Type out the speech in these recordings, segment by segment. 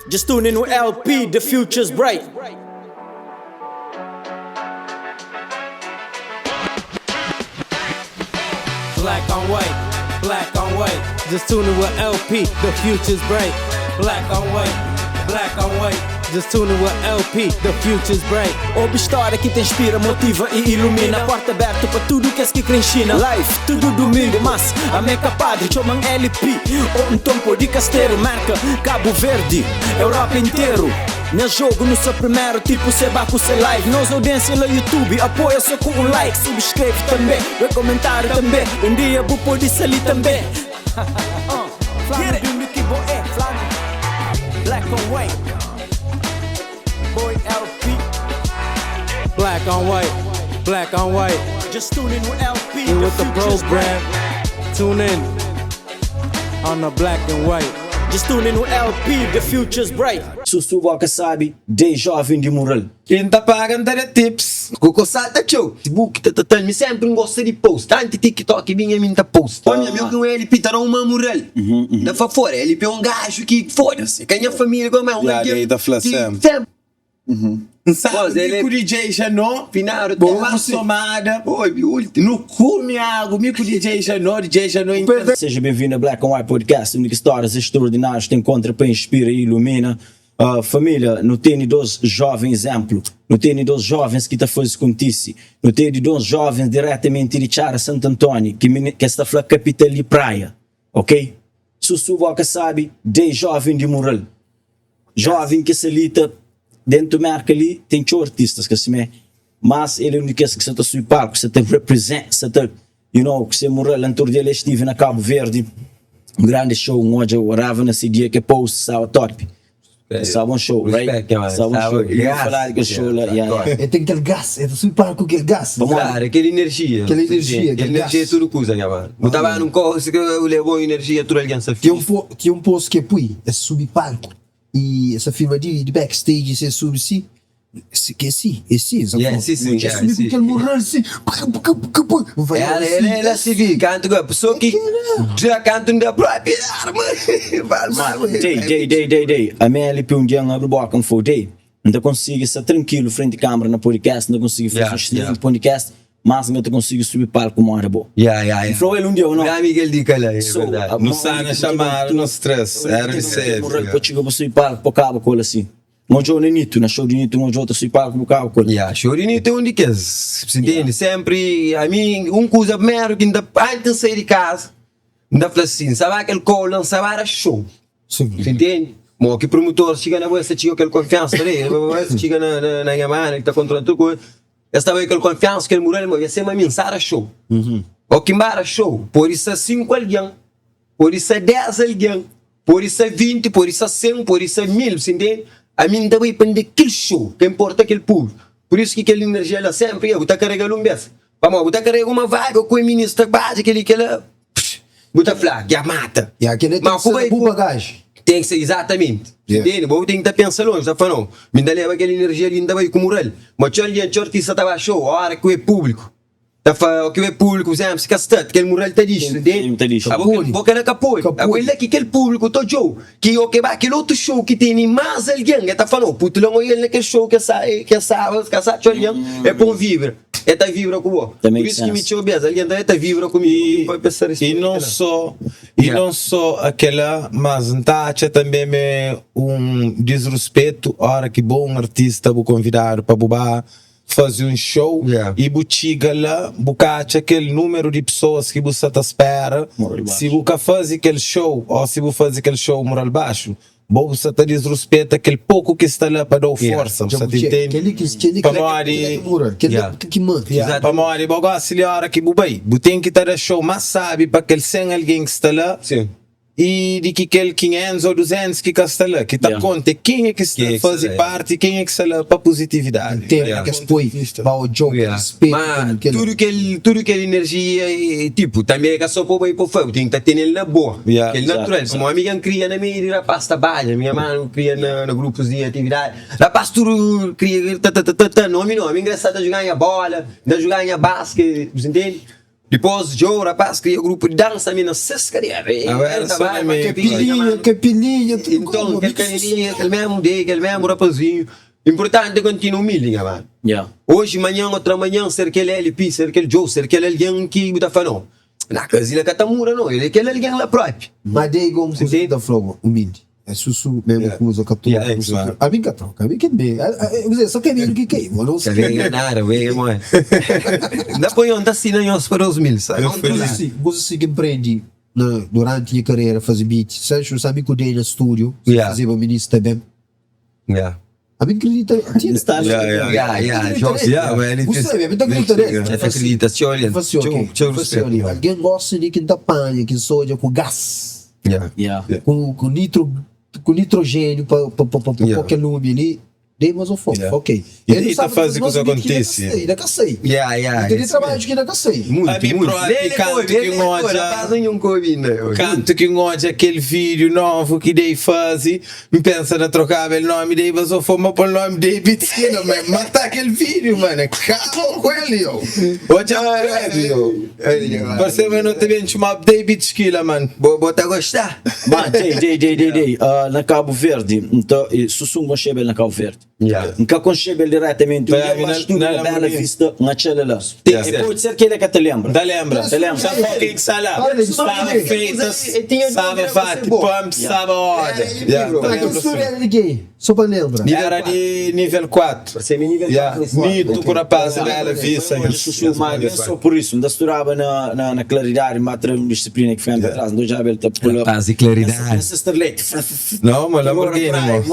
Just tune in with LP, the future's bright. Black on white, black on white. Just tune in with LP, the future's bright. Black on white, black on white. Just tune in with LP, the future's bright. Obi stória ki ta inspira, motiva i ilumina. Porta abertu pa tudu kes ki kre inxina. Life, tudu dumingu, mas ami é ka padri, txoma-m LP. Ô nton pode kasteru, Merka, Kabu Verdi, Europa interu. Nha jogo nu sa primeru tipo seba ku se live Nos audiência la YouTube apoia so ku um like Subscreve tambe, we comentário tambe Um dia bu pode sa li tambe uh, Flanu di undi ki bo é, flanu Black on white Boy LP Black on white, black on white Just tune in with LP, the with the program Tune in on the black and white Just tune in with LP, the future's bright. Susu boka sabi de jovem di mural. E N ta paga N ta da tips. Ku ko salta txeu. Facebook ta ta mi sempri N gosta di post Anti TikTok binha mi N ta post Pamia mi ku LP ta da uma mural Na fa fora LP é um gajo ki foda-se Ka nha família ma é um Ya, algen daí ta fla ki sempre. sempre N sabe mi ku DJ Janó Finado Boa somada Nu kume agu mi ku DJ Janó DJ Janó inter. Seja bem-vindo a Black and White Podcast, undi ki stórias extraordinárias ta enkontra pa inspira i ilumina. Família, nu tene dos jovem izénplu, nu tene dos jovens ki ta faze kontise, nu tene dos jovens diretamenti di Txada Santu Antóni, ki es ta fla kapital di praia, ok? Susu boka sabi, de jovem di mural. Jovem ki sta li ta dentu merka li ten txeu artistas ka simé mas el é un di kes ki sa ta subi palku sa ta represent sa ta you know ku se mural antor di el estive na Cabo Verde un grandi show un odja whatever na se dia ke post staba top staba un show right staba un show eu fala di kel show la yeah yeah El ten kel gas, el ta subi palku ku kel gas. Pamodi? Kel energia. Kel energia, kel energia é tudu kuza, nha mano. Bu ta ba nun kozi si bu leba un energia tudu algen sa Tinha un po, tinha un post ki e pui, es subi palku y es ta filma di di backstage si es subi si, si ke si, e si, es ta Yeah, fla, si, si, es yeah, subi ku si. kel moral si, pka pka pka pka, vai Ela, si, ela, ela si vi, kantu ka pessoa ki dja kantu n da propi arma, fala mal. Dei, dei, dei, dei, dei, ami é LP un dia N abri boka N fla, dei, N ta konsigi sta trankilu frenti kamera na podcast, N ta konsigi faze Yeah, un excelenti yeah. podcast, Mas N ka ta konsigi subi palku moda bo. Ya, ya, ya. N fla-u el un dia ô no? Nha amiga el di kala, é So, verdadi. Nu sta na xamada no stress, Undi era ki di ten kel sede. mural pa txiga pa subi palku pa kaba ku el asi? N odja-u na Nito, na show di Nito N odja-u ta subi palku bu kaba ku el. Ya, show di Nito é un di kes, si ntende? Sempri ami un kuza primeru ki N ta, antis N sai di kaza, N ta fla si, N sa ba kel kou la, N sa ba da show. Si ntende? Mo ki promotor txiga na bo, es ta txiga ku kel konfiansa li, es txiga na nha mana ki ta kontrola tudu kuza. Es ta bai kel konfiansa, kel mural, ma sema mi, N sa da show. Ô ki N ba da show, pode sa 5 algen, pode sa 10 algen, pode sa 20, pode sa 100, pode sa 1000, bu ntende? Ami N ta bai pa N da kel show, ka inporta kel públiku. Pur isu ki kel inerjia la sénpri bu ta karega-l un bês. Pamodi bu ta karega uma vibe ku e minis ta badja kel-li, kel-la, bu ta fla, dja mata. Ya, kel-li ten Ma ki ku ser bai na bu ku bagaji. Ten ki ser, izatamenti. Yeah. Ntende? Bo bu ten ki ta pensa lonji, ta fla no, mi N ta leba kel inerjia li, N ta bai ku mural. Ma txeu algen, txeu artista ta ba show, óra ki o é públiku, ta fla, ó ki o é públiku, pur izénplu, si ka sta, kel mural ta dixi, ntende? Ta dixi. Abo kel, bo kel-la ka pode. Ka Abo pode. el la ki kel públiku ta odja-u, ki ó ke ba kel otu show ki tene más algen, el ta fla no, putu la N odja-l na kel show ke sa, ke sábadu, ke sa txeu algen, é pa-m vibra. E ta vibra ku bo. Ta Pur make isu ki mi sense. txeu bês algen ta ta vibra ku mi E, pa pensa e respetu não kela. só e Yeah. não só aquela, mas N ta atxa também ma é um disruspetu ora ki bo um artista bu konvidadu pa bu ba faze um show Yeah. e bu txiga la bu ka atxa kel númeru di pessoas ki bu sa ta spera Moral si baxu. bu ka faze kel show ou si bu faze kel show moral baxu Bo bu sa ta disruspeta kel poku ki sta la pa da-u forsa, bu sa ta intende? Pamodi Pamodi bo gosi li ora ki bu bai, bu ten ki ta da xou más sabi pa kel 100 algen ki sta la i di ki kel 500 ô 200 ki ka sta la. Ki ta konta é kenha ki sta faze parti, kenha ki sta la pa puzitividadi. Ma tudu kel tudu kel energia e tipo tanbe é ka so pa bai pa fla bu ten ki ta tenel na bo kel natural pamodi ami dja N kria na meiu di rapaz ta badja minha manu kria na na grupus di atividadi rapaz tudu kria ta ta ta ta no ami no ami ngrasadu ta juga nha bola nta juga nha baske bu ntende. Dipos Djo rapaz kria grupu di dansa mi na ses kadera e Awe era ta so na bai meio. Kapilinha, kapilinha, tudo Inton como, kel kanelinha, kel mesmu dei, kel mesmu rapazinhu. Inpurtanti é kontinua umildi nha manu. Yeah. Oji, manhan, otramanhan ser kel LP, ser kel Djo, ser kel algen ki bu ta fla no, na kazi la ka ta muda no, el é kel algen la propi. Ma dei gomu kuza ki ta fla umildi. É susu mesmu kuza ka troka Yeah, kuza claro. ki ami ka troka ami ki be kuzê so kabelu ki kai bo no Ka ben nada bo é mole. Nda poi nhos nta sina nhos pa 2000 sa. Eu fui Kuza lá. si kuza si ki nprendi na duranti nha karera fazi beat Sancho sa mi ku dei na studio Yeah. fazeba minis ta ben Yeah. ami nkredita ti Sta Yeah, yeah. Yeah, yeah, João. Yeah, man, ele Bu fez- sabe, ami ta akredita nel. Ta akredita, txeu algen. Fasi ok. Txeu, txeu Fasi respetu. ali. Algen gosta di ki nta panha, ki nsoja ku gas. Yeah. Yeah. Ku, ku nitro, ku nitrogênio pa, pa, pa, pa, pa Yeah. pô kel lumi li. Dei mas um fogo, Yeah. ok. E Ele daí sabe tá faze fazer coisa uns beat que ainda acontece. ca sei, ainda ca sei. Yeah, yeah. E tem trabalho que ainda ca sei. Muito, A mim muito. próprio Ele canto foi, que ele foi, ngoja. rapaz, nenhum coube ainda. Kantu ki N odja kel vídiu novu ki Dei faze, N pensa na trokaba el nomi Dei Basofó ma pô-l nomi Dei Bitina, ma mata kel vídiu, mano, kaba ku el, yo. Odja kredu, yo. Parse ma no ta ben txumaba Dei Bitskila, man. Bo, bo ta gosta? Ma, Dei, Dei, Dei, Dei, Dei, ah, na Cabo Verde, nta, Sussu N konxeba el na Cabo Verde. Yeah. N ka konxeba el diretamenti, un Tá, dia N ba na- studu na na Bela Lamborghini. Vista, N atxa-l la. Yeah. E pode ser ki el é ka ta lenbra. Ta lenbra. Ta lenbra. Sa pa ken ki sta la. Olha, Staba ele- feitas, ele tinha staba dúvida, fati, você boa. pump, staba order. Yeah, ta Mas que lenbra estudo sim. era de quem? Só pa lembra. Era di nível 4. Você me nível Yeah. 4 nesse Mito ku rapaz di Bela Vista. Hoje sussu, mas não só por isso, ainda estudava na, na, na claridade, mas uma disciplina que foi yeah. atrás, então já ele tá pull up. Rapaz, e claridade. Essa Starlet. Não, mas Lamborghini, mano.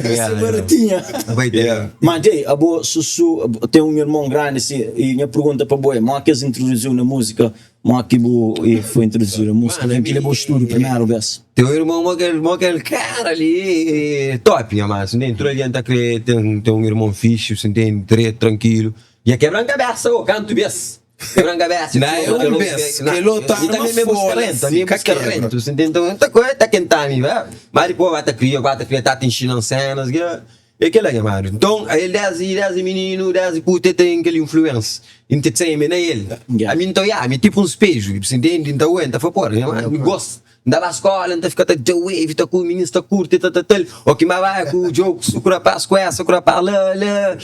Essa baratinha. Vai ter. Yeah. Mas, Jay, a boa sussu, tem um irmão grande assim, e minha pergunta para boa, como é que eles introduziu na música? Como é que bo, e foi introduzido na música? Mano, Que levou o estudo primeiro vez. Teu irmão, aquele, aquele cara ali, top, nha mano. Você entrou ali, tá cre, tem, tem um irmão fixe, você entende, direito, tranquilo. E é quebrando cabeça, ô, canto bes. Quebrando cabeça. Não, é um bes, que ele outro E também me busca arma rento, também me fora, busca quebra. rento, você entende? Então, tá coisa, tá quentando, vai. Mas depois vai tá cria, vai tá cria, tá te ensinando cenas, que é aquele aí, mano. Então, aí ele 10 e 10 menino, 10 e puta, tem aquele influência. Entertainment é ele. Yeah. A mim, então, yeah, me tipo um espelho, você entende? Então, aguenta, foi porra, né, mano? Me gosto. Anda na escola, anda fica tá de wave, tá com o menino, tá curto, tá tá tá. O que mais vai com o jogo, o rapaz com essa, o rapaz lá, lá.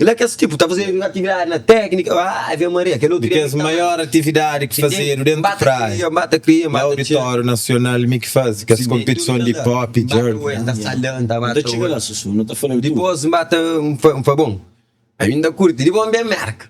Lá que esse tipo, tá fazendo atividade na técnica, ah, Ave Maria, aquele outro Porque as maior atividade que fazer dentro de Mata praia. cria, mata cria, No mata Auditório Nacional, me que faz, que as competições de hip hop, jerk. Tá salando, tá Não mata. tá chegando lá, Sussu, não tá falando tudo. Depois mata um foi, um foi bom. Ainda curte, depois minha marca.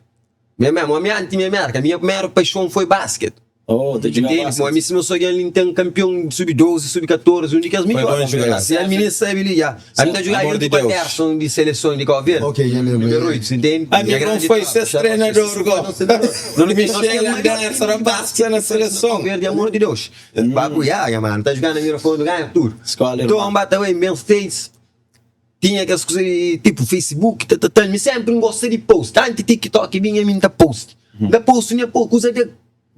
Minha mesmo, a minha anti minha marca, a minha primeira paixão foi basquete. Oh, tá jogando Entende? basquete. Bom, a mim, se eu sou alguém tem campeão de sub-12, sub-14, um de que as melhores. bom jogador. Se a menina sabe ali, já. A mim tá jogando Amor junto de com a Deus. Terson de seleção de Cabo Verde. Ok, já lembro. Número 8, entende? A mim E não grande foi top. ser treinador, go. Não, Michel Anderson, rapaz, que na seleção. Cabo Verde, amor de Deus. Babuia, mano. Tá jogando na Mirafundo, ganha tudo. Escola, Então, irmão. bata bem, Ben States. Tinha aquelas coisas de, tipo Facebook, tá, tá, tá. Me sempre não gostei de post. Antes TikTok vinha mim tá post. Da post, minha pouco, usa de,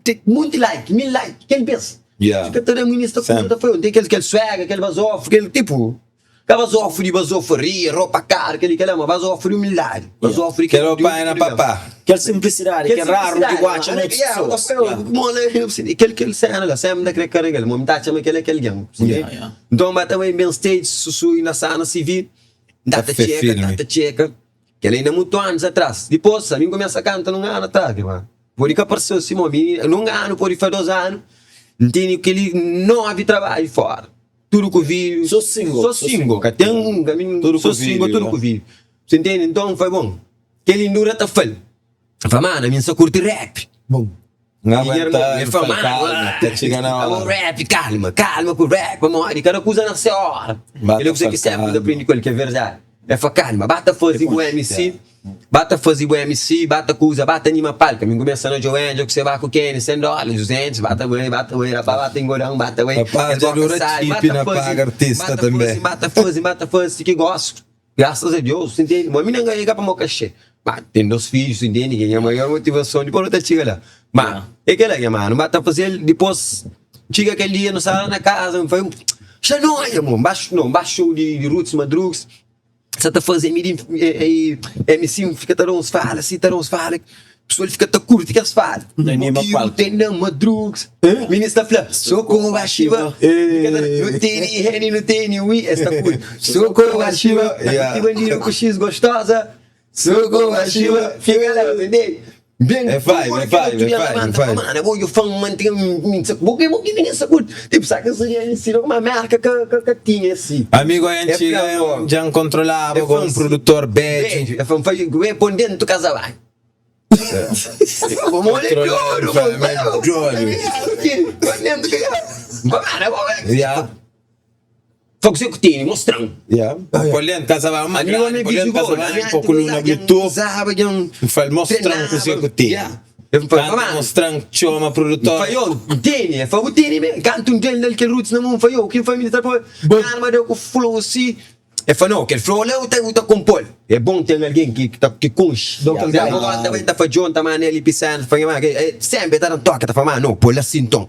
de muito like, mil like, quem pensa? Yeah. Fica toda ministra Sempre. tá foi, tem aquele, aquele swag, aquele basofo, aquele tipo. Aquele basofo de basofaria, roupa cara, aquele que é uma basofo de humildade. Basofo de Quero de- pai na de- papá. Aquela simplicidade, que é raro de guacha né? noutras pessoas. Yeah. Aquele que ele cena lá, sempre da querer carregar, o momento chama aquele aquele gang. Yeah, yeah. Então bata bem bem stage, sussu e na sana se vi, data Tá tcheca, firme. data tcheca. Que ele ainda muito anos atrás. Depois, a mim começa a cantar num ano atrás, mano. Por que apareceu assim, mano, num ano, por foi 2 anos, entende aquele nove trabalho fora. Tudo com vídeo. Só single, Só só single. Que tem um caminho. Tudo Só com single, vídeo, tudo né? com vídeo. Você entende? Então foi bom. Aquele endura tá fal. Fala, mano, a mim só curte rap. Bom, Não E irmão, aguenta, ele fala, mano, calma, tá chegando a o hora. rap, calma, calma com o rap, mano, cada coisa na sua hora. Bata Ele é que sempre calma. aprende com ele, que é verdade. É fala, calma, bata fazer o MC, bata fazer o MC, bata coisa, bata anima palca. Me começa no Joe Angel, que você vai com o Kenny, 100 dólares, 200, bata bem, bata bem, rapaz, bata engordão, bata bem. Rapaz, já dura chip na paga artista também. Bata fazer, bata fazer, que gosto. Graças a Deus, você entende? Mas não ganha para meu cachê. Mas tem dois filhos, entende? Que é a maior motivação de pôr outra chica lá. Mas, é que lá, mano, bata fazer, depois, chega aquele dia, não sai lá na casa, foi um. Já não é, mano, baixo, não, baixo de, de Roots, Madrugs. Você tá fazendo, MC, fica tarão, fala, assim, tarão, fala. Pessoal fika ta curti kes fala. Anima Ki palco. tem na madrugs. Minis ta fla, socorro Ashiva. Nu teni Henny, nu teni Wi, es ta curti. Socorro Ashiva, ta curti bandido ku X gostosa. Socorro Ashiva, fika la, entende? Ben, É vibe, é vibe, é vibe, é vibe. Mano, bo, yo fã mantinha, bo que bo que ninguém sa curte. Tipo, sabe que seria ensino uma marca que que que tinha assim. Amigo é antiga, É fã, já controlava É com um fã, produtor bad. Beijo. É fã, faz, é põe dentro do casa vai. Mole de ouro, mano. De ouro. Yeah. Fogo seu que tinha, mostrando. Yeah. Polente casa vai uma grande, polente casa vai um pouco na Bluetooth. Fala mostrando que você que tem. Eu falei, Canta mano, mostrando que chama produtor. Falhou, entende? Falou, entende mesmo. Canto um dele que roots na mão, falhou. Que família tá pô. Arma deu com flow assim. É falou, não, aquele flow lá, eu tá tá compor. É bom ter alguém que que tá que conche. Dá aquele Yeah, guide. Agora também tá fazendo, tá mano, ele pisando, falei, mano, sempre tá dando toque, tá falando, não, pô, assim então.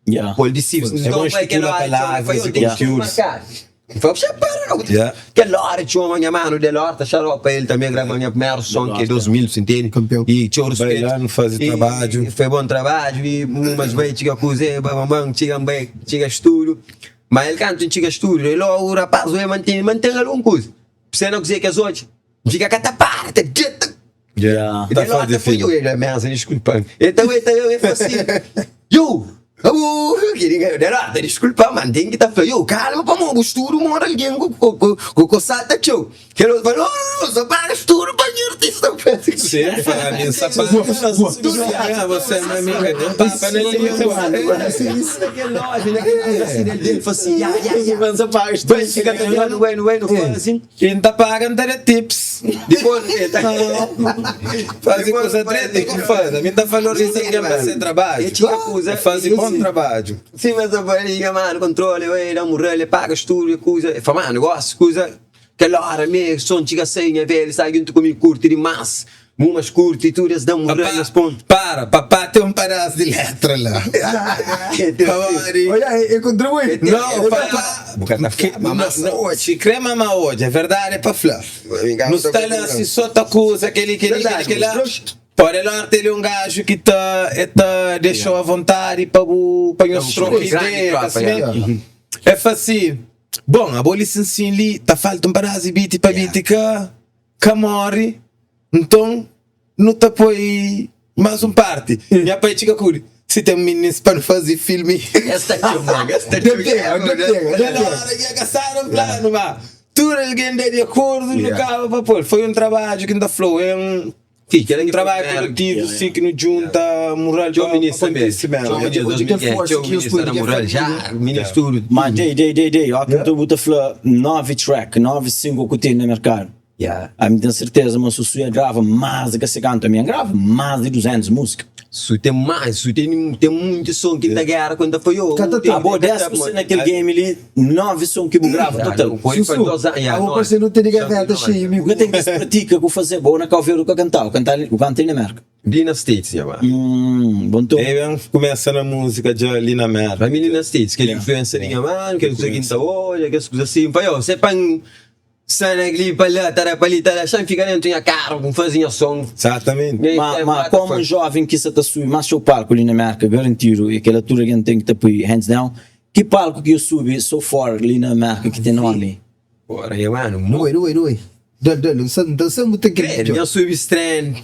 Yeah. Pô, de Simpsons. É bom estipula palavras e conteúdos. Falei, você para, não. Yeah. Aquela hora tinha uma minha mano, dela hora, xarope, ele também gravou minha primeira som, que é 2000, você entende? Campeão. E tinha o Vai respeito. lá, não faz E- trabalho. e Foi bom trabalho, e umas vezes tinha coisa, bam, tinha bem, tinha estúdio. Mas ele canta, tinha estúdio, e logo o rapaz, ele mantém, mantém alguma coisa. Você não quiser que as outras, fica catapara, tá dito. Yeah. E Tá daí lá fazendo foi filho. eu, ele é mesmo, desculpa. Então ele também ele falou assim, yo, oh, queria ganhar, desculpa, mano, tem que tá falando, yo, calma, pô, mano, estouro, mora alguém com com com com salta, tio. Que ele falou, não, não, só para estouro, para artista. Sim, fala, minha sapato. Você é minha amiga, tem papo na língua. Naquela loja, naquele coisa assim dele, ele falou assim, ya, ya, ya. Bem, fica tentando, bem, bem, não faz assim. Quem tá pagando tá de tips. Depois, ele tá. Faz coisa direita que faz. A mim tá falando isso aqui é para ser trabalho. Eu tinha coisa. Faz bom trabalho. Sim, mas eu falei, mano, controle, eu dá um ele paga estúdio, coisa. Eu falei, mano, gosto, coisa. Aquela hora mesmo, som chega sem, velho, sai junto comigo, curte demais. Umas curte e tudo, eles dão um Papá, eles ponto. para, papá tem um pedaço de letra lá. Pare. Olha, eu contribuí. Não, papá. Que- Não, não, se crê mamá hoje, é verdade, é para flá. Não está lá se só tá coisa, aquele, aquele, Verdade, aquele, aquele lá. mas- Pode lá ter um gajo que tá, é tá, deixou à vontade para o para os troca grande ideia, tropa, assim, yeah. né? É fácil. Bom, a bola assim ali, tá falta um pedaço de beat para beat que que morre. Então, não tá põe mais um parte. Minha pai chica curi. Se tem um menino para fazer filme. Esta aqui, mano, esta aqui. Deve ter, deve ter, deve Na ter. hora que acasaram o plano, vá. Tudo alguém deu de acordo, não acaba para pôr. Foi um trabalho que ainda flow. É um, Fica, um trabalho coletivo, sim, que nos junta, moral Tchau, ministro também. acontecimento. Tchau, ministro. Onde que é força Tchau, que os ministro da políticos moral. Já, ministro. Mas, dei, dei, dei, dei. Ó, que eu estou a falar 9 track, 9 single que tem no mercado. Yeah. A mim tenho certeza, mas o Suia grava mais do que se canta. A minha grava mais de 200 músicas. Su tem mais, su tem, tem muito som que da guerra quando foi eu. Canta Ah, boa, 10% naquele game ali, 9 som que eu gravo, total. Sussu, ah, vou parecer não ter gaveta cheia, O amigo. que tem que se pratica, que eu fazer boa na calveira, o que eu cantar, o cantar, o cantar na merca. Dina States, yeah, mano. Bom, então. Aí vem começa na música de ali na merda. Vai menina States, que ele influência minha mano, que ele usa quinta olha, que as coisas assim. Vai, ó, você pan sana ali pa lá, tará pa ali, tará, já fica dentro tinha carro, não fazia som. Exatamente. Mas, mas como um jovem que se tá subi mais seu palco ali na América, garantido, e aquela altura que tem que te apoiar, hands down, que palco que eu subi so far ali na América que tem nome? Ora, eu, mano, Não, não, não. Dá, dá, não sei, não sei muito que Credo, já subi strand,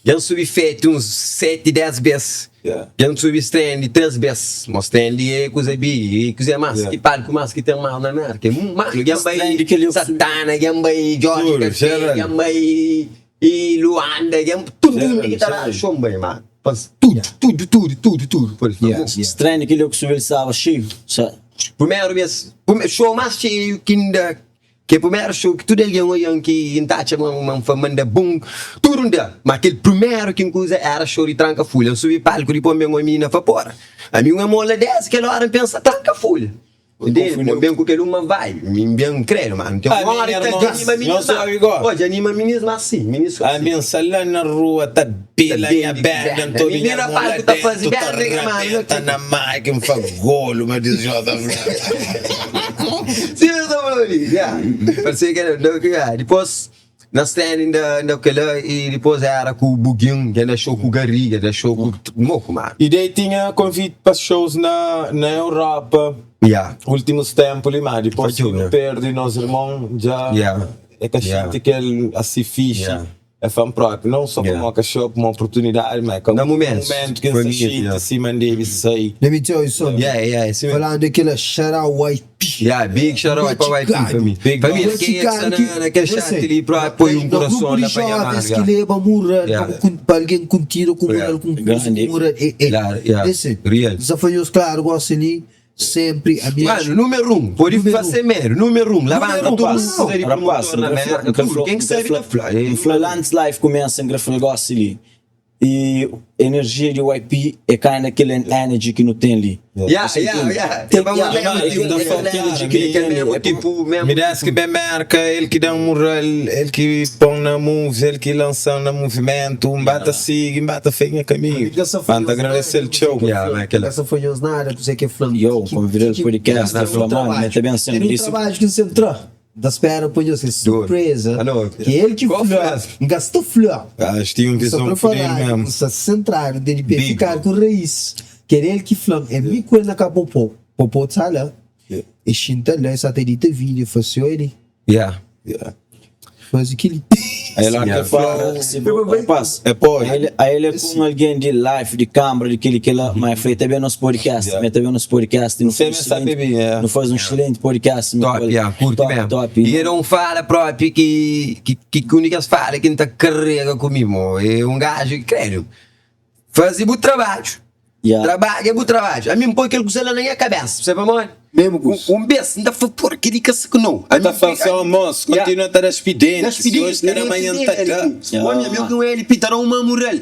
já subi feito uns 7, 10 vezes. Yeah. Já subi strand 3 vezes. Mas strand é coisa big, é coisa mais, Yeah. que palco mais que tem mais na América. Mano, já vai Strand que ele subi. Satana, já vai Jorge Juro, Café, geral. já vai e Luanda, já tudo Geral, que tá lá, geral. chumba, mano. Faz Tudo, tudo, tudo, tudo, tudo. Por isso, Yeah. Estranho que ele que subiu, ele estava cheio. Sabe? Primeiro vez, primeiro show mais cheio que ainda que é o primeiro show que tudo alguém olhando que intacha uma uma manda bum, tudo ainda. Mas aquele primeiro que inclusive era show de tranca folha. Eu subi palco depois minha menina foi fora. A minha mola dessa que hora pensa tranca folha. Entende? Bem com aquele uma vai, bem credo, mano. Tem Ah, uma hora minha que irmã, anima menino. não sou igual. Hoje anima menino mas assim, menino A assim. minha sala na rua tá pila, Tá minha bem, banda, bem. tô Menina minha palco mola tá fazendo dentro, tá bem, mano. rebenta na máquina, faz golo, mas diz Jota. Sim, eu tô falando ali. Yeah. Parecia que era. Não, que, ah, depois, Na stand inda inda kela e dipôs era ku Bugin, ganda show ku Gary, ganda show ku moku mano. E daí tinha convite pa shows na na Europa Yeah. últimos tempo li, ma dipôs Foi ki nu txeu, perde nos irmon dja Yeah. é ka Yeah. xinti kel asi fixe. Yeah. É fã próprio, não só Yeah. como ka show, como oportunidade, mas como Na momentos. momento que Foi se minha, xinti yeah. assim, man debe sair. Let me tell you something. Yeah, yeah, esse mesmo. Falando daquela shout out YP. Yeah, big shout out pa YP família. Big Família, dog. quem é que está na, naquele chat ali pra pôr um No coração grupo de lá pra chamar. jovens que leva mural, Yeah. pa alguém com tiro, com mural, com Grande. mural. É, é. Yeah, yeah. Listen, Real. Desafios, claro, gosto ali, sempre a minha. Mano, número pode Número fazer mesmo, número levanta Número todo um. mundo precisa de Rapaz, promotor na merda, tudo. Quem que sabe da Fla? O Fla Life começa em grafar ali. E energia de YP é kinda aquele energy que não tem ali. Yeah, Você yeah, entende? yeah. Tem, É uma yeah, mesmo aquele- tipo, aquele yeah, energy que aquele tem ali. mesmo É tipo, mesmo Me desce que bem merca, ele que dá um mural, ele que põe na moves, ele que lança na movimento, um bata siga, um bata feio caminho. Mano, te agradecer o show. Yeah, man, aquela. Essa foi nada, você que é flam. Yo, convidar o podcast, que- flam, mano, mete bem sempre Tem um isso. trabalho que você entrou. Da espera, põe você surpresa. Ah, não. Que ele que Qual flor, gastou flor. Acho que tinha um Só visão para fodida falar, mesmo. está centrado, DNP, Big. ficar com raiz. Que ele que flam, é mi com ele na popô. Popô tá lá. E xinta lá, satélite vídeo, faz ele, Yeah. Yeah. faz aquele. Aí lá Yeah. que fala, Se bo- Rapaz, é pode. Aí ele, aí ele é com alguém de live, de câmara, de aquele que lá, mas foi também nosso podcast, Yeah. mas também nosso podcast. Não Você faz me um sabe excelente- bem, é. Não faz um excelente podcast. meu Top, colega. yeah, curte top, mesmo. Top, E ele não fala próprio que que que que únicas fala que não tá carrega comigo, é um gajo que credo. Faz o trabalho. Yeah. Trabalho é bom trabalho. A mim põe aquele coisa lá na minha cabeça, você vai mano? Mesmo Um, um beijo, ainda foi por aquele que se não. A Tá mim- falando só, moço, Yeah. continua a estar despedindo. Das pedidas, Se hoje era amanhã tá cá. Olha, meu que um LP tá uma mural.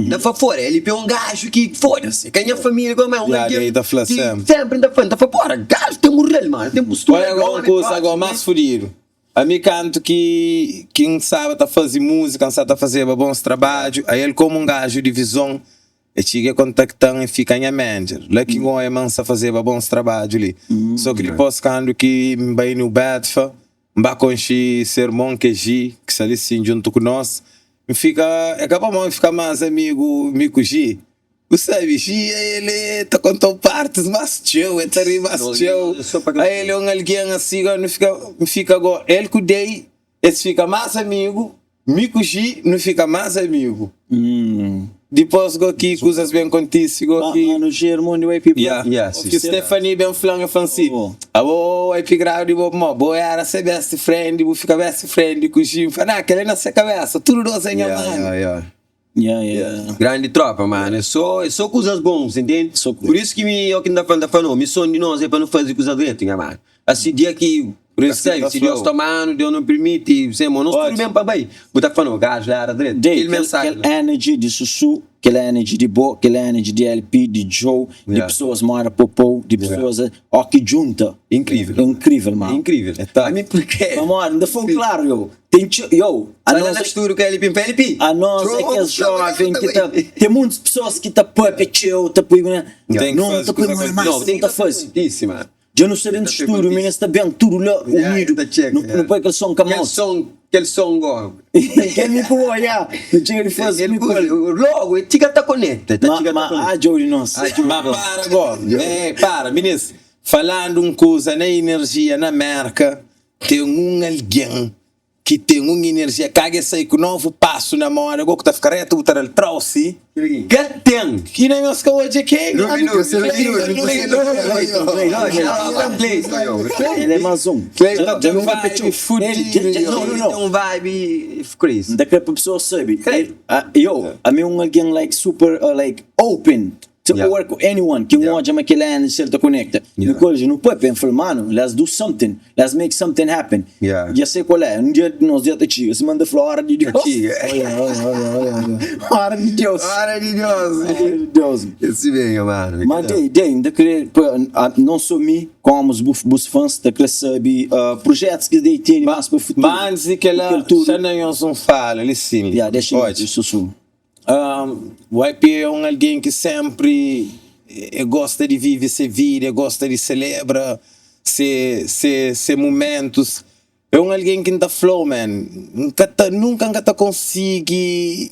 Da fa fora, LP é um gajo que foda-se, que a minha família como é um Yeah, alguém daí tá falando que sempre. Sempre ainda fala, tá fora, gajo tem mural, mano, tem postura. Olha agora uma coisa agora mais fodido. A mim canto que quem sabe tá fazer música, quem sabe tá fazer bons trabalhos, aí ele como um gajo de visão, e chega contactando e fica em manager. Lá que goia mansa fazer bons trabalhos ali. Só que depois quando que me vai no Betfa, me conhecer sermão que G, que está ali sim junto com nós, me fica, acaba mal ficar mais amigo, amigo G. O sabe, G, ele tá contando partes, mas teu, ele tá ali, mas Não, teu. eu sou pra- Aí ele é um alguém assim, agora não fica, não fica agora. Ele com o Dei, esse fica mais amigo, Mico G não fica mais amigo. Hum. Depois go aqui, coisas bem contigo, Ah, aqui. Mano, Germano, o IP. Yeah. Yeah, sim. Que Stephanie bem falando, eu falo assim, Oh. ah, ô, aí grau de bobo, mo, boa era ser best friend, vou ficar best friend com o Gil. Fala, não, aquele é na sua cabeça, tudo doce em Yeah, mano. yeah, yeah. Yeah, yeah. Grande tropa, mano. É só coisas bons, entende? Só Por isso que me, eu que não tá falando, tá falando, missão de nós é para não fazer coisa direita, né, mano? Assim, dia que. Por isso que sabe, tá se Deus flow. tomando, Deus não permite, você, mano, nós tudo Ótimo. mesmo para bem. Botar falando, gajo lá era direito. Dei, Aquele mensagem. aquele energy de Sussu, aquele energy de Bo, aquele energy de LP, de Joe, de Yeah. pessoas mora Popô, de pessoas ó, que junta. Incrível. É incrível, mano. Incrível. top. A mim, porque. Mas, mano, ainda foi claro, yo. Tem, yo, a Olha nós, na estudo que é LP, LP. a nós é que é jovem, que tá, tem muitas pessoas que tá pop, chill, tá põe, né? Tem que Não, fazer tá põe, coisa mano, mas Não, tem que tá fazer. Isso, mano. Já não sei dentro do estúdio, o menino está bem, tudo lá, Yeah, unido. tá check, Não yeah. não põe aquele som com a Aquele mão. som, aquele som, ó. Quem me pôs, yeah. Não tinha de fazer, Ele me pôs. Logo, ele tiga tá conecta. Tá tiga tá Mas, conecta. ah, Joe de nós. Mas para agora, é, para, ministro. Falando uma coisa na energia na América, tem um alguém que tem uma energia, caga esse aí com novo passo na mão, agora que tá ficando reto, botar ele trouxe. Que tem? Que nem meus que hoje aqui. Ele é mais um. Cleiton Já- já tem um nunca vibe pechou. fudido, Ele- já- Não, não, não. Tem um vibe crazy. Daquela pessoa sabe. Ele- ah, Eu, a mim um alguém like super uh, like open to Yeah. work with anyone que um Yeah. olha aquele energy ele te conecta. Yeah. No college, no pop, eu falei, mano, let's do something. Let's make something happen. Yeah. Já sei qual é. Um dia nós dia te chega, se manda falar hora de Deus. Chega. Olha, olha, olha, olha, olha. Hora de Deus. Hora de Deus. Hora de Deus. Esse bem, mano. Mas dei, dei, ainda querer, pô, ah, não só mim, como os bus, bus fãs, da querer saber ah, projetos que dei tem mais para o futuro. Mas antes que ela, Aquele tudo. já nem um fala, ali sim. Yeah, deixa eu Olha, isso sim. Um, o IP é um alguém que sempre gosta de viver essa vida, gosta de celebrar se, se, se momentos. É un algen ki N ta fla-u, man, N ka ta, nunka N ka ta konsigi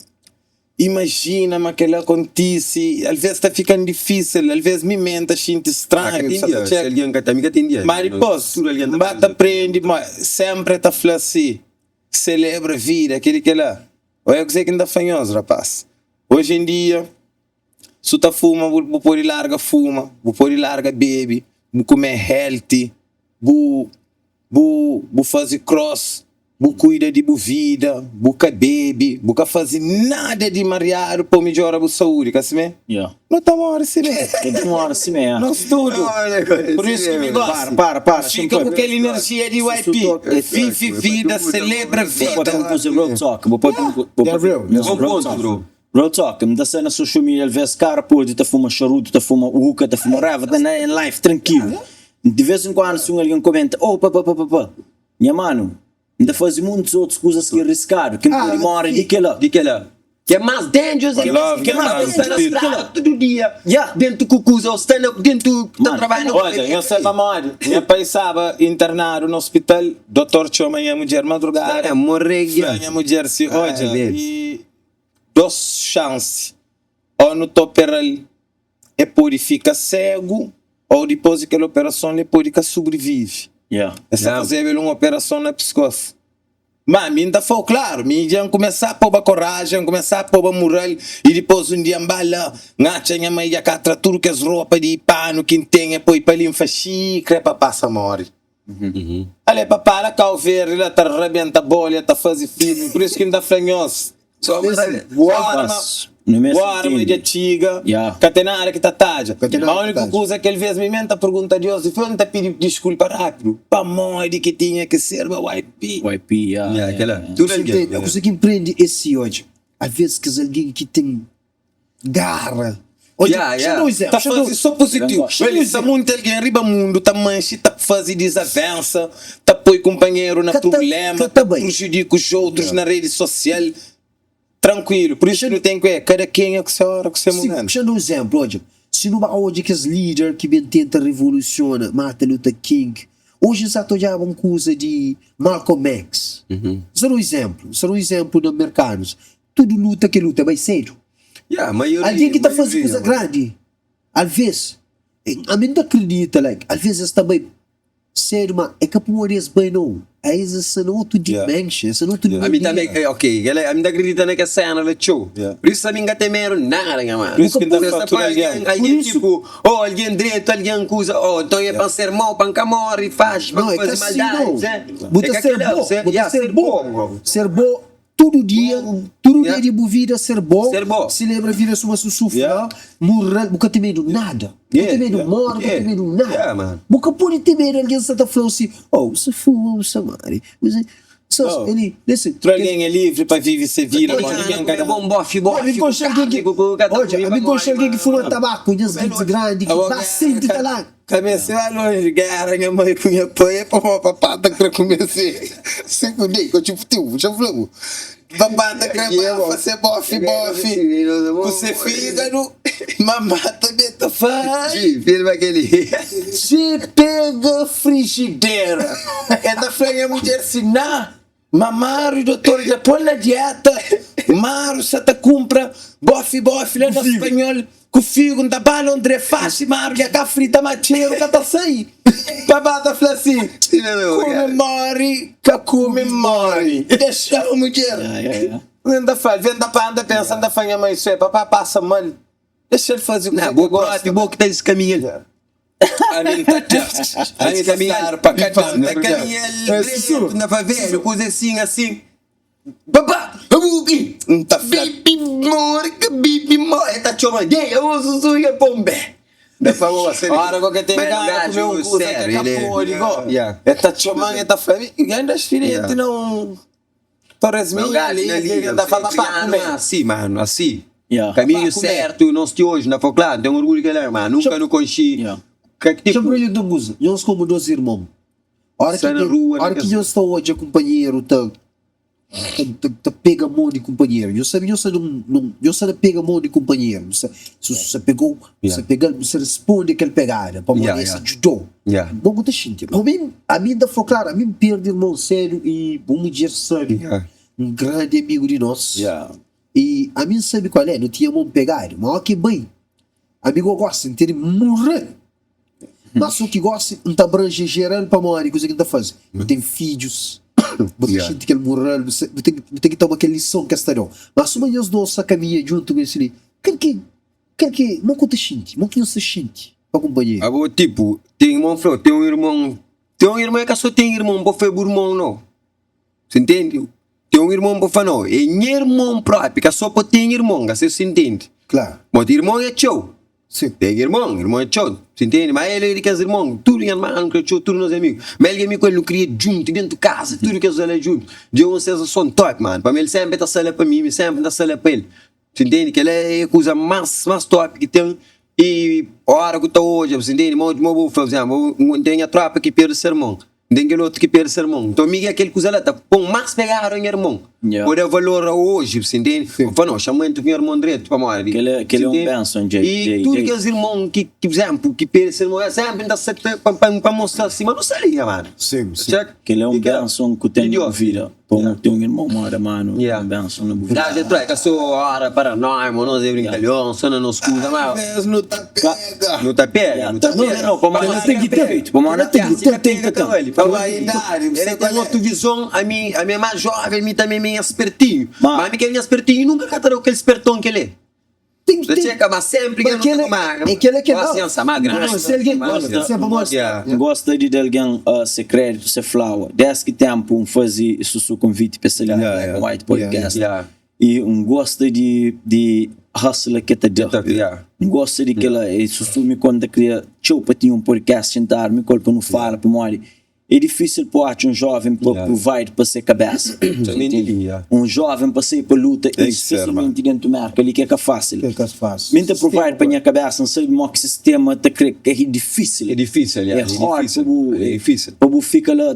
imajina ma kel-la kontise. Alvês ta fika-m difísil, alvês mi mê N ta xinti stranhu, sa ta txeka. Má dipôs, N ba ta prende ma sénpri el ta fla si, selebra vida, kel-li, kel-la. Oia kuzê ki N ta fla nhos, rapás, oji en dia, si bu ta fuma, bu pode larga fuma, bu pode larga bebe, bu kume healthy, bu Bu bu faze cross, bu kuida di bu vida, bu ka bebe, bu ka faze nada di mariadu pa bu midjora bu saúdi, ka simé? Yeah. Nu ta móre simé. Nu ta móre simé, yeah. Nos tudu. Pur isu ki mi gosi, Para, para, para. fika ku kel enerjia di YP, vive vida, selebra Bu papia un vida. kuza real talk, bu papia un ku, bu Yeah, papia, real. no, Bom real ponto, talk. bro. Real talk, N ta sai na social media alvês kara pode ta fuma charuto, ta fuma hookah, ta fuma whatever, ta na life trankilu. Di vês en kuandu si un algen komenta, oh pa pa pa pa pa, nha manu, N ta faze muntus otus kuzas ki é riskadu, ki N pode móre di kel-la. Di kel-la. Ki é más dangerous é kes ki Ki é más sta na dangerous di strada kel-la. tudu dia, Yeah. dentu ku kuza ô sta na dentu ta Manu, trabadja na Odja, nhos sabe pamodi? Nha pai staba internadu na ospital, dotor txoma nha mudjer madrugada, É morre fla dja. nha mudjer si, odja, Ah, bebe. i dos xansi, ô nu ta opera-l e pode fika segu ou dipôs di kel operason li e pode ka subrivive. Yeah. Es ta Yeah. fazeba el un operason na piskos. Ma mi N ta fla-u klaru, mi dja N kumesa poba korajen, N kumesa poba mural i dipôs un dia N ba la, N atxa nha mai dja ka tra tudu kes ropa di panu ki N ten e poi pa li, N fla, Xii, kre pa pasa móre. Ale papá la Kau Verdi la ta rabenta bolha, ta faze filmi, pur isu ki N ta fla nhos, bu arma, bu arma dja txiga, ka ten nada ki ta tadja. Ma uniku kuza ki alvês mi mê N ta pergunta Deus, dipôs N ta pidi diskulpa rápidu, pamodi ki tinha ki serba YP? Kuza ki N prende é si, odja, alvês kes algen ki ten Gara. Odja, Yeah, xa yeah. da un izénplu, Ta xa da un faze so puzitivu. Xa da un Sta izénplu. munti algen riba mundu ta manxe, ta faze dizavensa, ta poi kunpanheru na Ka ta, prubléma, ka ta ta bai. prujudika os otrus na redi sosial. Trankuilu. Pur isu nu ten ku é kada kenha ku se óra, ku se Si, mumentu. xa da un izénplu, odja, si nu ba odja kes líder ki ben tenta revolusiona Martin Luther King, oji N sa ta odjaba un kuza di Malcolm X. N sa da un izénplu, N sa da un izénplu na merkanus. Tudu luta ki luta bai sedu. Yeah, maioria, Algen ki ta faze maioria, kuza mano. grandi, alvês, ami N ta kridita like, alvês es ta bai sedu, ma é ka pamodi es bai nau, es es sta na otu Yeah. dimension, es sta na otu Yeah. Ami tanbe, manera. eh, ok, kel-la, ami ta kridita na kes sena la txeu. Yeah. Pur isu ami N ka ten medu nada, nha mano. Pur isu ki N ta Pur fla isu tudu pa algen. algen, Pur algen isu, tipo, oh, algen dretu, algen kuza, oh, nton é pa N ser mau, pa N ka móre faxi, pa não, N é ka faze si maldadi, nau. zé. Bu É ta ka ser kel-la, bo, zé. bu ta Yeah, ser ser bo, bo, bro. ser bo Tudu dia, tudu dia Yeah. di bu vida ser bo, Ser bo. selebra vida suma Susu fla, Yeah. mural, bu ka ten medu nada. Bu ka Yeah, ten medu yeah. mori, bu ka Yeah. ten medu nada. Yeah, man. Bu ka pode ten medu algen sa ta fla-u si, oh, bu sa fuma, bu sa mari, bu sa, so, Oh. eli, listen, Tudu algen é livri pa vive se vida, Oi, bom, Ana, ninguém ku ka bom bofe, Ami bofe, ku konxe algen ki, carne, ku ku ka ta odja, kumi ami pa konxe mori, algen ki fuma mano. tabaku, nhas gentis grandi ki Abo ba senti ta la. Cabeça vai longe, guerra, nha mãe ku nha pai é pamodi papá ta kre kume se se kume, ko tipo tiu, xa fla-bu. Papá ta kre bafa se bofi bofi ku se fígado, mamá tanbe ta fai. Filma keli. Se pega frigidera, e ta fla nha mudjer si, na, ma Mário dotor dja pô-l na dieta, Mário sa ta kunpra bofi bofi la na spanhol ku figu, N ta ba la André faxi, Mário dja ka frita ma txeru ka ta sai. Babá ta fla si, kume mori ka kume mori, dexa-u mudjer. N ta fla, N ta pa, N ta pensa, N ta fla nha mai, Sue, papá pasa mal, dexa-l faze kuzê ki el gosta. Bo ki ta diskaminha-l. Ami N ta da, ami N ta fladu pa ka da, N ta Kaminha-l dretu na favela, kuza asin, asin. Papá, abu-bi, N ta fla. Bibi mori ka bibi mori. El ta txoma, Djei, abo susu nha pon-bé. Da pa bo ser. Ora go ke tene gana kume un kuza ke ka pode go. El ta txoma-m, el ta fla, Ganda xpirienti na un Torresminha li, el ta fla, Papá, kume. Asi, mano, asi. Yeah. Kaminhu Papá, kume. sertu, nos ti oji na Foclá, N ten orgulhu di kel-la, ma nunka nu konxi Yeah. ka Txeu tipo. prende un kuza, nhos komu nos irmon, ora ki Sai na rua, na ora ki kes- nhos ta odja kunpanheru ta. Ta ta pega mon di kunpanheru. Nhos sabe, nhos sta nun nun nhos sta na pega mon di kunpanheru. Bu sta si bu sta pega-u, bu sta pega-l, bu sta responde kel pegada pamodi es ta djuda-u. Bo ku ta xinti. Pa mi, ami N ta fla klaru, ami N perde irmon sedu i bu mudjer sabe, un grandi amigu di nos. I ami N sabe kual é, nu tinha mon pegadu. Ma óki bai, ami go gosi, N tene mural. Má sô ki gósi N ta abranje jeral pamodi kuza ki N ta faze. Bu ten fidjus, bu ta xinti kel mural, bu ten bu ten ki toma kel lison ki es ta da-u. Má suma nhos dôs sta kaminha djuntu ku ese li, kel ki kel ki mo ku ta xinti? Mo ki nhos ta xinti pa kunpanheru? Abo tipu, ten irmon fla-u, ten un irmon, ten un irmon é ka sô ten irmon, bo fla é bu irmon no. Você entende? Ten un irmon pa fla no, é nha irmon própi, ka sô pa ten irmon, ka se entende? Klaru. Bom, irmon é txeu. Sim. Ten irmon, irmon é txeu, você entende? Ma el é di kes irmon, tudu nha irmon kre txeu, tudu nos amigu. Ma el ki mi ku el nu kria djuntu, dentu kaza, tudu kes alê djuntu. Dja un sensason top, mano. Pamodi el senpri ta sta la pa mi, mi senpri ta sta la pa el. Você entende? Kel-la é kuza más, más top ki ten. I óra ku ta odja, você entende? Mo, mo bu fla, por exemplo, N ten nha tropa ki perde se irmon. N ten kel otu ki perde se irmon. Nton, mi kel kuza la ta pon más pegadu a nha irmon. Yeah. Pa da valor a oji, bu intende? Sim. Pa fla, no, xama entra ku nha irmon dretu, pamodi. Kel-la, Bu kel-la é un intende? benson, Jay, I Jay, tudu Jay. kes irmon ki, ki, por exemplu, ki perde se irmon, sénpri N ta sta ta, pa, pa, pa mostra sima nu sta li, nha manu. Sim, sim. Txek? Kel-la é un I kel-la, benson ku ten di na bu Diós. vida. Pa un ten un irmon moda manu, é Yeah. un benson na bu vida. Gajo é trai, ka so ora paranoia, mo nos é brincalhão, so na nos kuza, ma Ves nu ta pega. nu ta pega, nu ta Não, pega. não, não, pamodi Pamodi nu ten ki ten, pamodi nu ten ki ten, ten ki ten. Pa vaidadi, bu Ele sa tem qual é. outra visão, a mim, a mim é mais jovem, a mim também é meio espertinho. Ma- Mas a mim que é espertinho nunca ka ta dá aquele espertão que ele é. Tem Você tem checa, mas sempre que Mas não aquele- tá com uma- aquele é que uma não. ciência mais grande. Não, se alguém Mais gosta, grande. se é para mostrar. Yeah. N gosta di da algen se kreditu, se flawa. Des ki tempu N fazi susu konviti pa es ali na Yeah, Black yeah. and White Podcast. Yeah. I N gosta di di hustle ke ta da. Yeah. N gosta di kela e susu mi konta kria txeu pa tinha un podcast xintadu mi ku el pa nu fala pamodi É difísil pa atxa un jóven pa provide pa se kabésa. Un jóven pa sai pa luta, i spesialmenti dentu Mérka li ki é ka fásil. Mi N ta provide pa nha kabésa, N sabe modi ki sistéma ta krê. É difísil. É difísil, É hard pa bu, pa bu fika la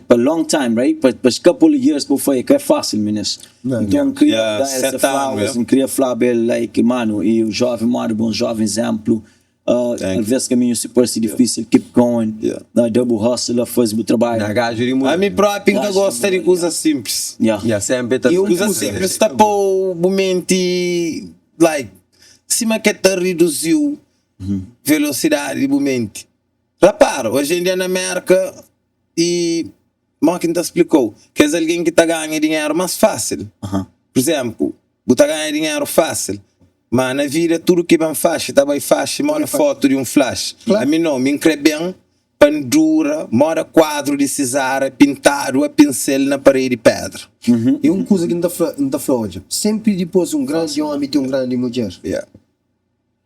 pa long time, right? Pa couple of years pa bu faze, ka é fásil, minis. Nton N kria da el se flowers, N kria flaba el like, manu, i un jóven modi bu, un jóven izénplu. Alvês kaminhu si parse difísil, keep going, da bu hustle, faze bu trabadju. Na gajo di mundo. Ami propi N ka gosta di kuza simples. Yeah, sempre ta Kuza simples ta pou bu menti like sima ke ta reduziu velosidadi di bu menti. Rapara, oji en dia na Merka i mo ki N ta splikou, kes algen ki ta ganha dinheru mas fasil. Pur izemplu, Bu ta ganha dinheru fásil, ma na vida tudu ki ben faxi ta bai faxi moda fotu di un flash. Ami no, mi N kre ben pa N dura moda kuadru di Cisara pintadu a pinsel na paredi pedra. E un kuza ki N ta fla, N ta fla, odja, senpri dipôs di un grandi ómi ten un grandi mudjer. Yeah.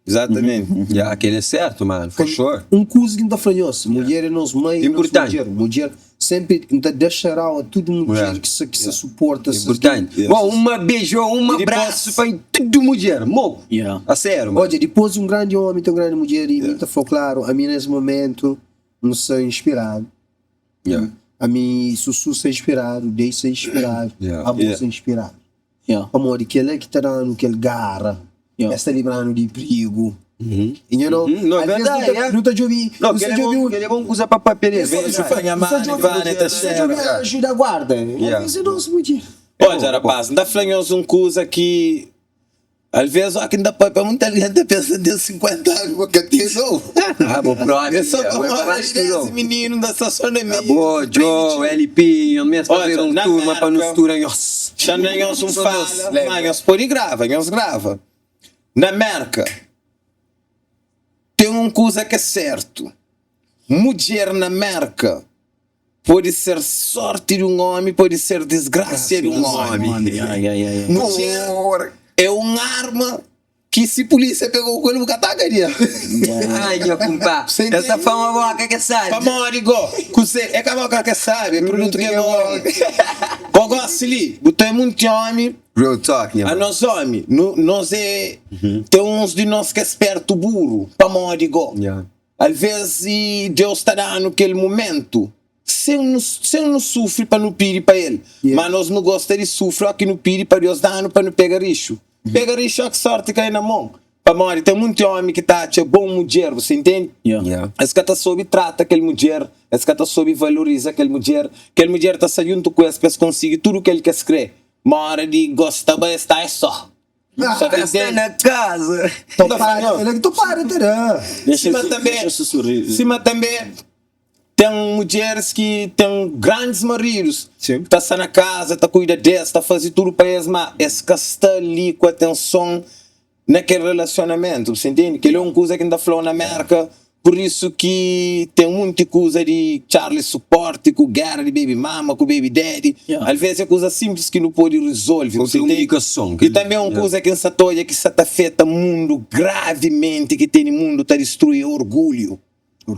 Exatamente. Ya, kel é certo, mano, for sure. Un kuza ki N ta fla nhos, mudjer é nos mãe, é nos Importante. mudjer. Mudjer, senpri N ta da xarau a tudu mudjer ki sa ki sa suporta ses Importante. Bom, uma beijo, um E depois- abraço pa tudu mudjer, mo. Yeah. A sério, mano. Odja, dipôs di un grandi ómi ten un grandi mudjer i mi ta fla-u klaru, ami nes momentu N sta inspiradu. Yeah. Ami, Susu sta inspiradu, Dei sta inspiradu, Yeah. abo Yeah. sta inspiradu. Yeah. Pamodi kel-la ki ta da-nu kel gara, Yeah. es ta libra-nu di prigu. You know? Uhum. Não, é Às vezes verdade, nu ta, yeah. nu ta djobi, Não, nu kel ta é djobi bom, un- kel é bom kuza pa papia dele. Beijo pa nha nu ta mani, djobi- Vânia nu ta djobi Teixeira. anju da guarda. Yeah. Às vezes é nos mudjer. Odja, rapaz, N ta fla nhos un kuza ki alvês óki N ta papia, munta algen ta pensa N ten 50 anu, ma ka ten nau. Ah, bo própi. É só yeah, pamodi bo é mais que dés eu. mininu N ta sta só na meiu. Bo, Joe, LP, nhos mes Odja, fazer um na turma pa nos Merka, tura nhos. Xanda nhos un Só nos, fala, lembra. ma nhos pode grava, nhos grava. Na Merka, ten un kuza ki é sertu, mudjer na Merka pode ser sorti di un omi, pode ser disgrasia di un omi. Mudjer é un arma ki si pulisia pega-u ku el, bu ka ta kadia. Ai, nha kunpá, es ta fla uma boka ke sabi. Pamodi go, kuzê, é ka boka ke sabi, é produtu ke bom. Go gosi li, bu ten munti omi. Real talk, nha A mano. nos omi, nu, nos é, ten uns di nos ki é spertu buru, pamodi go, Yeah. alvês i Deus ta da-nu kel mumentu. Sen nu sen nu sufri pa nu pidi pa el. Yeah. Ma nos nu gosta di sufri ó ki nu pidi pa Deus da-nu pa nu pega rixu. Pega rixu ó ki sorti kai na mon. Pamodi ten munti ómi ki ta atxa bon mudjer, bu sa intende? Yeah. Yeah. Es ka ta sobe trata kel mudjer, es ka ta sobe valoriza kel mudjer. Kel mudjer ta sta djuntu ku es pa es konsigi tudu kel ki es kre. Ma óra di gosta ba es sta es só. Sa ta Festa intende? na kaza. To para, ela ki to para ta da. Deixa Sima tanbe, deixa sussurrir. sima tanbe Ten mudjeris ki ten grandis maridus Sim. ki ta sta na kaza, ta kuida des, ta faze tudu pa es, má es ka sta li ku atenson na kel relasionamentu. Bu sta intende? Kel-li é un kuza ki N ta fla-u na Mérka. Pur isu ki ten munti kuza di Charlie Support ku géra di baby mama ku baby daddy. Yeah. Alvês é kuza sinplis ki nu pode rizolve. Bu Ku sta intende? komunikason. I tanbê un kuza ki N sta ta odja ki sta ta afeta mundu gravimenti, ki tene mundu ta distrui, é orgulhu.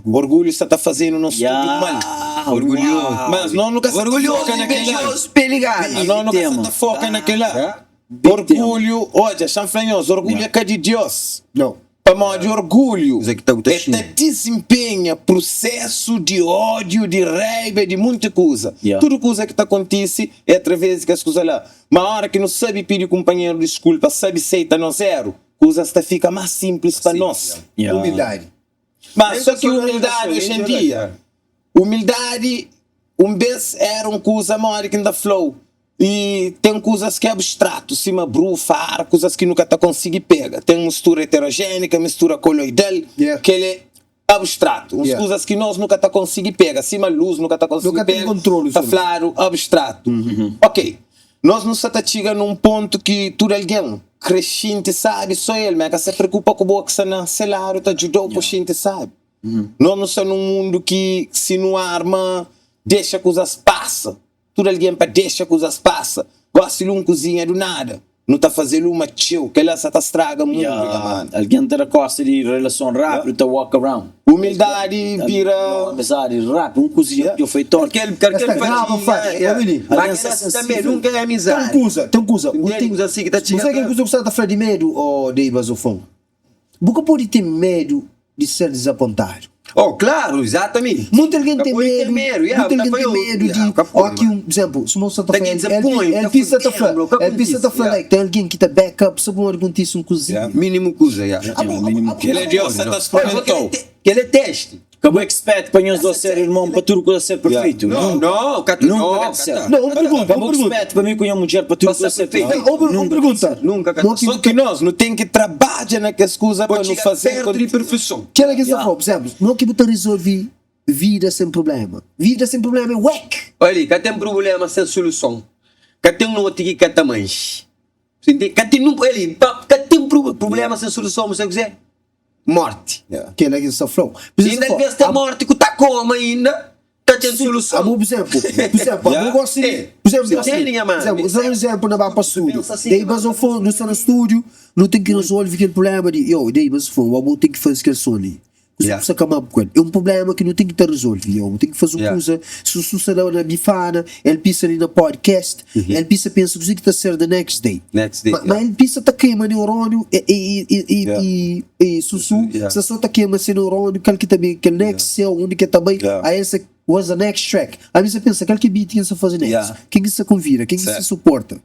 Orgulho sta ta fazenu nos tudu mal. Orgulhoso. Mas nós nu ka sta ta foka na kela. Invejoso pe ligado. Nós nu ka sta ta foka na kela. Orgulho, odja, xa-m fla nhos, orgulho é ka di Dios. Não. Pamodi orgulho Kuza ki ta bu ta é ta xinti. dizinpenha prusesu di ódiu, di raiba, di munti kuza. Tudu kuza ki ta kontise é através di kes kuza la. Ma óra ki nu sabe pidi kunpanheru diskulpa, sabe seita nos éru, kuzas ta fika más sinplis pa nos. Umildadi. Mas só ki umildadi oji en dia, umildadi un bes era un kuza modi ki N ta fla-u, i ten kuzas ki é abstratu sima brufa, ar, kuzas ki nu ka ta konsigi pega. Ten mistura eterojénika, mistura koloidal, kel é abstratu. Uns kuzas ki nos nu ka ta konsigi pega, sima lus nu ka ta konsigi pega, ta fladu abstratu. Ok, nos nu sa ta txiga nun pontu ki tudu algen Kre xinti sabi so el ma el ka sa preokupa ku bo ki sta na se ladu ta djudau pa xinti sabi. Nos nu sta nun mundu ki si nu arma dexa kuzas pasa, tudu algen pa dexa kuzas pasa, gosi li un kuzinha du nada nu ta fazel uma txeu, kela sa ta straga mundu nha manu. Algen ta da kosta di relason rapidu ta walk around. Umildadi bira. Amizadi rapidu, un kuzinha ki dja foi tortu. Kel kel Esta grava faz. fatia. Ô Willy. Mas kela tambe nunka é Tem amizadi. kuza, tem kuza. Bu Tem tem kuza assim ki ta Bu txiga sabe kel ta. kuza ku sta ta fla di medu, ô Dei Bazofon? Bu ka pode ten medu di ser dizapontadu. Oh, klaru, izatamenti. Monti algen Ka ten pode ten medu, medu, yeah, monti ta algen fla ten yo, medu yeah, di ka ó pode, ki mano. un izénplu, suma bu sta ta Ta fla, ki el, dizapõe, el ta pisa ta fla, fudendo, ka el pisa ta kontise, fla yeah. like ten algen ki ta back up so pamodi kontise un kuzinha. Yeah. Minimu kuza, yeah. Ah, bo, ah, bo, ah, bo, Kel é ah, Deus sa ta Kel é sperimentau. te- kel é teste. Ka bu expect pa nhos dos ser irmon pa tudu kuza ser perfeitu. Não, Nunka. não, ka ta, Nunka não, ka ta ka ser. ta. Não, un pergunta, Ka un bu pergunta. expect pa mi ku nha mudjer pa tudu Pa kuza ser ser perfeitu. perfeitu. Un, un Nunka. pergunta. Nunka ka Mo ta. ki Só ki nos nu ten ki trabadja na kes kuza Pa pa nu txiga faze pertu di perfeison. Kela ki sta Yeah. fla, por exemplo, mo ki bu ta resolvi vida sem problema? Vida sem problema é wek. Olha li, ka ten prubulema sen suluson. Ka ten noti ki ka ta manxi. Você entende? Ka ten nun, olha li, pa, ka ten prubulema sen suluson, bu sabe kuzê? Morti. Kela ki sta fla. Inda alvês ten morti ku ta koma inda ka ten suluson. Abo, por exemplo, por exemplo, abo gosta di, por exemplo, Você gosta di, entende, nha mano? por exemplo, usando um exemplo na ba pa studio. Pensa assim, Daí mano. mas eu for, nu sta na studio, nu ten ki resolve kel problema di, yo, daí mas for, abo ten ki faze kel som li. Kusa Yeah. ku sta kama ku el. É um problema ki nu ten ki ta resolve, yo, nu ten ki faze un Yeah. kuza, su su sta na bifana, el pisa li na podcast, el pisa pensa kuze ki ta ser the next day. Next day, Ma, ma yeah. el pisa ta kema neurónio e, e, e, e, Yeah. e, e susu, Yeah. sa só ta kema se neurónio, kal ki ta ben, kel next cell, undi ki ta bai, Yeah. aí essa what's the next track? Aí você pensa, kal ki beat ki sa faze next? Yeah. Ken ki sa konvida? Ken ki sa Certo. suporta?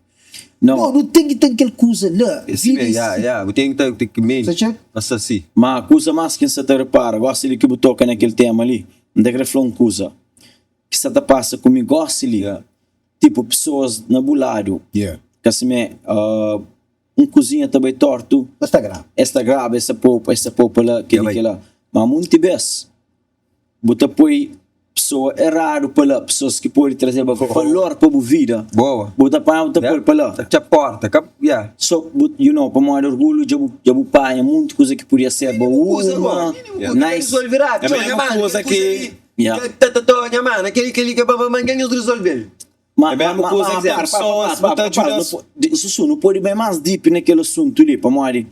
Não. Não, nu ten ki ten kel kuza la. Esse Vida mesmo, é yeah, si. yeah. Bu ten ki ta, ten ki mente. Sa txeu? Pasa si. Ma kuza más ki N sa ta repara, gosi li ki bu toka na kel tema li, N ta kre fla un kuza ki sa ta pasa ku mi gosi li. Yeah. Tipo, pesoas na bu ladu, Yeah. ka simé, ah, un kuzinha ta bai tortu, Mas ta graba. es ta graba, es ta popa, es ta popa la, kel-li, bai. kel-la. Ma munti bes, Bu ta poi pesoa eradu pa la, pesoas ki pode trazeba valor pa bu vida. Boa. Bu ta panha, bu ta poi pa la. Ta txa porta, ka, yeah. So, bu, you know, pamodi orgulhu dja bu, dja bu panha munti kuza ki podia serba Kuza, uma, mínimo kuza, nice. resolve rápido. É mesmo kuza ki- Yeah. Ta ta ta, nha mano, aquele aquele que ba ba ba, nhos resolve. Ma, É mesmo ma, kuza ma, ki para, para, pessoas para, bu ta para, para, djuda- nu po- di- Sussu, nu pode bai más deep naquele assunto li, pamodi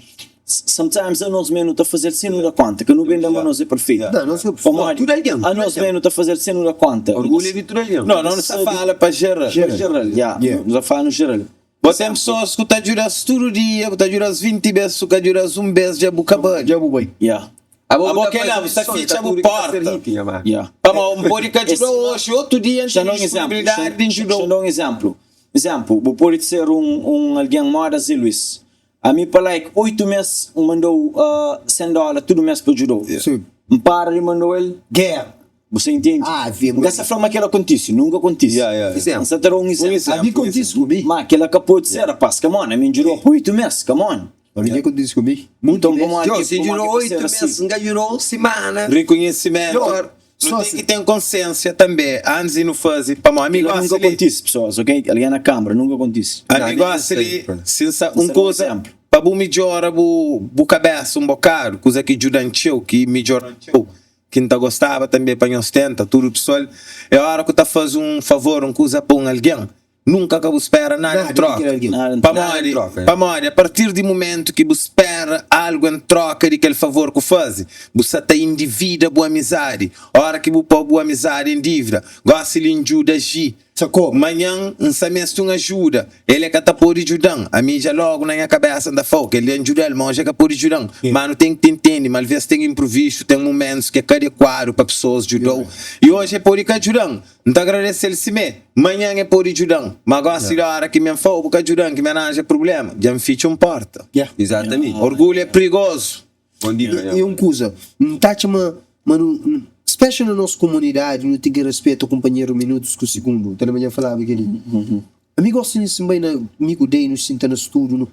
sometimes a nos mesmo nu ta fazer sem nu da conta, que nu ben da ma nos é perfeito. Não, nós é Pamodi Tudo alguém, a tudo nos alguém. mesmo nu ta fazer sem nu da conta. Orgulho é de tudo alguém. Não, não, nu sta fala pa geral. Geral, geral, yeah. Yeah. Nu ta fala no geral. Bo ten pessoas ku ta djuda-s tudu dia, bu ta djuda-s 20 bes, su ka djuda-s un bes dja bu ka bali. Dja bu bai. Yeah. Abo Abo bu ta kel la, faze bu sta som, ka fitxa bu tudu ki ta ser porta. hit, nha mano. Yeah. Pamodi N pode ka É djuda-u sima- oxi, otu dia N Xa ten da un izénplu, disponibilidadi di N xa djuda-u. da un izénplu. Izénplu, bu pode ser un, un algen moda Zé Luís. Ami pa like 8 mês N manda-u uh, 100 dóla tudu mês pa djuda-u. Sim. N para di manda-u el, Guerra. bu sa intende? Ave N ka sa fla ma kel-la kontise, nunka kontise. Yeah, yeah, yeah. N sa ta da un izénplu. izénplu. A mi kontise ku mi. Ma kel-la ka pode ser, rapaz, come on, ami N djuda-u pa 8 mês, come on. A mi dja kontise ku mi. Então, pamodi Djo, ki, si pamodi djurou ki pa 8 ser mês, asi? N ka djurou un simana. Reconhecimento. Djo, Nu Só ten si- ki ten konsiensia tanbe antis di nu faze. Pamodi ami Kel-la gosi nunka li, kontise, pesoas, ok? Algen na kâmara, nunka kontise. ami Não, nem gosi sei, li, pô. si N sa un Isso é um kuza exemplo. pa bu midjora bu bu kabesa un bokadu, kuza ki djuda-m txeu, ki midjora-m txeu, ki N ta gostaba tanbe pa nhos tenta, tudu pesoal, é ora ku ta faze un favor, un kuza pa un algen, Nunka ka bu spera nada en Nada di troka. kel algen. Nada en Nada en Pamodi, troka, é. pamodi a partir di mumentu ki bu spera algu en troka di kel favor ku faze, bu sa ta individa bu amizadi. Ora ki bu po bu amizadi en dívida, gosi li N djuda Ji, Sa kobra. manhan N sa meste un ajuda, el e ka ta pode djuda-m. Ami dja logu na nha kabesa N ta fla, kel li N djuda-l, ma oji e ka pode djuda-m. Ma nu ten ki ta intende ma alvês ten inpruvistu, ten mumentus ki é ka adekuadu pa pesoas djuda-u i oji e pode ka djuda-m. N ta agradese-l simé. Manhan e pode djuda-m, ma gósi di óra ki mi N fla-u bu ka djuda-m, ki mi aranja prubléma, dja N fitxa un pórta. Izatamenti. Orgulhu é prigozu. Bon dika, nha E un kuza, N ta atxa ma ma nu, spesial na nos komunidadi, nu ten ki respeta kunpanheru minutus ku sigundu. Ta lenbra dja N falaba kel-li. Ami gosta di sin bai na mi ku Day nu sinta na studu nu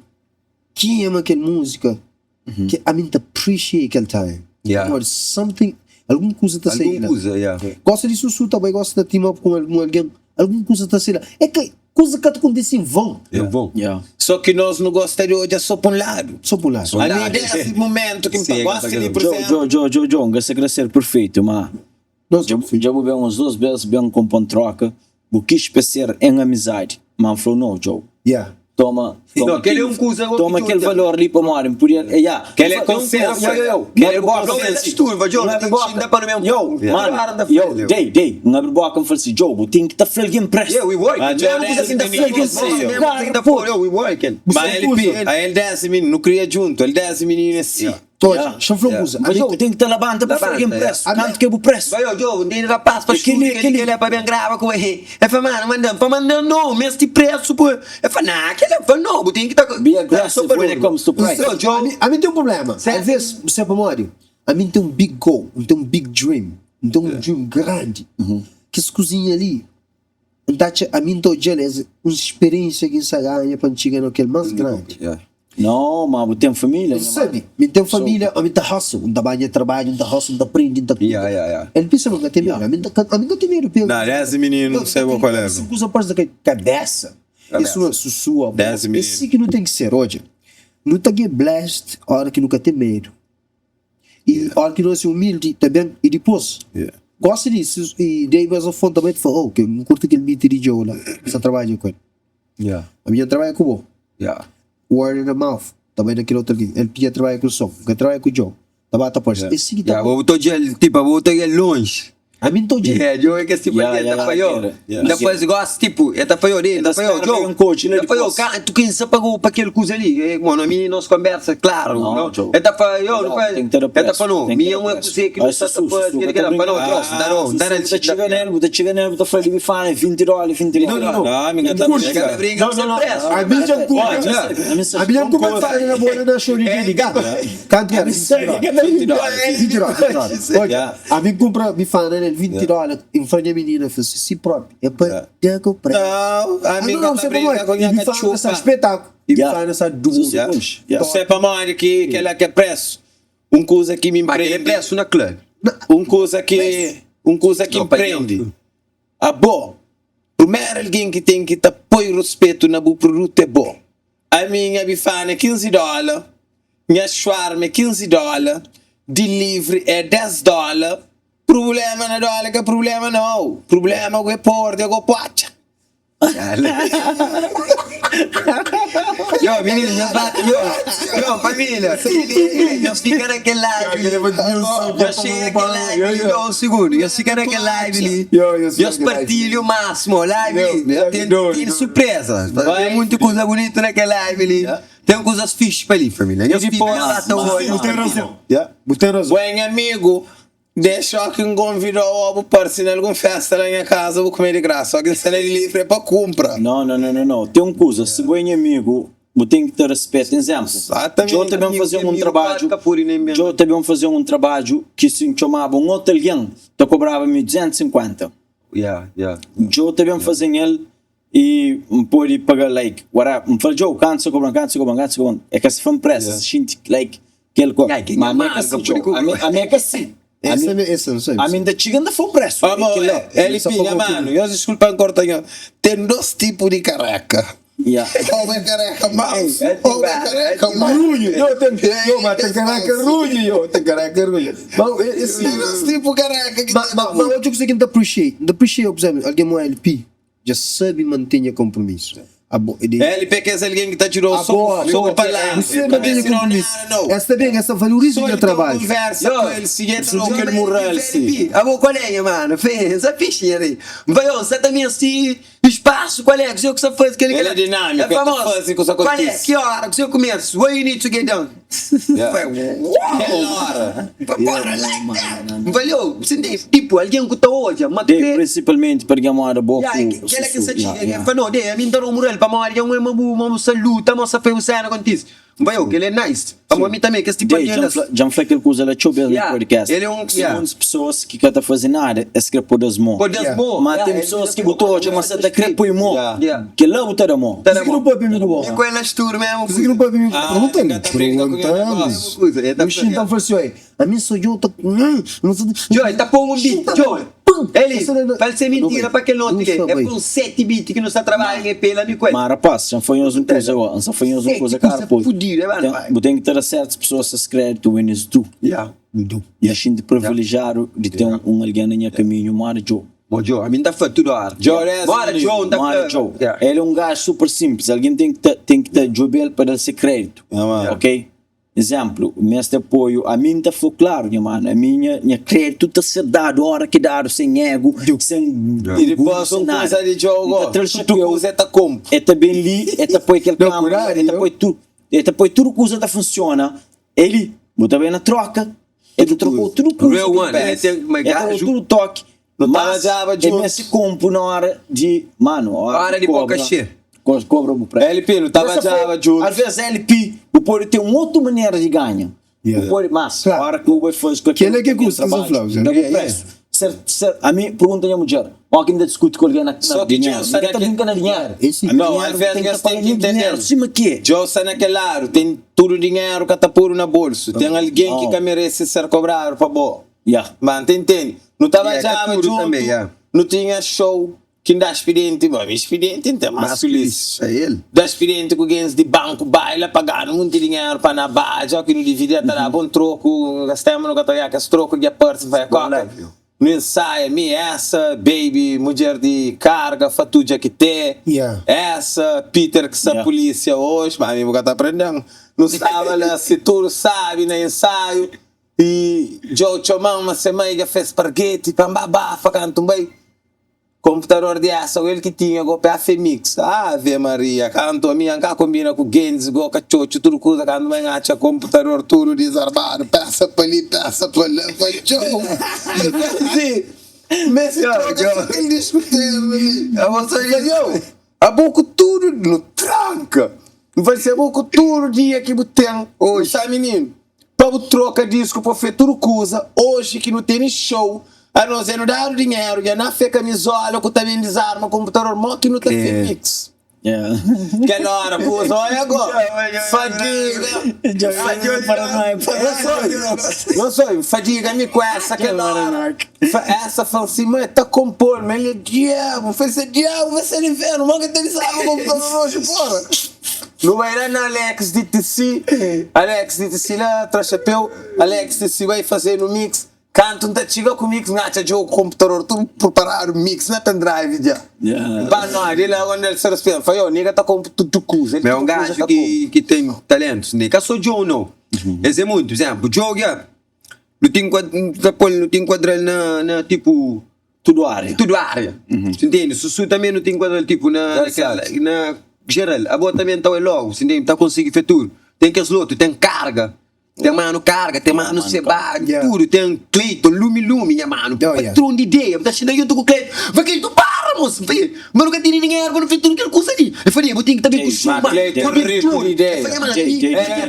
kema kel múzika ki ami N ta appreciate kel time. Yeah. Pamodi something, algun kuza ta saí Algun la. kuza, yeah. Gosta di susu ta bai, gosta ta team up ku algun algen, algun kuza ta saí la. É ka kuza ka ta kontise en vão. En vão. Yeah. Só ki nos nu gosta di odja só pa un ladu. Só pa un ladu. Ami é desi mumentu ki N ta Sim, é gosta di, que pur Djo, izénplu. djo, djo, djo, djo, N ka sa kre ser perfeitu, ma Nos dja, dja bu ben uns dos bes, ben konpo-m troka, bu kis pa ser en amizadi, ma N fla-u no, djo. Yeah. Toma, toma Não, kel é un kuza toma ki kel tu- valor li pamodi N podia, eh, ya. Kel é konsensu. Yo, yo, yo, Kel N é abri boka, konsensu. N fla si, Turva, Djo, N nu abri ten boka. ki xinta pa nu mesmu Yo, pontu. mano, Para da yo, frente. dei, dei, N abri boka N fla si, Djo, bu ten ki ta fla algen presta. Yeah, we working. Ah, Djo, Mesmu kuza desi ki ta fla mininu algen si, presta, yo. mesmu kuza ki ta fla, yo, we working. Ma LP, a el desi mininu, nu kria djuntu, el desi mininu é si. Toji, Yeah. xa-m fla un kuza. Mas Ami bu ten ki ta labanta pa fla algen Labanta, presu. Kantu ki é bu presu? Bai, ó, Diogo, ntende rapaz pa É kel-li, estúdio, é kel-li, kel-li. kel-li é pa ben grava ku el. El fla, mano, manda-m. Fla, manda-m no, meste presu, pô. El fla, nah, kel-li. El fla, no, bu ten ki ta. Be aggressive when it comes to price. Ó, Diogo, Ami, ami ten un problema. Alvês, bu sabe pamodi? Ami N ten un big goal, N ten un big dream, N ten un dream grandi. Kes kuzinha li, N ta atxa, ami N ta odja-l es un speriénsia ki N sa ganha pa N txiga na kel más grandi. No, ma bu ten família? N sabe, mi N ten família, ami N ta hustle, N ta ba nha trabadju, N ta hustle, N ta prende, N ta. El pensa ma N ka ten medu, ami N ka, ami N ka ten medu pega. Não, dez mininu, N sai bo kual é. Si kuza parse na kabesa, es suma susua, Dez mininu. É si ki nu ten ki ser, odja, nu ta get blessed ora ki nu ka ten medu. I ora ki nos é umildi ta ben i dipôs gosta di i dei mes un fon tanbe ta fla oh ke N kurti kel beat di Djo la N sta trabadja ku el ami dja N trabadja ku bo word in the mouth ta bai na kel otu algen el pia trabadja ku son N ka trabadja ku Djo ta ba ta parse é si ki ta Bo ta odja-l tipo bo ta odja-l lonji Ami N ta odja-l. Yeah, Djo é kes tipo Yeah, algen, yeah, ta fla-yo. yeah. N ta faze gosi, tipo, el ta fla-yo, el ta fla-yo, spera Djo, pa un coach la el ta fla-yo, dipôs. kantu ki N sa pagou pa kel kuza li? Eh, mano, ami nos konbersa, klaru, Não, no? Djo. El ta fla-yo, Não, nu fla, tem que ter el ta preço, fla-nu, tem que mi ter é un preço. kuze ki Ah, nu sta ta Sussu, faze, Sussu, kel ka kel ta la, fla, no, brinka. Djo, N ta no, N ta Sussu, bu ta txiga nel, bu ta txiga nel, bu ta fla li bifana é 20 dóla, 20 Não, dóla. não, não. Não, mi ka ta Curte. brinka. Ka ta brinka ku se preço. Ami dja N curte. Ami sa- Ami dja N kumesa na bola na show di Lady Gaga. Kantu era 20 dóla. 20 dóla, 20 dóla. Odja, ami N kunpra bifana nel 20 dóla. N fla nha minina, fla si, si propi, é pa da ku presu. Não, ami Ah, ka não, ta você brinka pamodi? ku nha Bifana sa katxupa. espetáculo. E bifana sa duru. Yeah. Se pamodi ki kel-la ki é presu. Un kuza ki mi Ma kel é prende. presu na club. Un kuza ki un kuza ki Não, N pa prende. dentro. Abo, primeru algen ki ten ki ta poi ruspetu na bu produtu é bo. Ami nha bifana é 15 dóla, nha shawarma é 15 dóla, delivery é 10 dóla. Prubléma na dóla ka prubléma nau, prubléma ku é porta é ku potxa. Yo, mininu, nhos bate, yo, yo, família, nhos fika na kel live li, nhos xega kel live li, yo, un segundu, nhos fika na kel live li, nhos partilha o máximo, live li, ten, ten surpresa, ten munti kuza bunitu na kel live li, ten kuzas fixi pa li, família, nhos fika la ta odja. Bu ten razon, bu ten razon. Buen amigu, Dexa ó ki N konvidau ó bu parse na algun festa la nha kaza bu kume di grasa ó ki N sta na dilivri é pa kunpra. No, no, no, no, no. Ten un kuza, si bo é nha amigu, bu ten ki ta rispeta. Izénplu, Djo ta ben faze-m un trabadju, Djo ta ben faze-m un trabadju ki si N txomaba un otu algen, ta kobraba mi 250. Djo ta ben faze-m el i N pode paga like, whatever. N fla Djo, kantu sa kobra-m, kantu sa kobra-m, kantu sa kobra-m. É ka si fla-m presa, si xinti like kel ko. Ma ami é ka si Djo, ami é ka si. Ami N ta txiga N ta fla-u presu. Amo, LP, nha manu, nhos diskulpa-m korta nho. Ten dos tipu di kareka. Ou é kareka mansu, ou é kareka runhu. Yo, ten, yo, ma ten kareka runhu, yo, ten kareka runhu. Ma, esse. Ten dos tipu kareka ki Ma, ten ma, na ma mundu. odja kusa ki N ta appreciate. N ta appreciate, por exemplo, algen mo LP. Dja sabe mantenha konpromisu. Abo é di. LP kes algen ki ta djudau so Abo, ku so ku palavra. Você mantenha konpromisu. Es ta ben, es ta valoriza So nha el ta trabadju. konversa ku el si el ta dau kel mural si. Abo kual é nha mano? Fê, sa fixi nha rei. N fla, yo, sa ta meste spasu, kual é? Kuzê ku sa faze? Kel-li, El é kel-la. dinâmiku, É el ta famosu. faze kusa Kual é? kontise. Ki óra? Kuzê ku meste? What you need to get done? Aquela hora. Bora lá N fla, yo, si N tipo, algen ku ta odja ma De, kre. prinsipalmenti pa algen moda bo Ya, ku kela ki sa susu. txiga, Ya, ya. fla, no, de, ami N ta da un mural pamodi dja un é ma bu, ma bu sa luta, ma bu sa fai un sena kontise. N fla, yo, kel é nice. Pamodi mi tanbe, kes tipo De, algen dja N la. fla, dja N fla kel kuza la txeu bes na Ya, podcast. el é un, Si ya. montis pesoas ki ka ta faze nada, es kre pô das mô. Pô das mô. Ma Ya, ten el pesoas ta ki bu ta odja ma sa ta kre poi mô. Ya. Kel-la bu ta da mô. Ta da Kuzê ki mô. nu papia mi ku bo? Mi ku el na stúdiu mesmu Kuzê ki nu kuza. papia mi ku Ah, Pergunta-m. ka ta brinka ku nha Pergunta-m. negócio. Kuza, el ta O fla, Xinta ya. fla si, oi, ami sou yo ta Joe, ta pô un beat, Joe. Eli, pa el ser mintira pa kel noti li, é pa un seti beat ki nu sta trabadja en EP la mi ku el. Ma rapaz, dja N fla nhos un kuza gó, N sa fla nhos un Seti kuza kuza kara poi. fudidu, é ba, Ten, pai. bu ten ki ta da sertus pesoas ses kreditu when it's due. Ya. N xinti privilejiadu di ten un algen na nha kaminhu moda Joe. Bom Joe, ami N ta fla tudu ora. Joe é Bora Joe, N ta Moda fla. Joe. Ya. El é un gaju super simplis, algen ten ki ta, ten ki ta djobe-l pa da-l se kreditu. Ya, mano. Ok? Izénplu, meste apoiu, ami N ta fla-u klaru, nha manu, ami nha, nha kreditu ta ser dadu óra ki dadu, sen egu, sen I orgulhu, dipôs sen un nada. kuza di Joe N go, ta tra-l tudu xapéu, kuza e ta konpo. e ta ben li, e ta poi kel Não, kâmera, cuidado, e ta eu. poi tu, e ta poi tudu kuza ta funsiona. Eli, bu ta ben na tróka, e ta trokau tudu kuza Real ki one, bu ele ten ma E ta dau gajo. tudu toki, Nu ta mas rajaba e djuntu. meste konpo na óra di, manu, óra Óra di di pô kobra. kaxê. Kobra bu preço. LP, nu ta badjaba djuntu. Alvês LP, bu pode ten un otu manera di ganha. Yeah. Bu pode, mas Claro. ora ki bu bai faze ku Kel-la ki é kusa, trabalho, kusa fla, da bu yeah, preço. Ser, ser, ami pergunta nha mudjer, ó ki N ta diskuti ku algen na, na Só ki dinheru. Djo sta N ka ta na brinka na dinheru. Esse- Ami Não, dinheru alvês ten nhos ka paga ten ki nha dinheru, entender. sima ki é. Djo sta na kel ladu, ten tudu dinheru ka ta podu na bolsu. Ten algen ki Oh. ka merese ser kobradu pa bo. Yeah. Man, ta intende? Nu ta Yeah, ka badjaba tudu djuntu, tanbe, yeah. nu tinha show. Ki N da spidenti, bo, mi spidenti N ten más filis. É el. Da spidenti ku gens di banku baila, paganu munti dinheru pa na badja, ki nu dividi ta daba un troku, kes ténpu nu ka ta oiá kes troku dja parse, N fai koka, nu ensaia, mi, essa, baby, mudjer di karga, fatudja ki te, essa, Peter ki sta pulisia oji, ma mi bu ka ta prende-m, nu staba la si tudu sabi na ensaiu, i Djo txoma-m ma se mai dja fes spargeti pa N ba bafa kantu N bai. Komputador di essa o el ki tinha go pa femix ave maria kantu ami an ka kombina ku gentis go katxotxu tudu kuza kantu mai n'atxa komputador tudu dizarmadu pesa pa li pesa pa la pa txeu si meste troka so kel disku ternu li yo abo ku tudu nu tranka N fala si abo ku tudu dia ki bu ten oji sa mininu Pa bu troka disku pa fé tudu kuza Oji ki nu teni show Anos é nu dadu dinheru Dja na fé kamizola ku ta ben dizarma Komputador mo ki nu ta fé mix Kel ora kuza oia go Fadiga Não sou fadiga mi ku essa kel ora Essa fala si ma ta kompol ma el é diabu Fé se diabu fé se infernu Mo ki ta dizarma komputador oji porra. Nu bai la na Alex di TC, Alex di TC la tra xapeu, Alex di TC bai fazenu mix. Kantu N ta txiga ku mix, N atxa djogu ku konputador tudu purparadu, mix na pendrive dja. Ba no, di la onde el sta respira, N fla, yo, nigga ta konpu tudu kuza, el Ma é un tudu kuza gaju ta konpu. ki ten talentus, ne? Ka so Djogu no. Es é muntu, izénplu, Djogu ya, nu ten ki ta pô-l, nu ten ki nkuadra-l na na tipu. Tudu ária. Tudu ária. Si ntende? Susu tanbe nu ten ki nkuadra-l tipu na na na jeral. Abo tanbe nta oi logu, si ntende? Ta konsigi fé tudu. Ten kes lotu, ten karga. Ten manu karga, ten manu seba, tudu, ten Cleiton, lumi lumi nha manu, patron di ideia, bu ta xinta djuntu ku Cleiton, fla Cleiton para mos, nfla ma nu ka tene dinheru pa nu fla tudu kel kusa li, el fla bu ten ki ta ben ku suma, Cleiton riku di ideia,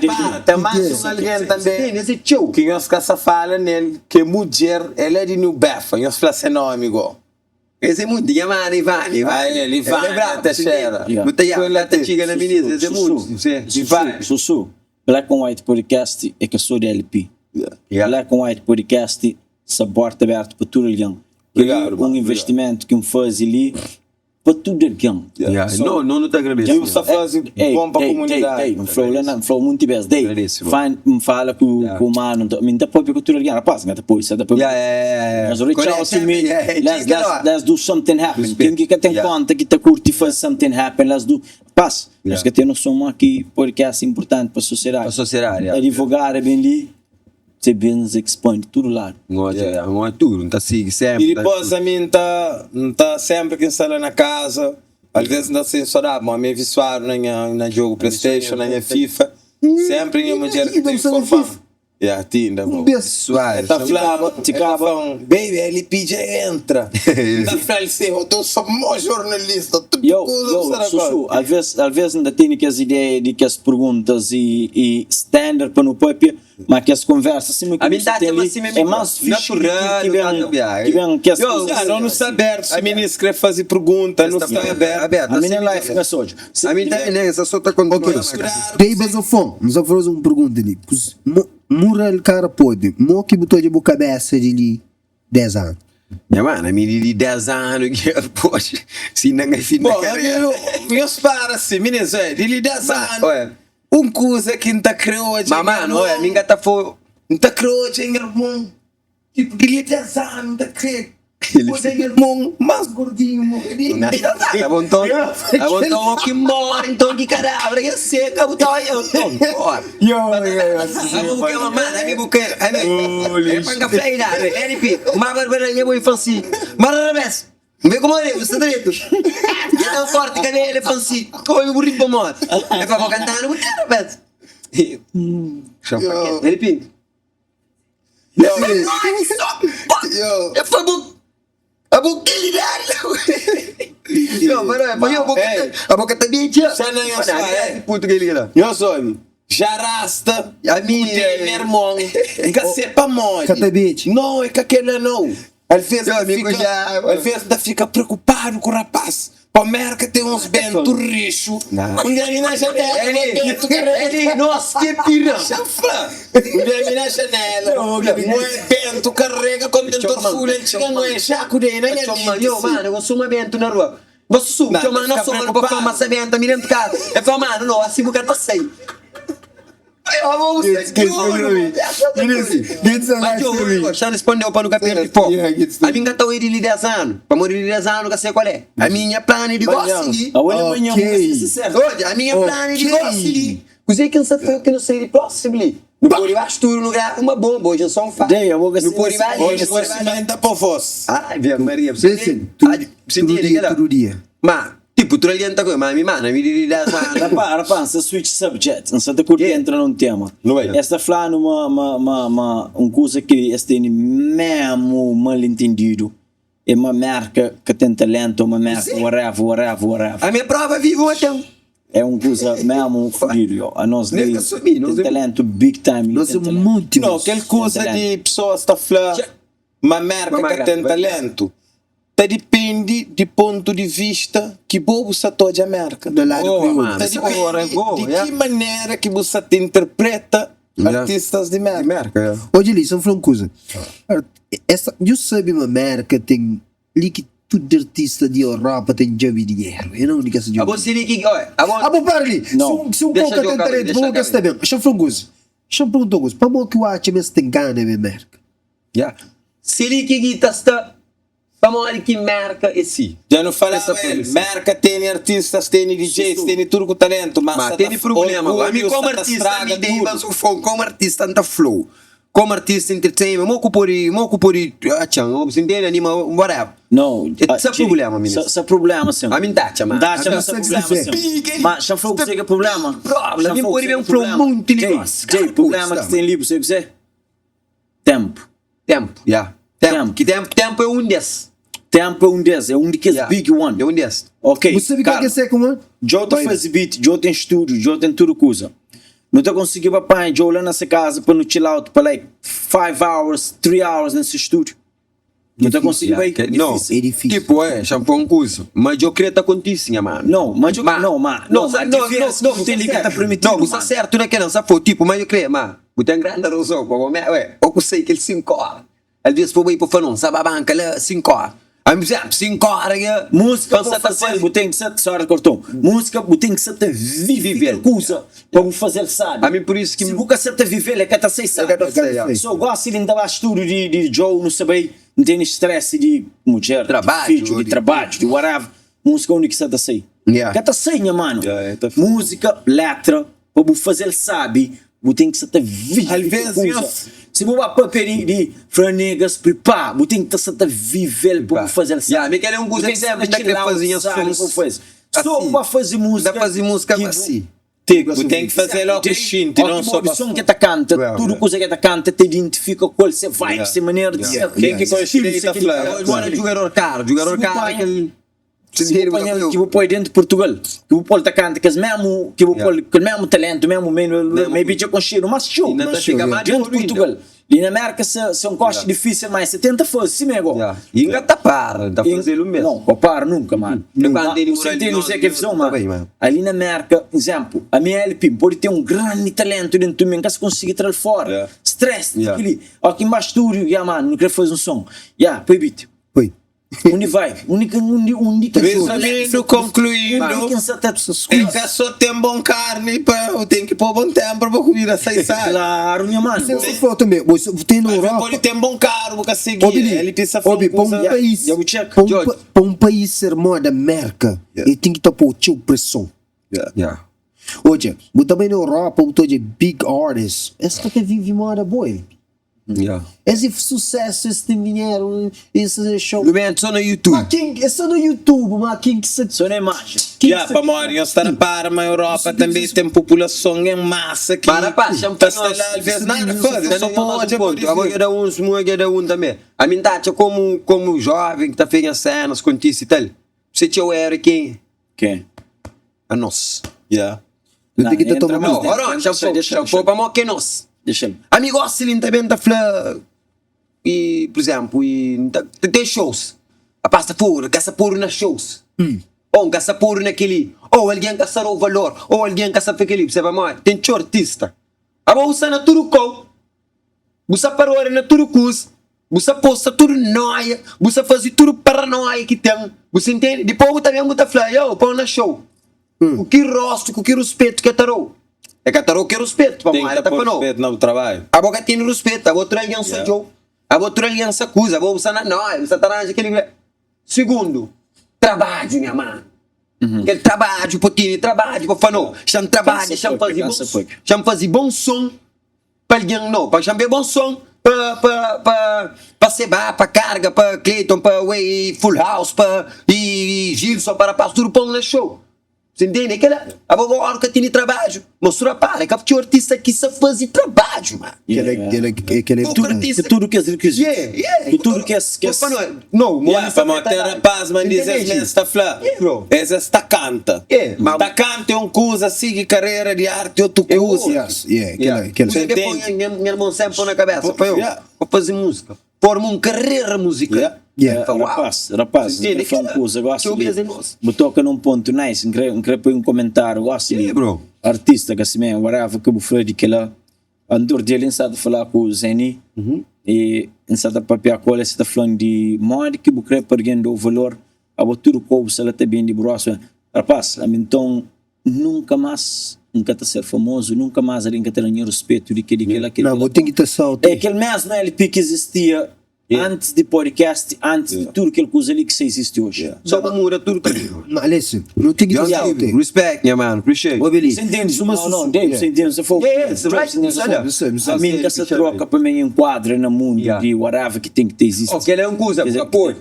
para, ten mas un algen tanbe ki nhos ka sa fala nel, ki é mudjer, el é di New Befa, nhos fla se nomi go. Es é munti, nha manu Ivani, Ivani, Ah, el, Ivani el é brabu, Teixeira. Nu ta ya, ta txiga na mininu, es é munti, Susu, Susu, Black on White Podcast é ka só di LP. Black on White Podcast sta porta abertu pa tudu algen. Obrigado, Un investimentu ki N faze li pa tudu algen. Yeah. So, No, no, nu ta agradese. E bu sta faze bon pa komunidadi. Ei, N fla-u la na, N fla-u munti bes. Dei, Agradese, bro. fine, N fala ku Yeah. ku manu, N mi N ta papia ku tudu algen. Rapaz, N ka ta poi, sa ta papia. Yeah, yeah, yeah, yeah. Mas reach out to me, Yeah, yeah, let's, txiga let's, la. let's do something happen. Respeito. Ken ki ka ten Yeah. konta ki ta kurti faze something happen, let's do. Pas, Yeah. nos ka ten noson ma ki podcast é inportanti pa sosiedadi. Pa sosiedadi, yeah. Advogada ben li, se bens expandi tudu ladu. N odja, yeah, N odja tudu, N ta sigi senpri. I dipôs ami N ta, N ta senpri ki N sta la na kaza, alvês N ta sensuradu, ma ami é visuadu na nha na djogu Playstation, na nha FIFA, senpri nha mudjer ki ta informa-m. Ya, ti inda Un bro. bes. Suave. El ta flaba, el ta fla-m, baby, LP dja entra. N ta fla-l si, ô tu so mó jornalista, tudu Yo, kuza yo, bu sta na Susu, konta. alvês, alvês N ta tene kes ideia di kes perguntas i, i standard pa nu papia, ma kes konversa sima ki A mi nu sta ta ten atxa ma li sima é mi más fixi di ki, natural, ki nu ta ben, ta ki ben kes Yo, kuzas. Ya, no nu sta abertu, si minis kre faze pergunta, nu sta abertu. abertu. A mi na life ka sodja. A mi ta nem, essa só ta continua. Ok, dei bazafon, N sa faze un pergunta li. Kuz, mo, mural kara pode, mo ki bu ta odja bu kabesa di li 10 anu? Nha mano, ami di li 10 anu ki poxa, si inda N ka fin na Bom, karera. ami, nhos para si, minis, oe, di li 10 anu, Oe. un kuza ki N ta kre odja Ma nha mano, oe, ami irmon, N ka ta fo. N ta kre odja nha irmon. Tipo, di li 10 anu ta kre odja nha irmon más gordinhu morri. Abo nton, abo nton o ki mori nton ki kadabra ke seka bu ta oja nton pora. Abo bu ke ma mana ami bu ke ami e pa nka fla idadi NP ma barbara nha bo infansi ma rarabes N ve kuma bu sta dretu Nha tan forti kabelu e fla si Oi bu ri pamodi E fla bo kantanu bu ten rabes NP. Nhos obi, já rasta ku ten nha irmon, N ka se pamodi. Ka ta beji. No, é ka kela no. Alvês N ta fika, alvês N ta fika preokupadu ku rapaz. Pa Merka ten uns bentu rixu. Un dia mi na janela, un bentu karega. Xa fla. Un dia mi na janela, un bentu karega kontentor fulha, N txiga N oia xaku dei na nha menti si. Não, fica preocupado. Xa respondeu pa nu ka perde foku. Ami N ka ta oi di li 10 anu, pamodi li 10 anu ka sei kual é. Ami nha planu é di gosi li. Odja, ami nha planu é di gosi li. Kuzê ki N sa fla ki nu sai di prósimu li? Nu pode ba studu, nu grava uma bomba, hoje é só um fato. Nu pode ba li, Hoje você manda pa vós. Ave Maria, Tudu dia, tudu dia. Ma, tipo, tudu algen ta koi, ma ami, mano, ami di li 10 anu. Rapaz, rapaz, N sta switch subject, N sta ta kurti entra nun tema. Es ta fla-nu ma, ma, ma, ma un kuza ki es tene memu mal entendidu é ma Merka ka ten talentu, ma Merka whatever, whatever, whatever. Ami é prova viva ma ten. É un kuza memu fudidu, yo. Anos Nem li ka só mi, nos ten é talentu big time li, Nos é ten talentu. monti Não, mos. kel kuza di pesoas ta fla ma Merka ka ten talentu. Ta dipende di pontu di vista ki bo bu sa ta odja Merka. Da ladu Boa, kriolu. mano. Ta Boa, dipende boa, di yeah. ki manera ki bu sa ta interpreta Yeah. artistas di Merka. Di Merka, yeah. Odja li, sa N fla un kuza. Esta, dju sabe ma Merka ten li ki tudu artista di Europa ten djabi dinheru. E na undi ki es ta djobe Abo siri ki, oi, abo. Abo para li! Si No. un, si un Dexa pou ka djo ten kabe, talentu, dexa pamo ki es kabe. ta ben? Xa N fla un kuza. Xa N pergunta un kuza. Pamo ki u atxa ma es ten gana ben Merka? Yeah. Se li ki guita sta, pamodi ki Merka é si? Dja nu falaba el, Merka teni artistas, teni DJs, teni tudu ku talentu, mas Ma sa ta teni problema go. Ami orgulhu komu sa ta artista straga mi dei tudu. mas un fon komu artista N ta flou komu artista entertainment mo ku podi mo ku podi atxan o bu ntende anima whatever. No, E sa problema mi sa problema sim. Ami N ta atxa ma N ta atxa ma sa problema sim. Ma xa fla ku se ke problema. Problema, Xa mi fla ku podi se ke ben fla un problema. monti Jay, negócio. Jay, Cara, problema putz, ki ten li bu sabe ku se? Tempu. Tempu, ya. Tempu. Tempu. Ki tempu, tempu é un des. Tempu é un des, é un di kes Ya. big one. É un des. Ok. Bu sabe kal Carlos, ki é second one? Djo ta Vai. faze beat, Djo ten studio, Djo ten tudu kuza. Nu ta konsigi ba panha Djo la na se kaza pa nu chill out pa like 5 hours, 3 hours na se studio. Nu ta konsigi Ya, bai? ke- no. Difícil. É difícil. Tipo, é, xa foi un kuza. Ma djo kre ta kontise, nha mano. No, ma djo, Ma, no, ma, no, no, sa, ma no, no, diferença no, ki ten li ka ta permitidu, No, bu sta mano. sertu na kel, sa foi, tipo, ma djo kre, ma bu ten grande razon, pa bo me, ué, o ku sei kel 5 ora. Alvês pa bai pa fla non, sa ba banka la 5 ora. Ami, por exemplo, 5 ora ke Músika pa pa sa ta fazel, faze. bu ten ki sa, sorry kortou, músika bu ten ki sa ta vive kel kuza pa bu fazel sabi. Ami por isso ki Si bu ka sa ta vivel e ka ta sai sabi. E ka ta sai, ya. So gosi li N ta ba studio di di Joe nu sa bai, N tene stress di mudjer, di Trabadju, fidju, di di- trabadju, di whatever. Músika undi ki sa ta sai? Ya. Ka ta sai nha mano. Ya, e ta. Músika, letra, Pa bu faze-l sabi, bu ten ki sa ta vive Alvês, kel kuza. nhos. Si bu ba papia di, di fla negas, pripara, bu ten ki ta sa ta vive-l pa bu faze-l sabi. Ya, mi kel é un Bu kuza ten ki ki sa senpri ta N ta kre chill out, faze nhas sabi sons pa bu faze. So asi. bu ba faze N ta múzika faze múzika ki bu asi. Ti Bu ten ki faze-l ó ki xinti, Ó non ki só bu obi pa son ki ta kanta, Yeah. tudu kuza ki ta kanta ta identifika ku el, se vibe, Yeah. se manera di Yeah. ser. Ken ki konxe Stilu, li se ta kel fla. Agora jugador karu, jugador Si bu karu é panha- kel. Si bu panha-l ki bu poi dentu Purtugal, ki bu pô-l ta kanta kes mésmu, ki bu pô-l kel mésmu talentu, mésmu maybe dja konxedu más txeu dentu Purtugal. Li na Mérka se un koxa difísil, má se tenta faze simé gó. I N ka ta para, N ta faze-l mésmu. Nau, ka para nunka, mano. Você entende o que é visão, mano? Ali na Mérka, izénplu, ami é LP, N pode ten un grandi talentu dentu mi, N ka sa konsigi tra-l fóra. Stress di kel-li. Óki N ba stúdiu, ya, mano, nu kre faze un son. Ya, poi beat. Poi. Undi vai? Undi ki undi undi ki Resumindo, concluindo, Undi ki nsa ta é ka só ten bon carne pa ten ki pô bon temper pa kumida sai sabi. Claro nha mano. Você falou também, você tem na Europa. Pode ten bon carro bu ka segui. Obi li, Ele precisa falar obi, pa um país, Ya bu check. pa um, pa, pa um país ser moda Merca, ele tem que ta pô txeu pressão. Yeah. Odja, bu ta bai na Europa, bu ta odja big artists, es ka ta vive moda bo, ele. Yeah. Es é sucesso, es tem dinheiro, es é show. Lumen, só na YouTube. Mas quem, é só no YouTube, mas quem que se. Só na imagem. Quem Yeah, que se pamodi nhos ta repara ma Europa també tem populason em massa ki Para pá, xa-m ta fla sta nhos. la alvês nada faze, só pa odja pa ponto. Agora cada um, mo cada um também. A mim tá como como jovem que tá fazendo as cenas, contice e tal. Você tinha o era quem? Quem? A nós. Yeah. Eu tenho que Não, te tomar entra mais mais Não, ora, Deixa, xa foi, deixa, xa deixa. foi para mo que nós. Deixa-me. A mim gosta ele também tá fla e, por exemplo, e tá, tem shows. A pasta puro, gasta puro nas shows. Ou gasta puro naquele, ou alguém gasta o valor, ou alguém gasta aquele, você vai mais. Tem teu artista. A bolsa na turucou. Bu sa parora na tudu kuz, bu sa posta tudu noia, bu sa fazi tudu paranoia ki ten, bu sa intende? Dipos bu ta ben bu ta fla, yo, pon na show. Ku ki rostu, ku ki ruspetu ke ta dau? E ka ta dau ki ruspetu, Ten pamodi ki el ta ta poi fla no. ruspetu na bu trabadju. Abo ka tene ruspetu, abo tudu algen sa djou, abo tudu algen sa kuza, abo bu sa na noia, bu sa ta ranja keli. Sigundu, trabadju nha manu. Kel trabadju pa tene trabadju pa fla no, xa-m trabadja, xa-m fazi bon, xa-m fazi bon son. Pa algen no, pa xa-m be bon son pa pa pa pa Seba, pa Karga, pa Clayton, pa Way, Full House, pa i Gilson, pa rapaz tudu pon na show. Você entende? É kela, abo agora ka tene trabadju, mostra para, ka txeu artista ki sa fazi trabadju, ma. Kela kela kela é Pouco tudo. artista. Ku tudu kes rikisitus. Yeah, yeah. Ku tudu kes kes. Pa no, no, mo Yeah, pamodi ten rapaz ma diz es mes ta fla, Yeah, bro. es es ta kanta. Yeah, ma- Ta kanta é un kuza, sigi karera di arti é otu kuza. Yes, yeah, kela kela. Kuza que põe Entende? nha, nha irmão sempre põe na cabeça. Foi eu, Yeah. vou fazer música. Forma uma carreira musical. Yeah. Yeah. Fala, uau. Rapaz, rapaz, Entende? N kre fla un kuza, gosto Txeu di bês é nos. Bu toka num pontu nice, N kre, N kre poi un komentáriu, gosto di Yeah, bro. artista ka simé, whatever ki bu fla di kela. Antur di el N sa ta fla ku Zeni e N sa ta papia ku el, el sa ta fla-m di modi ki bu kre pa algen da-u valor, abo tudu kobu sa la ta ben di bu rostu. Rapaz, ami nton Nunka más N ka ta ser famozu, nunka más algen ka ta da nha ruspetu di kel-li, kel-la, kel-li. Não, bu ten ki ta salta. É kel mésmu LP ki izistia. Antis di podcast, antis di tudu kel kuza li ki sa izisti oji. Só pa muda tudu ka. Ma listen, nu ten ki Deus faze livre. Respect nha mano, appreciate. Obi li. Você entende? Não, não, Dave, você entende? Você falou. Yeah, yeah, right, A mi ka sa troka pa mi enquadra na mundu di whatever ki ten ki ta izisti. Ok, kel é un kuza, Quer dizer, ka pode.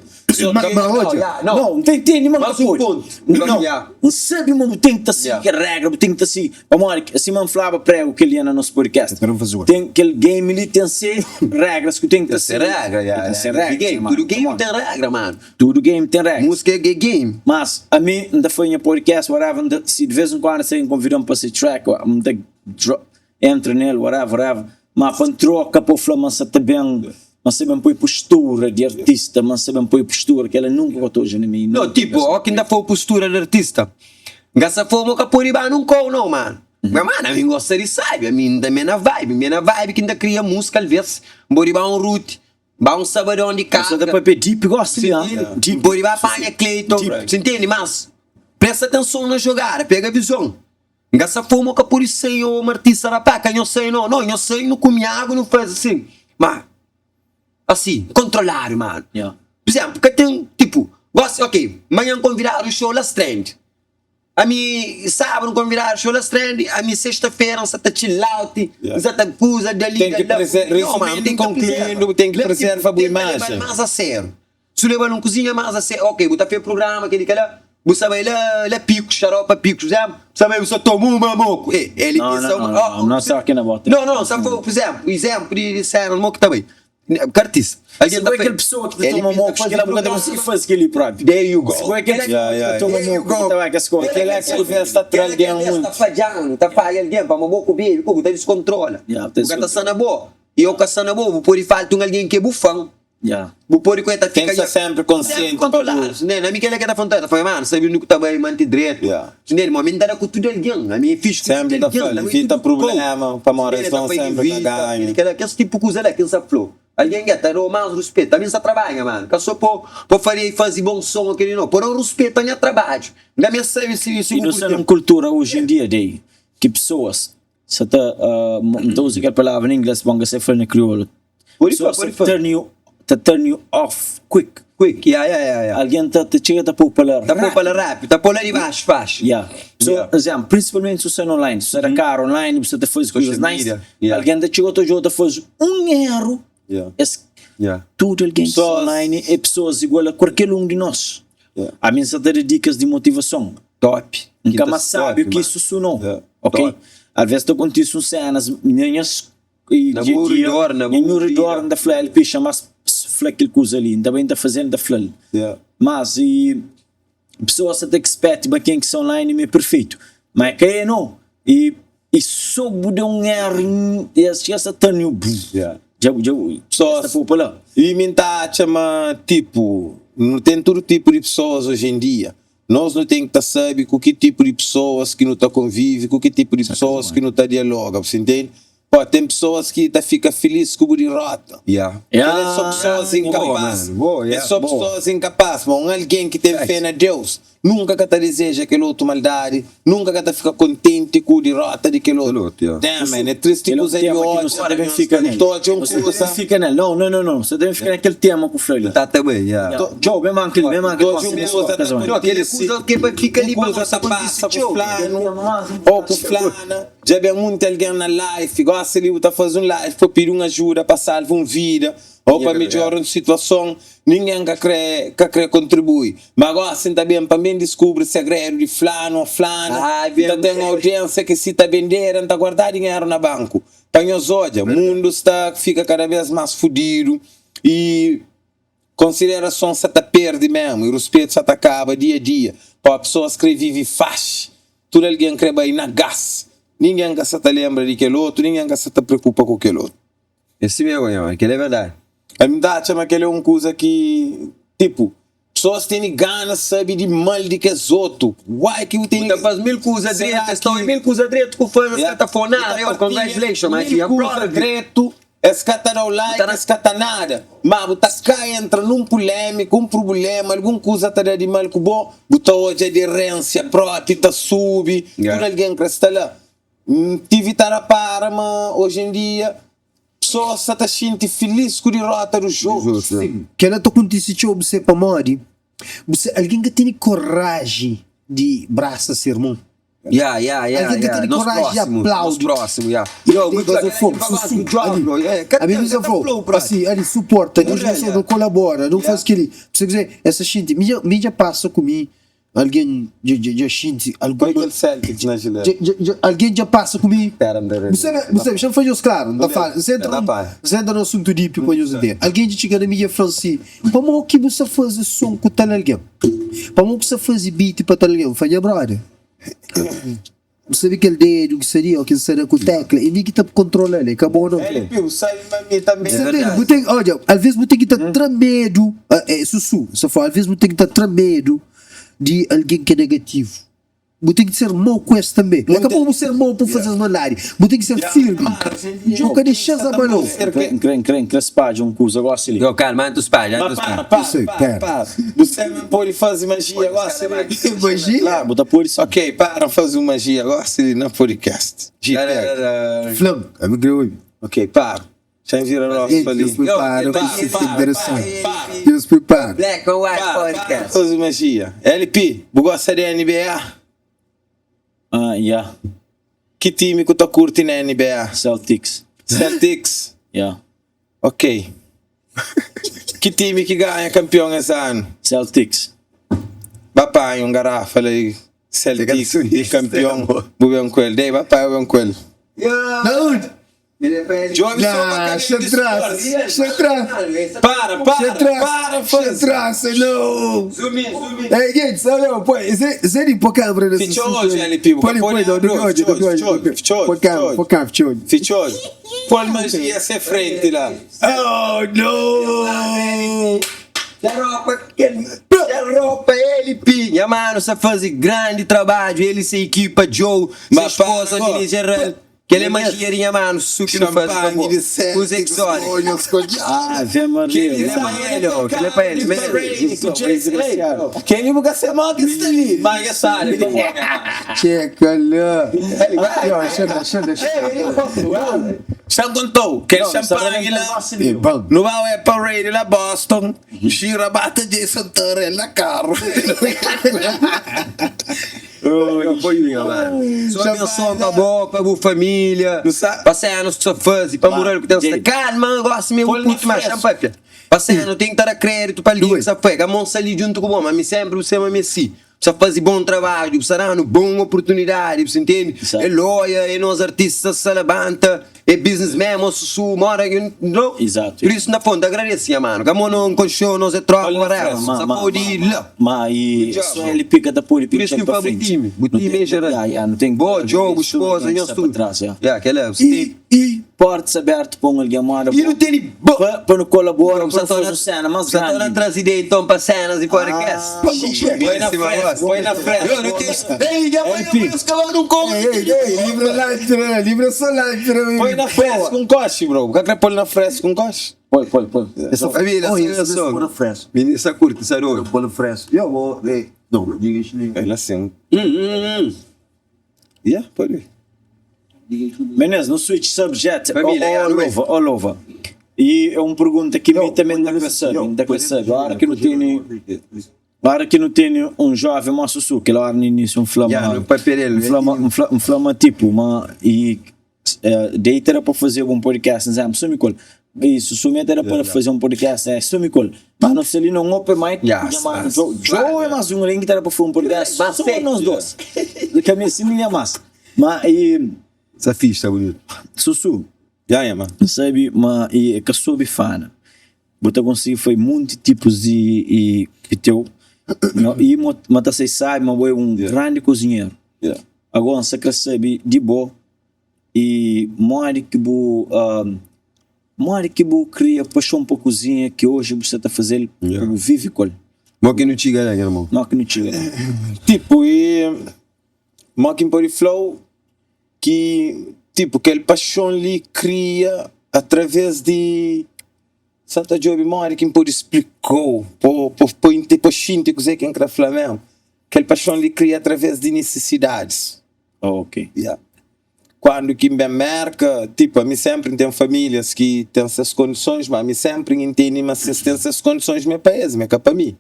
Ma, ma odja. Não, não tem entende, mas Mas não um pode. ponto. Não, Yeah. não sabe, mas tem que estar seguir regra, tem que estar seguir. Pamodi, sima N flaba prego kel dia na nos podcast. Quero fazer outro. Tem kel game li ten se regras ku ten ki ta Tem regra, yeah, Ten se yeah. regras, Game, mano. tudo game Come on. tem regra, mano. Tudo game tem regras. Música é game. Mas a mi N ta fai nha podcast, whatever, N ta, si de vez em quando se convidam pa se track, N ta drop, entra nele, whatever, whatever. Ma pa N troca pa fla ma N sa ta ben, ma N sa ben poi postura di artista, ma N sa ben poi postura que ela nunca ka ta odja na mi. Não, tipo, ó que ainda foi postura de artista. Gasta fomo ka pode ba num call, não, mano. Mas, mano, a mim gosta de sabe, a mim também na vibe, minha na vibe que ainda cria música, às vezes, bori ba um root, ba um sabadão de Sa ta carga. papia deep gosta di, ah. Deep. Bori ba panha Clayton, você entende? Mas, presta atenção na jogada, pega a visão. Gasta fomo ka pode ser um artista rapaz, que eu sei não, não, eu sei não come água, não faz assim. Mas, assim, controlado, mano. Yeah. Por exemplo, que tem, tipo, gosto, ok, amanhã convidar o show Last Trend. A mim, sábado convidar o show Last Trend, a mim sexta-feira, um sata chill out, Yeah. sata coisa dali. Tem que da- preser- Não, mano, resumindo tem e que concluindo, preservar. tem que Leva, preservar tipo, a boa tem que levar imagem. mais a sério. Se levar numa cozinha mais a sério, ok, botar feio programa, aquele que lá, você vai lá, lá pico, xaropa pico, por exemplo, você vai, você toma uma moco. Ei, ele Não, pensa não, uma- não, oh, não, não, só aqui na bota. Não, não, só foi, por exemplo, exemplo de sério, moco também. Que artista. Alguém Se tá for aquela fe- pessoa que te Ele toma pinta mocos, que ela fazer nunca consegue fazer aquele próprio. There you go. Se for aquele Yeah, yeah, que toma yeah. moco, que tá com as coisas. Aquele é que vê está Aquele que alguém está muito. falhando, tá falhando alguém, para moco bebe, o tá descontrola. Yeah, tá O cara tá descontrola. sana boa. E eu caçando boa, vou pôr e falta um alguém que é bufão. Yeah. Vou pôr e coisa Tem que fica ser sempre consciente. controlado. Né? Na minha que tá falando, tá falando, mano, sabe o que tá bem manter direito. Yeah. Né? Mas mim tá com tudo alguém, a minha fiz Sempre tá falando, evita problema, para morar são sempre tá ganho. Aquele tipo de coisa lá que ele falou. Alguém que tá mais respeito, a mim só trabalha, mano. Que só pô, pô faria fazer bom som aquele não. Por um respeito a minha trabalho. Na minha sabe se se E nós temos uma cultura hoje em dia daí, que pessoas, você tá, não usa aquela palavra em inglês, bom, que você fala na crioulo. Por isso, Pessoas por isso. turn you, tá turn you off quick. Quick, yeah, yeah, yeah, yeah. Alguém tá, te chega tá pôr para Tá pôr para rápido, tá pôr lá de baixo, faz. Yeah. So, Yeah. exemplo, principalmente se você é online, se você era caro online, você tá fazendo coisas Social nice, media, yeah. alguém te chegou outro jogo, tá fazendo um erro, Yeah. esse Yeah. tudo alguém que está Pessoas- online é pessoas igual a qualquer um de nós. Yeah. A mim só dá dicas de motivação. Top. Nunca Quinta mais sabe top, o que mano. isso sonou. Yeah. Ok? Top. Às vezes tu acontece cenas, minhas e Na dia- boa dia, redor, na Nha boa redor, vida. da flel, ele picha, mas flel aquele coisa ali, ainda bem está fazendo da flel. Yeah. Mas e pessoas até que expect para quem que são online é perfeito. Mas que é não. E e só de um erro, e essa turn you. Yeah. Já já Pessoas- essa poupa lá. E me tá chama tipo, não tem todo tipo de pessoas hoje em dia. Nós não tem que tá saber com que tipo de pessoas que não tá convive, com que tipo de pessoas que não tá dialoga, você entende? Pô, tem pessoas que tá fica feliz com o derrota. Yeah. É só pessoas incapazes. mano. Boa, yeah. É só Boa. pessoas incapazes. Mas um alguém que tem fé na Deus nunca que tá deseja aquele outro maldade, nunca que tá fica contente com a derrota de aquele outro. outro, yeah. Damn, man, é triste Ele é um coisa de tema que ódio. você também fica nele. Todo é um Você coisa. também fica nele. Não, não, não, não. Você deve ficar naquele tema com o Freire. Tá também, yeah. Yeah. Joe, bem manquil, bem manquil. Todo um coisa tá Não, aquele coisa que vai ficar ali Um para coisa você tá passa acontecer, pro flano, ou com flana. Já vem muito alguém na live, gosta ali, tá fazendo um live para pedir uma ajuda, para salvar uma vida, ou para melhorar uma situação. Ninguém que quer, que quer contribuir. Mas agora assim também, também descobre segredo de flano ou flana. Ah, bem. Então tem audiência que se tá vendendo, tá guardar dinheiro na banco. Para nós olha, o mundo está, fica cada vez mais fodido e consideração se tá perde mesmo, e o respeito se tá acaba dia a dia. Pô, a pessoa que vive faz, tudo alguém quer bem na gás. Ninguém que se tá lembra de aquele outro, ninguém que se tá preocupa com aquele outro. Esse mesmo, mano, aquele é verdade. A mim dá chama aquele é uma coisa que, tipo, pessoas têm gana, sabe, de mal de que é outro. Uai, que eu tenho Então faz mil coisas Será diretas, estão que- em mil coisas diretas que faz Yeah. essa catafonada, eu, congratulations, mas Mil I'm coisa proud of you. direto, esse cara dá o like, Tá na- esse cara nada. Mas botar cá entra num polêmica, um problema, alguma coisa tá de mal com bom, botar hoje aderência própria, tá sube, Yeah. tudo alguém que está lá. Tive estar a para, mas hoje em dia, Pessoas sa ta xinti feliz ku dirota dos outros. Sim. Kela ta kontise txeu bu se pamodi bu se algen ka tene koraji di brasa se irmon. Ya, ya, ya, Algen ka ya. tene Nos koraji di próximo, nos aplaudi. próximo, ya. Yo, Tem bu fla, fazer fogo, sussu, ali. ali. A mim você falou, assim, ali, suporta, Não, não, yeah. não colabora, não faz aquele. Você quiser, essa gente, mídia, mídia passa comigo, alguém já, já, já xinte, Põe alguma, aquele Celtics na geleira. já, já, já, alguém já passa comigo. Pera, me dá- Você, você, deixa eu fazer os claro, não tá falando. Você entra, Dá pá. você entra no assunto deep e põe os entender. Alguém te chega na mídia e fala assim: Como que você faz som com tal alguém? Como que você faz beat para tal alguém? Eu falei, brother. Você vê aquele dedo que seria, ou que seria com tecla, e ninguém tá controlando, ele acabou não. LP, sabe mami também. Você É entende? verdade. Você tem, olha, às vezes você tem que estar tremendo, ah, é, sussu, você fala, às vezes você tem que estar tremendo de alguém que é negativo. Você tem que ser mau com esse também. Acabou de ser mau para fazer as maldades. Você tem que ser firme. Nunca deixar as abalou. Kre spadja um kuza gosi li. Yo, calma, antes espalha, Mas antes para, espalha. para, Isso aí, para, pera. para. Você não pode fazer magia agora, será que- Magia? Lá, Bota por isso. Ok, para fazer magia agora, se na podcast. G, pega. Flam, eu me Ok, para. Já vira rosto ali. Deus prepara, Yo, para isso para, interessante. para, Deus prepara. Black and White Para, para Podcast. fazer magia. LP, você gosta de NBA? Ah, yeah. Que time que tu curte na NBA? Celtics. Celtics. Yeah. Ok. Que time que ganha campeão esse ano? Celtics. Papai, um garrafa ali. Celtics e campeão. Vou ver um coelho. Daí, papai, vou ver um coelho. Não, Jovem só pra não, atrás, atrás. Para, para, para, faz. Atrás, não. Zoom in, zoom in. Ei, gente, olha, põe, zé põe câmera nesse Fichou hoje, LP, Põe, põe, não, não, hoje, não, hoje. Fichou, Põe câmera, põe câmera, fichou. Fichou. Põe magia sem frente lá. Oh, não! Xaropa, xaropa, LP. Minha mano, você faz grande trabalho. Ele se equipa, Joe, sua Mas esposa, para, Denise Gerald. Que ele é magiarinha, mano, suco não faz. Champanhe de Os Celtics. exóticos. Ah, Ave Maria. Ele é pra ele, ó. Ele é pra ele. Desgraciado. Quem nunca se manda isso ali? Mas é sabe. Checa lá. Aqui, ó, chega, chega, chega. Já contou que é champanhe lá. E bam. No vai é parade lá Boston. Gira bate Jason Terrell na carro. Apoio, mano. Só abençoa pra boa, pra boa família. Não sabe? Pra cenas que só faz, pra moral que tem. Gente. Calma, gosto mesmo, Põe na puto, mas festa. champanhe. Pra cena, tem que estar a crédito pra alguém que só foi. A mão ali junto com o bom, mas me sempre você é Messi. Você faz bom trabalho, você dá boa oportunidade, você entende? Exato. É loia, é nós artistas se levanta, é businessman, moço, su, mora, não? Exato. Por isso, na fonte, agradeço, mano. Que a mão não conchou, nós é troca, Olha na whatever. frente, Só pode ir lá. Mas e Job. só ele pica da pura e Por isso pica que eu pra falo frente. time, o Não time tem- em geral. Yeah, yeah, não tem Boa, jogo, esposa, Não nós tem tudo. para trás, yeah. Yeah, aquela, você E, e, Portas abertas para um alguém mora. E não tem nem bo- Para não colaborar, para Você não fazer cena mais Você tá grande. traz ideia então para cenas e podcast. Põe na frente, põe na frente. Eu não tenho. Ei, já vai os cavalos não comem. ei, ei, ei, livra lá, livra só lá, Põe na frente com coche, bro. O que é que põe na frente com coche? Põe, põe, põe. Família, Oh, essa esse só. põe na frente. Menina, essa curta, essa ouro. Põe na frente. Eu vou, ei, não, diga isso. Ele assim. Hum, hum, hum. Yeah, pode ir. Menezes, no switch subject, Família, all, yeah, all over, all over. E é uma pergunta que me também dá põe que saber, nesse- dá que põe saber. nesse- Agora que não tem, agora que não tem um jovem moço su, que lá no início um flama, Yeah, no papel ele, um flama, um flama, um flama tipo, uma e daí era para fazer um podcast, não sei, sumicol. Isso, sumete era para fazer um podcast, é sumicol. Mas não sei ali não open mic, Yeah, mas mas- Joe Joe é mais um link que era para fazer um podcast, Mas só sei. nós dois. Que a minha sim é mais. Mas e Essa ficha, tá bonito. Sussu, Yeah, yeah, mano. sabe, mas e que soube fana. Bota conseguir foi muitos tipos de e que teu não, e mas você sabe, mas é um grande cozinheiro. Yeah. Agora você quer saber de boa e more que bu um, more que bu cria paixão para cozinha que hoje você está fazendo, Yeah. yeah. vive com ele. Bom que não chega, né, irmão? Não que não chega. Tipo, e. Mockingbird Flow, que. Tipo, aquele paixão ali cria através de. Santa Job Mori, quem pode explicou, pô, pô, pô, pô, xinte, que quem quer falar mesmo. Aquele paixão ali cria através de necessidades. Oh, ok. Yeah. Kuandu ki N ben Merka, tipu, ami senpri N ten famílias ki ten ses kondisons, ma ami senpri N intende ma si es ten ses kondisons ma é pa es, ma é ka pa mi.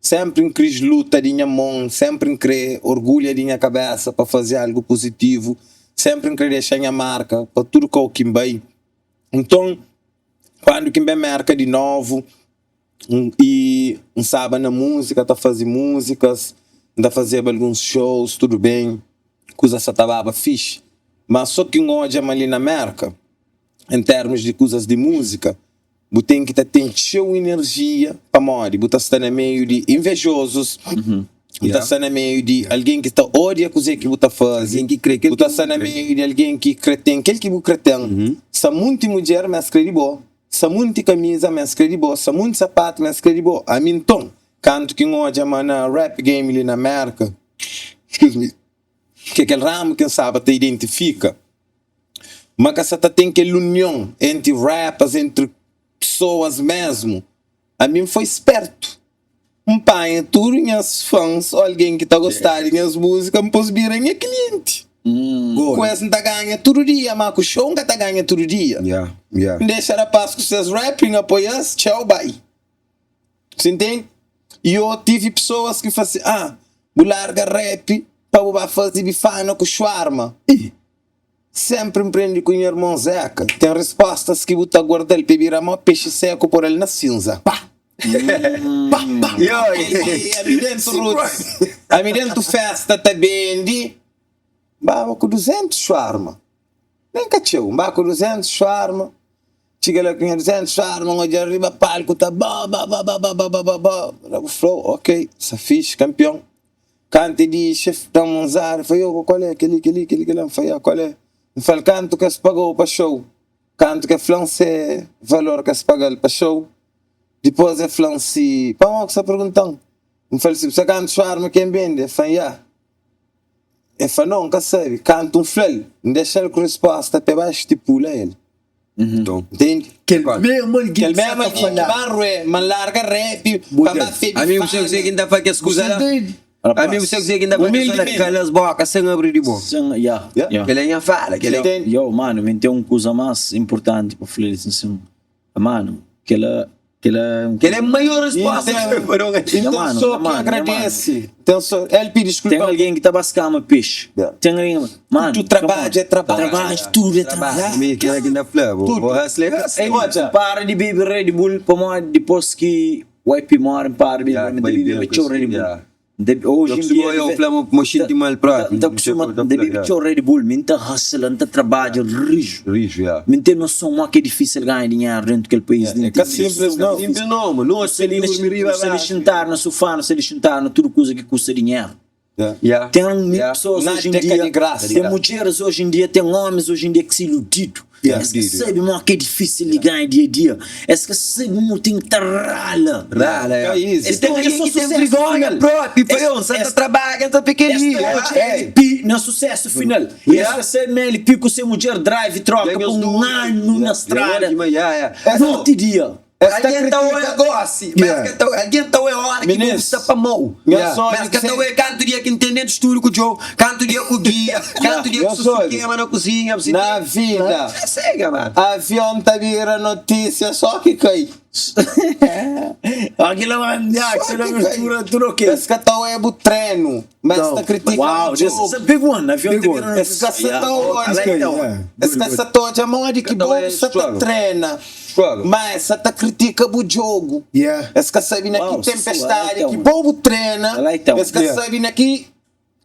Senpri N kris luta di nha mon, senpri N kre orgulha di nha kabesa pa faze algu puzitivu, senpri N kre dexa nha marka pa tudu kau ki N bai. Nton, kuandu ki N ben Merka di novu, I N staba na múzika, ta faze múzikas, N ta fazeba alguns shows, tudu ben, kuzas sa ta baba fixi. Má sô ki N odja ma li na Mérka, en térmus di kuzas di múzika, bu ten ki ta ten txeu inerjia pamodi bu ta sta na meiu di invejozus, bu ta sta na meiu di algen ki ta ôdia kuzê ki bu ta faze, bu ta sta na meiu di algen ki krê ten kel ki bu krê ten. Sta monti mudjer ma es krê di bo. Sa munti kamiza ma es kre di bo Sa munti sapatu ma es kre di bo Ami nton, kantu ki N odja ma na rap game li na Merka Excuse me Ke kel ramu ki N staba ta identifika Ma ka sa ta ten kel union entri rappers, entri pesoas mesmu Ami N foi spertu N panha tudu nhas fans ô algen ki ta gostá di nhas múzika, N pô-s bira nha klienti. Ku es N ta ganha tudu dia, má ku xou N ka ta ganha tudu dia. N dexa rapás ku ses rap, N apoia-s, txeu bai. Si ntende? I ô tive pesoas ki fla si, ah, bu larga rap pa bu ba faze bifana ku xuarma. Ih! Senpri N prende ku nha irmon Zeka, ten rispostas ki bu ta guarda-l pa e bira mó pexi seku por el na sinza. Pa! Pa! Pa! Ami dentu roots, ami dentu festa ta bendi, N baba ku 200 xuarma, nen ka txeu, N ba ku 200 xuarma, txiga la ku nha 200 xuarma, N odja riba palku ta ba ba ba ba ba ba ba ba ba, bu fla, ok, sta fixi, kanpion. Kantu e dixi, e da-m un zar, e fla, Yo, kual é kel-li, kel-li, kel-li, kel-la? N fla, Ya, kual é? N fla-l, Kantu ki es paga-u pa xou? Kantu ki e fla-m se valor ki es paga-l pa xou, dipôs e fla-m si, Pamodi ki bu sta pergunta-m? N fla-l si, Bu sabe kantu xuarma ki N bende? E fla-m, Ya. E fla, Nau, N ka sabe. Kantu N fla-l, N dexa-l ku respósta pa e ba stipula el. Entende? Kel mesmu algen Kel ki sa mesmu ta algen ki fala. ba rue, ma N larga rap pa ba febi Ami bu sabe kuzê ki N ta fla kes kuza la? Ami bu sabe kuzê ki N ta fla kes kuza la? Kala es boka sen abri di boka. Sen, ya, ya. Kel-la é nha fala, kel-la. Entende? Yo, mano, mi N ten un kuza más inportanti pa fla li, sin, mano, kel-la Kel-la Kel-la é maior resposta Ten, pa da un ten Nha mano, só nha ki mano, nha mano. agradese. Ten só, el pidi Tem desculpa. alguém que ta baskama peixe. Yeah. Tem alguém, mano, Tudo trabalho é trabalho. Trabalho, tudo é trabalho. Mi kel-la ki N ta fla, bo Tudo. hustle é hustle. Ei, odja. Para di bebe Red Bull pamodi dipôs ki YP móre N para di Yeah, bebe, N ta bai bebe bebe txeu Red Bull. yeah. N ta hoje Eu em costumo dia eu deve- fla mo mo xinti mal próprio. N ta kustuma N ta bebe txeu Red Bull, mi N ta hustle, N ta trabadja riju. Riju, yeah. Mi N ten noson mó ki é difísil ganha dinheru dentu kel país li. É ka simples não. Simples não, mano. Nu sta li nu sta li xintadu na sufá, nu sta li xintadu na tudu kuza ki kusta dinheru. Yeah. Ten Yeah. pessoas Nada hoje em é ka dia, di graça. ten mudjeres hoje em dia, ten homis hoje em dia ki sa iludidu. Yeah. Es ka sabe mó ki é difísil di ganha dia a dia. Es ka sabe mo ten ki ta rala. Rala, Ka yeah. easy. Es ta Tem odja alguém só que tem sucesso vergonha final. próprio. Foi Es- eu, só es- trabalha, só fica Es ali. ta odja LP na sucesso final. Es ka sabe ma LP ku se mudjer drive troca pa um ano na strada. Noti dia. Alguém tá olha gosse, mas que tá, alguém tá olha hora que Meninos, não está pa mão. Nha sonho Mas que que tá olha canto dia que entende do estúdio com o Joe, canto dia com o guia, canto dia Nha que sonho. se queima na cozinha, você Na vida, Cega, mano. avião ta bira notícia só que cai. Aquilo é um dia que Só você que não mistura tudo ok. Esse que tá é o treino, mas Não. tá criticando Wow, o this is jogo. a big one. Avião Big tá one. virando Esse que Yeah. tá I onde? like that one. Yeah. Esse que tá onde a mão de que Cada bom um é você tá struggle. treina. Struggle. Mas você tá critica o jogo. Yeah. Esse que sabe na Wow, que tempestade, I like that que one. bom treina. I like that one. Esse que Yeah. sabe na que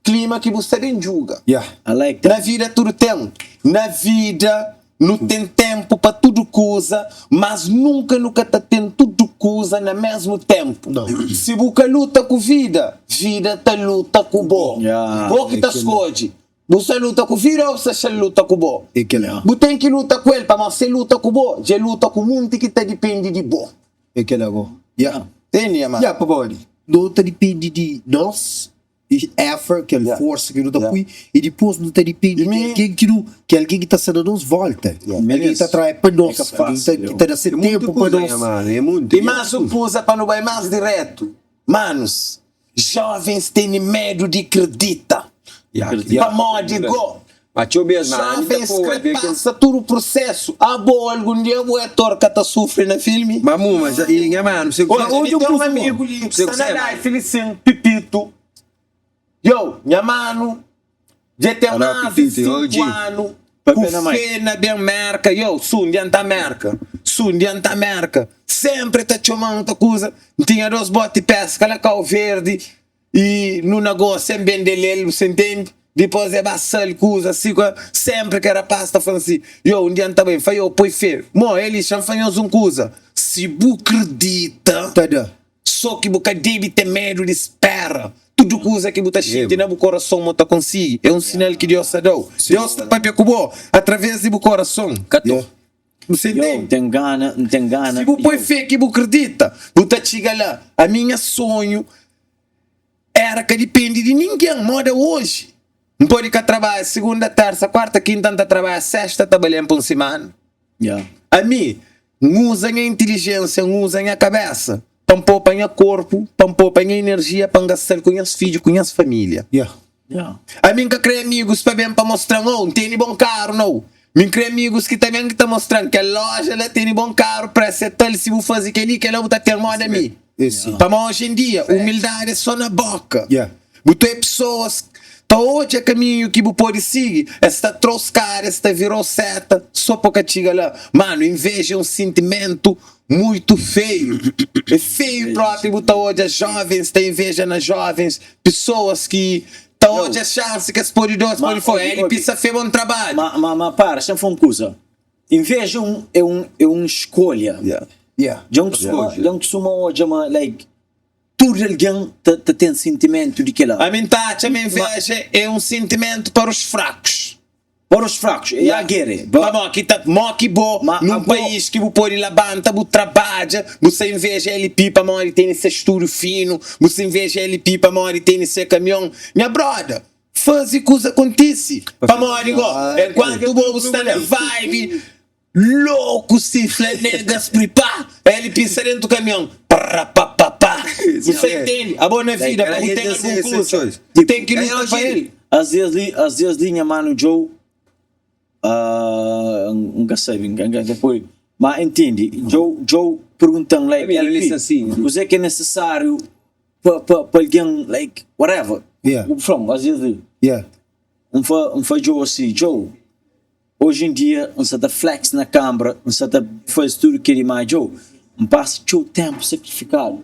clima que você bem julga. Yeah. I like Na that. vida tudo tem. Na vida não tem tempo para tudo coisa, mas nunca nunca tá tendo tudo coisa no mesmo tempo. Não. Se você luta com vida, vida tá luta com bo. Yeah. Bo que tá escolhe. Você luta com vida ou você luta com bo? É aquele, ó. Você tem que lutar com ele, mas você luta com bo, já luta com muito que tá depende de bo. É aquele agora. Yeah. Entende, mano? Yeah, pabodi. Não tá depende de nós, e effort, aquela Yeah. força que não tá Yeah. põe, e depois não tá depende E de me- alguém que não, que alguém que tá sendo a nos volta. Yeah. Alguém que tá atrás para nós, É capaz, alguém que tá, que tá dando É muito tempo para coisa, nós. mano. É muito. E mais um pusa para não vai mais direto. Manos, jovens têm medo de acreditar. Yeah. Yeah. Pamodi go. Ma txeu bês, ma ami ta Jovens pô, kre alvê kel. pasa tudu prusesu. Abo algun dia bu é ator ka ta sufri na filmi? Ma mu, ma i nha manu, se ku. Odja, mi ten un amigu li ki sta na life li sin, Pipito. Yo, nha manu, dja ten más di 5 anu ku fé na ben Merka. Yo, su un dia N ta Merka, su un dia N ta Merka. Senpri el ta txoma-m ta kuza. N tinha dos boti peska la Kau Verdi i nu nagosia, N bende-l el, bu sa intende? Dipos e ba sal kuza si ku Senpri ke rapaz ta fla-m si, Yo, un dia N ta bai. N fla, Yo, poi fé. Mo, Elixa, N fla nhos un kuza, si bu kridita. Ta da. So ki bu ka debe ten medu di spera. Tudu kuza ki bu ta xinti na bu korason ma bu ta konsigi, é un sinal ki Deus ta da-u. Deus ta pâpia ku bo através di bu korason. Bu ta intende? Si bu poi fé ki bu kridita, bu ta txiga la. Ami nha sonhu éra ka dipende di ningen, moda oji. N pode ka trabadja sigunda, térsa, kuarta, kinta, N ta trabadja sésta, ta bale-m pa un simana. Ami, N uza nha intilijénsia, N uza nha kabésa pa N popa nha korpu, pa N popa nha inerjia pa N gasta-l ku nhas fidju, ku nhas família. Ami N ka krê amigus pa ben pa mostra-m, Oh, N tene bon karu! Nau. Mi N krê amigus ki ta ben ki ta mostra-m kel lója la tene bon karu, présu é tal, si bu faze kel-li, kel-la bu ta ten móda mi. Pamodi oji en dia, umildadi é sô na bóka. Bu ta oe pesoas ta odja kaminhu ki bu pode sigi, es ta tra-u skada, es ta vira-u seta sô pa ka txiga la. Manu, inveja é un sintimentu muitu feiu. É feiu própi bu ta odja jóvens ta inveja na jóvens, pesoas ki ta odja xansi ki es pode da, es pode fla, El pisa fé bon trabadju. Ma, ma para, xa-m fla un kuza. Inveja é un, é un skolha. Dja N kustuma odja ma, like, Tudu algen ta ta ten sentimentu di kila. Ami N ta atxa ma inveja é un sentimentu para os fracos. Para os fracos, e a gere. Pa mo ki ta mo ki bo nun país ki bu pode labanta, bu trabadja, bu sa inveja LP pamodi tene se stúdiu finu, bu sa inveja LP pamodi tene se kamion. Nha broda, faze kuza kontise. Pamodi go, enkuantu bo bu sta na vibe. Louco si fla negas pripá el pisa dentu camion prapapapá bu sa intende abo na vida pa bu ten algun kuza bu ten ki luta pa el. As dias li as dias li nha mano Djou N ka sabi N ka poi ma intende Djou Djou perguntan like LP kuzé ki é nesesáriu pa pa pa algen like whatever bu flam as dias li N fla N fla Djou asi Djou Oji en dia N sa ta flex na kanbra, N sa ta faze tudu kel-li, má djo, N pasa txeu ténpu sakrifikadu.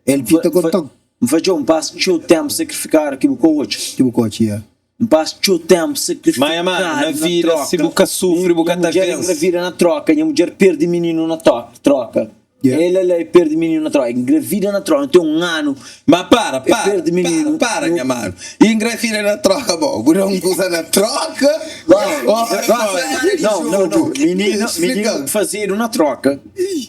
El fita kontan. N fla djo, N pasa txeu ténpu sakrifikadu ki bu ka odja. Ki bu ka odja, yeah. N pasa txeu ténpu sakrifikadu Má, má, na na vida si tróka. bu ka sufri bu ka Nha ta mudjer vense. engravida na tróka, nha mudjer perde mininu na tróka. El la e perde mininu na troka, e engravida na troka, ten un anu. Ma para, E para, perde mininu. para, para nha manu. Engravida na troka bo, bu da un kuza na troka? Não, não, não. Mininu, mininu fazedu na troka.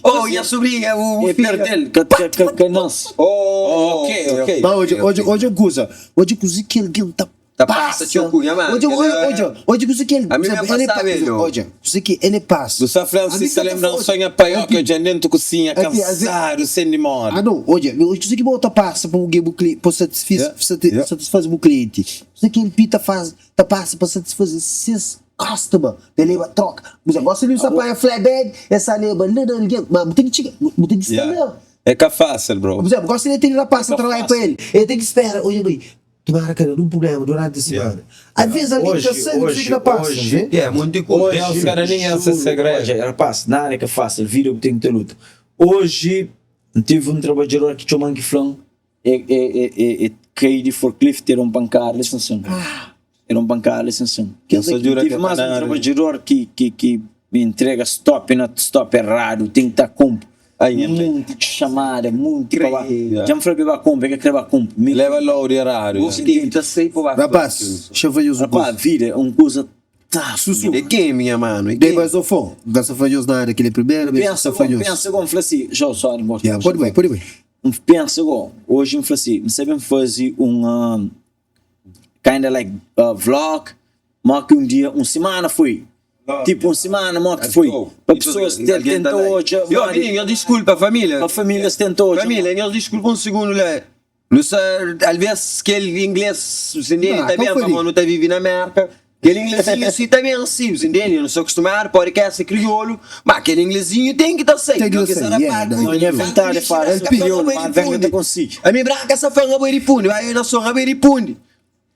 Oh, nha sobrinha, o E perdel, ka, ka, ka, ka nase. Oh, Ok, ok. Ma odja, odja, odja un kuza. Odja kuze ki algen ta Ta pasa txeu ku nha mano. Odja, odja, odja, odja kuze ki el, Ami mesmo ele passava ele, ó. odja, kuze ki ele pasa. Bu sa fla-m si Ami sa ka ta lembra-m odja. so nha pai ó ki odja-m dentu kusinha Api, aze- kansadu sen di móda. Ah não, odja, kuze ki bo ta pasa pa bu bu kli, pa satisfiz, Yeah, sati, yeah. satisfaze bu klienti. Kuze ki el pita faz, ta pasa pa satisfaze ses customer, pa el leba troka. Bu sa gosta di usa panha flatbed, el sa leba la na algen, ma bu ten ki txiga, bu ten ki sta Yeah. la. É ka fásil bro. Por exemplo, gosta di tene rapaz ta É ka trabalha pa fásil. el, el ten ki spera, odja bai, Tomara ka da nun prublema duranti simana. Alvês algen ka sabe kuzê ki ta pasa. Oji, Yeah, monti kuza. Deus ka da ningen se segredu. Oji, rapaz, nada é ka fásil, vida bu ten ki ta luta. Oji, N tive un trabadjador ki txoma-m ki fla-m e e e e kai di forklift e da un pankada li sin sin. E da un pankada li sin sin. N sa djuda Tive ke más un panada. trabadjador ki ki ki entrega stop na stop eradu, ten ki ta konpo. Ai nha mãe. Munti chamada, munti pa ba. Yeah. Dja-m fla pa ba konpo, el ka kre ba konpo. Mi Leba load eradu. Bu tem ta sai pa ba. Rapaz, xa fla nhos un Rapaz, kuza. vida é un kuza taf. Susu. É quem, minha mano? É Dei quem? mais ofon. N ka sa fla nhos nada, kel é primeira vez ki N Pensa sa fla go, nhos. pensa go, N fla si, João, sorry, N gosta. Yeah, pode bai, pode bai. N pensa go, oji N fla si, N sabe N faze un kinda like vlog, mo ki un dia, un simana foi. Tipo un simana mo ki foi. Pa pessoas tenta odja. Yo, menino, nhos disculpa família. Pa famílias tenta odja. Família, nhos disculpa un segundo lá. Nu sa, alvês kel inglês, se ta ben, pamodi nu ta vive na Merka. Kel inglesinhu si ta ben si, bu intende? Eu não sou acostumado, podcast é crioulo, mas kel inglesinhu tem ki ta sai. Tem ki ta sai, yeah, Não, nha vontade é fala crioulo, mas vem que ta konsigi. A mi branca sa fla nga bai di pundi, vai eu na sou nga bai di pundi.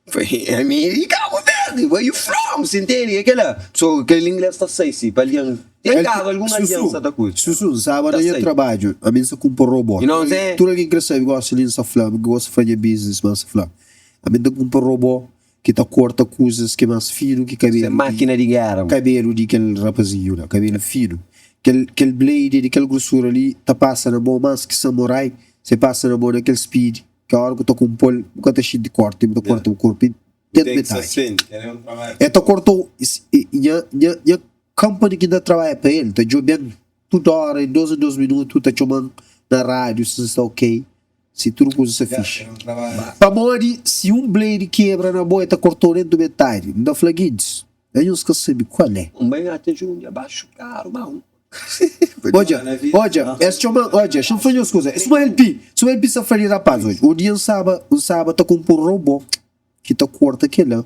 Foi a mi di Cabo Verde, where you from? Bu intende? É kela. So kel ingles ta sai si, pa algen tem cabo algun algen sa ta curti. Susu, N staba Ta na nha sai. trabadju, ami N sa kunpra robô. You know what I'm saying? Tudu algen kre sabe, gosi li N sa fla, N gosta fla nha business, ma N sa fla, ami N ta kunpra robô ki ta korta kuzas ki é más finu ki Isso é kabelu di máquina di guerra. kabelu di kel rapazinhu la, kabelu finu. Kel kel blade di kel grosura li ta pasa na bo más ki samurai, se pasa na bo na kel speed ki óra ku ta konpo-l bu ka ta xinti korti, bu ta korta bu korpu Bu interu ten ki sa metadi. senti, kel é un trabadju. El ta korta-u, nha nha nha company ki N ta trabadja pa el ta djobe-m tudu óra, di dos en dos minutu ta txoma-m na rádiu si N sta ok. Si tudu kuza sta fixi. Pamodi si un blade kebra na bo e ta kortou dentu metadi. N ta fla gentis, anhos ka sabi kual é. Un bai ate djundi abaxu karu ma un. Odja, odja, es txoma, odja, xa-m fla nhos kuza. Suma LP, suma LP sta fla di rapaz oji. Un dia N staba, N staba ta konpo un robô ki ta korta kela.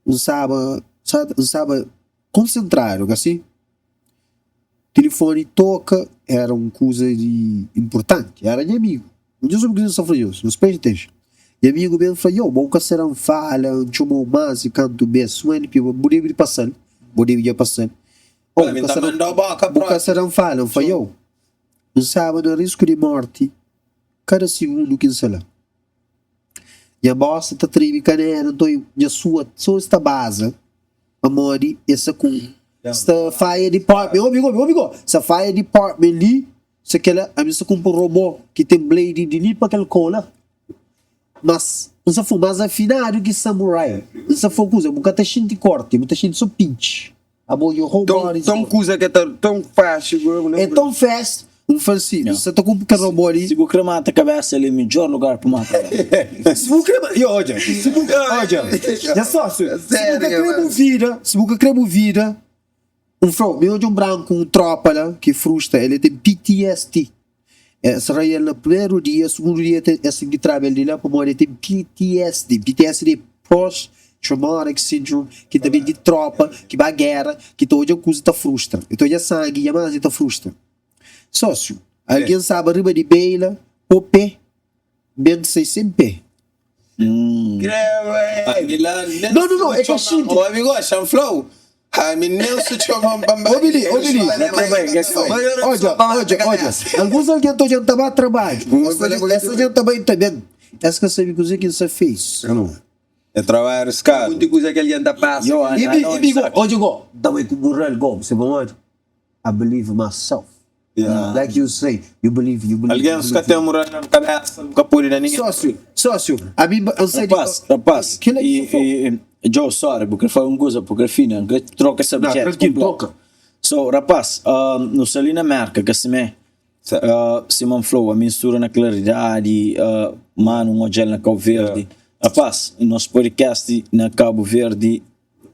N staba, N staba konsentradu, ka si? Tilifoni toka, era un kuza di inpurtanti, era nha amigu. Un dia sobre kuzê N sta fla nhos, nhos presta atenson. Nha amigu ben fla, Yo, bo ka sera N fala, N txomau más di kantu bes, suma N pidi, bu debe di pasa-l, bo debe dja pasa-l. Oh, bu ka sera, bu ka sera N fala, N fla, Yo, N staba na risku di morti kada sigundu ki N sta la. Nha bosta ta treme kanela, nton nha sua so sta baza. Pamodi e sta ku sta fire department obi obi obi go sta fire department li sta kela ami sta kunpra un robô ki ten blade di li pa kel kola mas N sta fla mas afinadu ki samurai N sta fla kuza bu ka ta xinti korti bu ta xinti so pinch abo your whole body is Ton kuza ke ta ton faxi é ton fast N fla si N sta ta kunpra kel robô li Si bu kre mata kabesa li é midjor lugar pa mata kabesa. Si bu kre yo odja si bu odja nha sósiu si bu ka kre bu vida si bu ka kre bu vida N fla-u mi odja un branku un tropa la ki frusta el ten PTSD es rai-el na primeru dia sugundu dia es ten ki traba el di la pamodi el ten PTSD PTSD é post traumatic syndrome ki ta ben di tropa ki ba géra ki ta odja kuza ta frustra el ta odja sangi dja mas el ta frustra. Sósiu, algen staba riba di beila, pô pé, ben sai sen pé. Não, não, não, é ka xinti. Ô amigo, xa-m fla-u, ami nen su txoma-m pa N bai. Obi li, obi li. Odja, odja, odja, alguns algen ta odja-m ta ba trabadju, es ta odja-m ta bai ta ben, es ka sabe kuzê ki N sta fez. É trabalhu ariskadu. Munti kuza ki algen ta pasa. I mi, i mi go, odja go, N ta bai ku mural go, bu sabe pamodi? I believe in myself. Yeah. Like you say, you believe, you believe. Alguém you ka believe. tem moral na cabeça, nunca pode dar ninguém. Sócio, sócio, a mim, eu sei de. Rapaz, rapaz, Aquilo é que e, sou. e, e, Joe, sorry, porque foi uma coisa, porque fina, que troca esse Não, objeto tranquilo, completo. troca. So, rapaz, uh, no ali na América, que assim é, uh, Simon Flow, a mistura na claridade, uh, mano, um hotel na Cabo Verde. Rapaz, nosso podcast na Cabo Verde,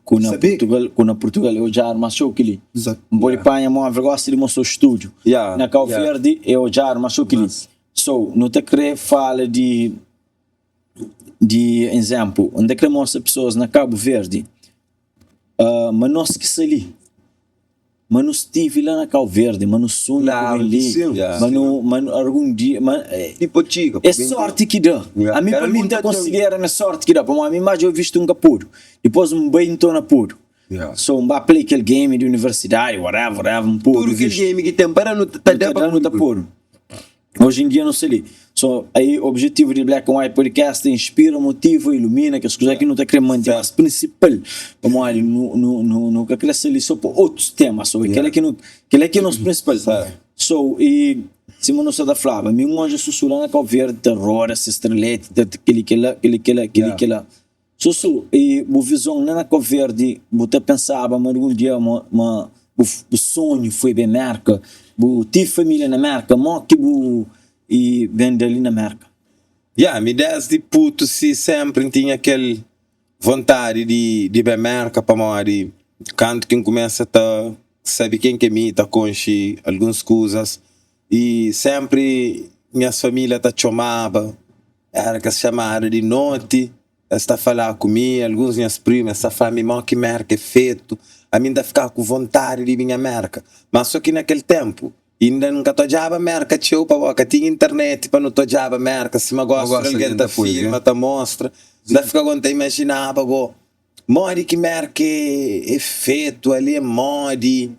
ku na Sabe? Portugal, ku na Portugal eu já arma show kili. Exato. Boli panha móvel gosta de mostrar o estúdio. Yeah, Na Cabo yeah. Verde eu já arma show kili. So, não te querer fala de de exemplo, onde querer mostra pessoas na Cabo Verde, uh, mas nós que ali, mas nós estive lá na Cabo Verde, mas nós sonho Claro com ali, que sim. Yeah. mas não, mas algum dia, mas, eh, Tipo chica. é sorte que dá. Yeah. A mim, Cara, para mim, muita tá considera a sorte que dá. Para mim, mais eu visto um capuro. Depois um bem então na puro. Yeah. So, um play aquele game de universidade, whatever, whatever, um puro. Tudo que visto. game que tem para não tá Tá dando tá puro. Hoje em dia não sei ali. So, aí o objetivo de Black and White Podcast é inspira, motiva, ilumina, que as coisas que não tá querendo manter, mas principal, como ali no no no no que cresce ali só por outros temas, so, aquele que não, aquele que é nosso principal. So, e se não se da flava, mi um anjo sussurrando na Cabo Verde, terror, esse estrelete, aquele aquele aquele aquele aquele aquele. Sussu, e o visão na Cabo Verde, você pensava, mas algum dia, uma, uma, o, o sonho foi bem marca, o tive família na marca, mó que bu e vem dali na marca. Yeah, mi desde puto si sempre tinha aquele vontade de de bem merca pa modi canto quem começa ta sabe quem que é mi ta conche algumas coisas e sempre minha família ta chamava era que chamada de noite. Es ta falá ku mi, alguns nhas primu, es ta fla mi mó ki Merka é fetu. Ami N ta fika ku vontadi di binha Merka. Má sô ki na kel ténpu, inda N ka ta odjaba Merka txeu pamodi ka tinha internet pa nu ta odjaba Merka sima gósi tudu algen ta filma, ta mostra. N ta fika ku N ta imajinaba gó modi ki Merka é fetu, ali é modi.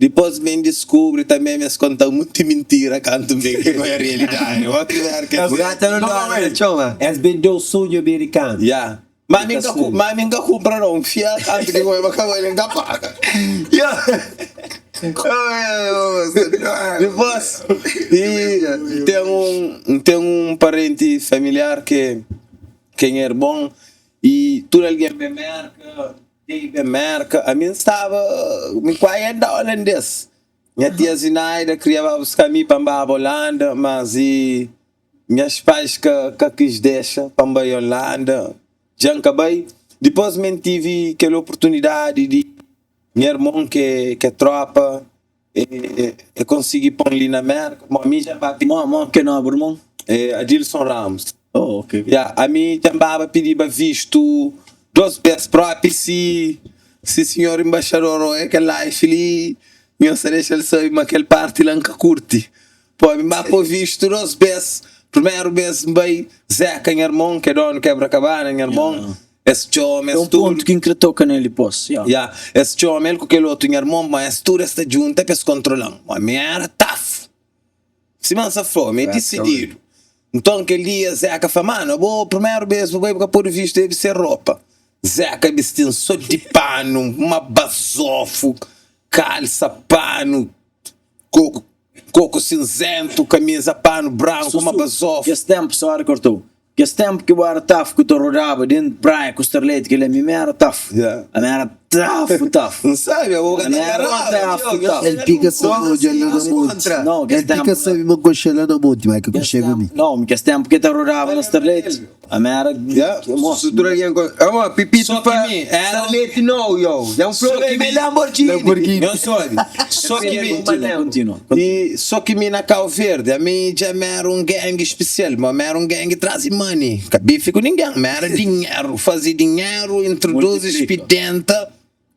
Dipôs ben diskubri tanbê ma es konta-m munti mintira kantu N ben ki é realidadi. Ó ki merka es Gata no dóna na txon, ma. Es bende-u sonhu amerikanu. Ya. Ma mi N ka ku, ma mi N ka kunpra nau. N fia kantu ki N oi ma ka bai N ka paga. Dipôs, i ten un, N ten un parenti familiar ke, ke nha irmon i tudu algen ben Merka. Dei ben Merka, ami N staba, mi kuai é da holandês. Nha tia Zinaida kria ba buska mi pa N baba Holanda, mas i nhas pais ka ka kis dexa pa N bai Holanda. Dja N ka bai. Dipôs mi N tivi kel oportunidadi di nha irmon ke ke tropa e e konsigi pon li na Merka. Bon, mi dja N ba pidi. Mo mo ke nobu irmon? É Adilson Ramos. Oh, ok. Ya, ami dja N baba pidiba vistu dos bes propi si si sinhor embaixador oia kel life li nhos ta dexa-l sabe ma kel parti la N ka kurti. Po, ami N ba po vistu dos bes. Primeru bes N bai Zeka nha irmon, ki é donu Kebra-Kabana, nha irmon, es txoma É es un tudu. pontu ki N kre toka nel dipos. Ya. Ya, es txoma el ku kel otu nha irmon, ma es tudu es ta djunta pa es kontrola-m. Ma mi era tafu. Sima N sa fla-u, mi é disididu. Nton, kel dia, Zeka fla, Manu, abo primeru bês bu bai bu ka pode vistu debe ser ropa. Zeka bisti-m so di panu, uma bazofu, kalsa panu, koku koku sinzentu, kamiza panu branku, uma Susu, bazofu. kes ténpu, sori korta-u, kes ténpu ki bu éra tafu ku ta rodaba déntu praia ku starleti, kel-li ami mi éra tafu. Yeah. Ami éra tafu, tafu. N sabe, abo ka Ami ta éra garaba, tafu, txeu. tafu. El pika sabe ma odja la na monti. Não, kes El pika ténpu. sabe ma nkoxa la na monti, ma ka Kes konxeba ténpu, mi. não, kes ténpu ki ta rodaba na starleti, ami éra Yeah. mosu. Su tudu algen kon. Amor, Pipito Só ki pa mi era Starleti nou, yo. Dja N Só fla ki mi mi Lamborghini. Lamborghini. Nhos sabe, só ki mi Continua, continua. E só ki mi na Cabo Verde, ami dja mi era un gang spesial, ma mi era un gang trazi money, ka bife ku ningen, mi era dinheru, fazi dinheru, introduzi, Multiplika. spidenta,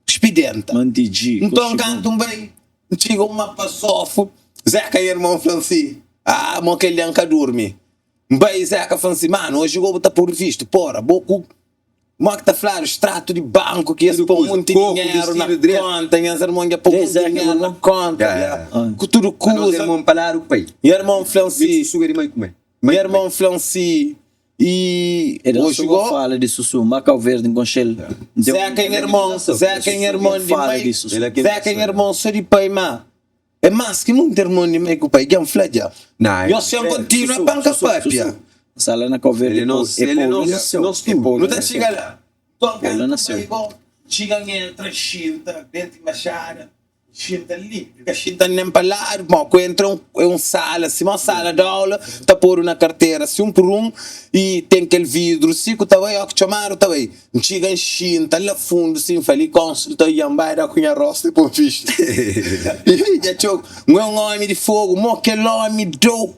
spidenta. Manti G, Nton koxi kantu bom. N bai, N txiga uma pasofu, Zeka nha irmon fla-m si, ah, mo kel dia N ka durmi. N bai, Zeka fla-m si, manu, oji go bu ta podu vistu, pora, bo ku Mo ki ta fladu extratu di banku ki es pô munti dinheru na konta, nhas irmon dja pô munti dinheru na konta ku tudu kuza. Nha irmon fla-m si, nha irmon fla-m si, i oji go. Zeka nha irmon, Zeka nha irmon di mai, Zeka nha irmon so di pai, ma é más ki munti irmon di mai ku pai, dja N fla dja. Nhos sen kontinua pa N ka papia. Nu ta txiga la. Nton, kantu bai bo, txiga N entra, N xinta dentu embaxada, N xinta li, N ka xinta nen pa ladu, pamodi ku entra é un sala sima un sala di aula, ta podu na kartera si un pur un, i ten kel vidru si ku ta bai, óki txomadu ta bai. N txiga N xinta la fundu si N fla li konsul ta ian bai da ku nha rostu e pon fixi Ih dja txeu N é un omi di fogu mo kel omi dou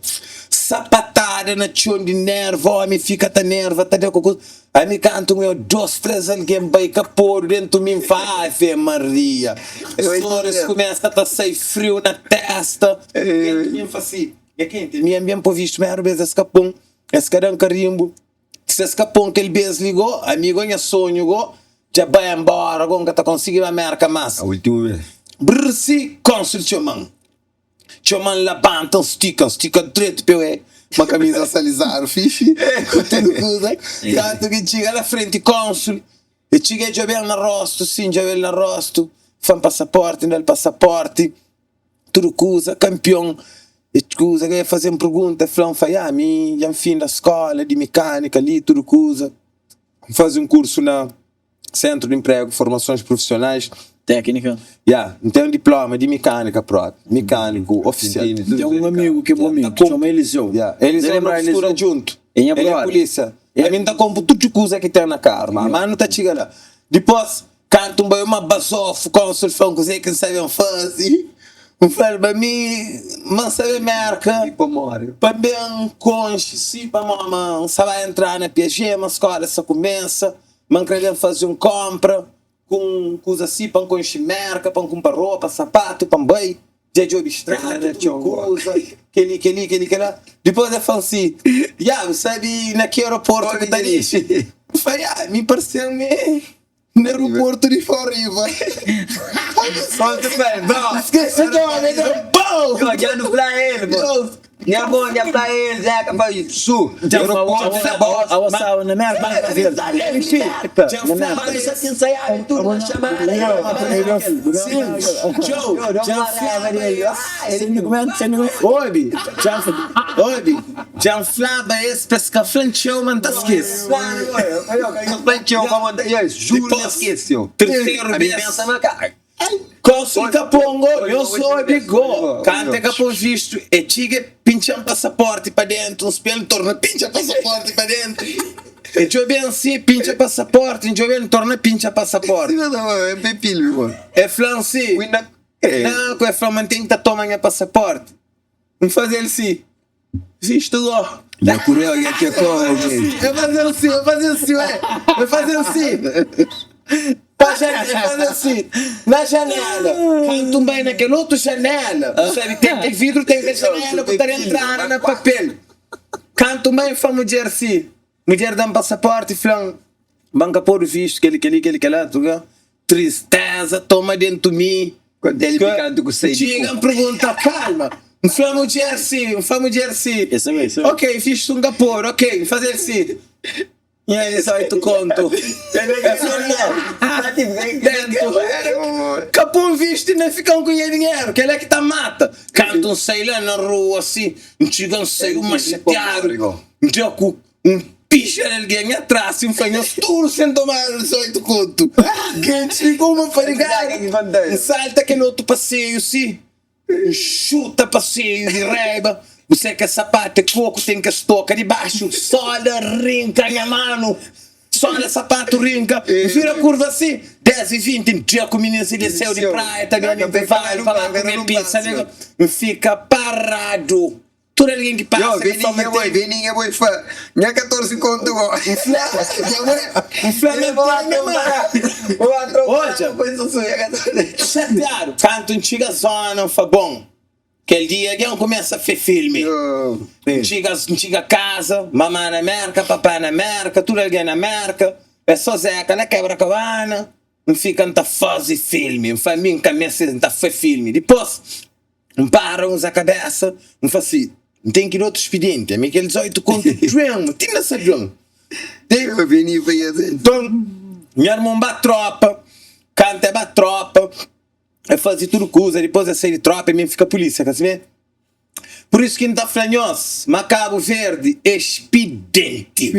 sapatada na txon di nerva omi fika ta nerva ta da ku kuza ami kantu N oiu dos tres algen bai ka podu dentu mi N fla ave maria soris kumesa ta sai friu na testa dentu mi N fla si nha kenti mi anben po vistu meru bes es ka pon es ka dan karimbu. Si es ka pon kel bes li go, ami go nha sonhu go dja bai embora go, N ka ta konsigi ba Merka mas. A ultimu bes. Brr si konsul txoman, txoman labanta N stika, N stika dretu pe oe ma kamiza salizadu fixi ku tudu kuza. Kantu ki N txiga la frenti konsul, e txiga e djoben na rostu, si N djobel na rostu, fla-m pasaporti, N da-l pasaporti. Tudu kuza kanpion E kuza ke faze-m pergunta E fla-m fla ya mi dja N finda skola di mekanika li tudu kuza N faze un kursu na Sentru di Inpregu Formasons Prufisionais Teknika Ya N ten un diploma di mekanika propi Mekaniku ofisial N ten un amigu ki é bo amigu ki txoma Elizeu Ya Elizeu nu studa djuntu El é pulisia Ami N ta konpu tudu kuza ki ten na karu ma nu ta txiga la Dipos Kantu N bai uma bazofu, konsul fla-m kuzê ki N sabe N faze. N fla-l ba mi ma N sa ben Merka pa ben konxe si pamodi ma N sa ba entra na Piaget ma skola sa kumesa ma N kre ben faze un konpra ku un kuza si pa N konxe Merka pa N kunpra ropa sapatu pa N bai dja djobe strada tudu kuza kel-li kel-li kel-li kel-la dipôs el fla-m si ya bu sabe na ki aeroportu ki ta dixi N fla ya mi parse-m mi Na aeroporto di Fall River. Solta fé, bro. Skese nome, da bom. Yo, dja nu fla el, bro. Nha irmon dja fla el, Zeca fla su. Aeroporto na Boston. Awa sawa na merka. Dja fla. Mano, sa ti ensaiaba tudo na chamada. Sim, Joe, dja flaba es. Sem documento, sem documento. Obi, dja obi, dja flaba es pa es ka fla-m txeu, ma N ta skese. Terceru bes, Konsul Kapongo, nho sobe go. Kantu e ka pon vistu, e txiga e pintxa-m pasaporti pa dentu, N spia-l, N torna pintxa pasaporti pa dentu. E djobe-m si, pintxa pasaporti, N djobe-l, N torna pintxa pasaporti. E fla-m si, Naku, e fla-m ma N ten ki ta toma nha pasaporti. N faze-l si. Visto go. Ya kureu ya ke koge. Eu fazer assim, eu fazer assim, ué. Eu fazer assim. Pa janela, eu fazer assim. Na janela. Canto bem naquele outro janela. Sabe, tem aquele vidro, tem aquele janela, botar entrada na papel. Canto bem, fa mulher assim. Mulher dá-me passaporte, flam. Banca pôr visto, aquele, aquele, aquele, aquele, aquele. Tristeza toma dentu mi. Quando ele picante ku sei di Txiga, N pergunta, calma. N fla mudjer si, N fla mudjer si. Esse é, esse é. Ok, fiz um gapor, ok, N fazer si. E aí, só tu conto. Dentro. Capum visto e nem ficam com dinheiro, que ele é que tá mata. Canto um sei lá na rua assim, N txiga um sei uma chateado. N dja ku Un pixa di algen atras si N fla nhos tudu sen tomadu 18 kontu. Gentis fika uma farigada. N salta kel otu paseiu si, N xuta paseiu di raiba. Bu sai kes sapatu é koku, ten kes toka di baxu. Sola rinka nha manu, sola sapatu rinka. N vira kurva si, 10 i 20, N dja ku minins di liseu di praia ta ben intervalu pa ba kume pizza. N fika paradu. Tudu algen ki pasa Yo, ki fla ma Beninha boi, ten. Beninha boi fla, Nha 14 kontu go. N fla, N fla ma ten nha ma. Odja, xatiadu, kantu N txiga zona N fla, bon, kel dia algen kumesa fé filmi. N txiga, N txiga kaza, mamá na Merka, papá na Merka, tudu algen na Merka, é só Zeka na kebra kabana. N fika N ta faze filmi, N fla mi N ka meste N ta fé filmi. Dipôs. N para uza kabesa, N fla si, N ten ki da otu spidienti, ami kel 18 kontu djuem, ti na sa djuem. Nton, nha armun ba tropa, kantu e ba tropa, e faze tudu kuza, dipôs e sai di tropa e mi N fika pulisia, ka sibe? Pur isu ki N ta fla nhos ma Kabu Verdi e spidenti.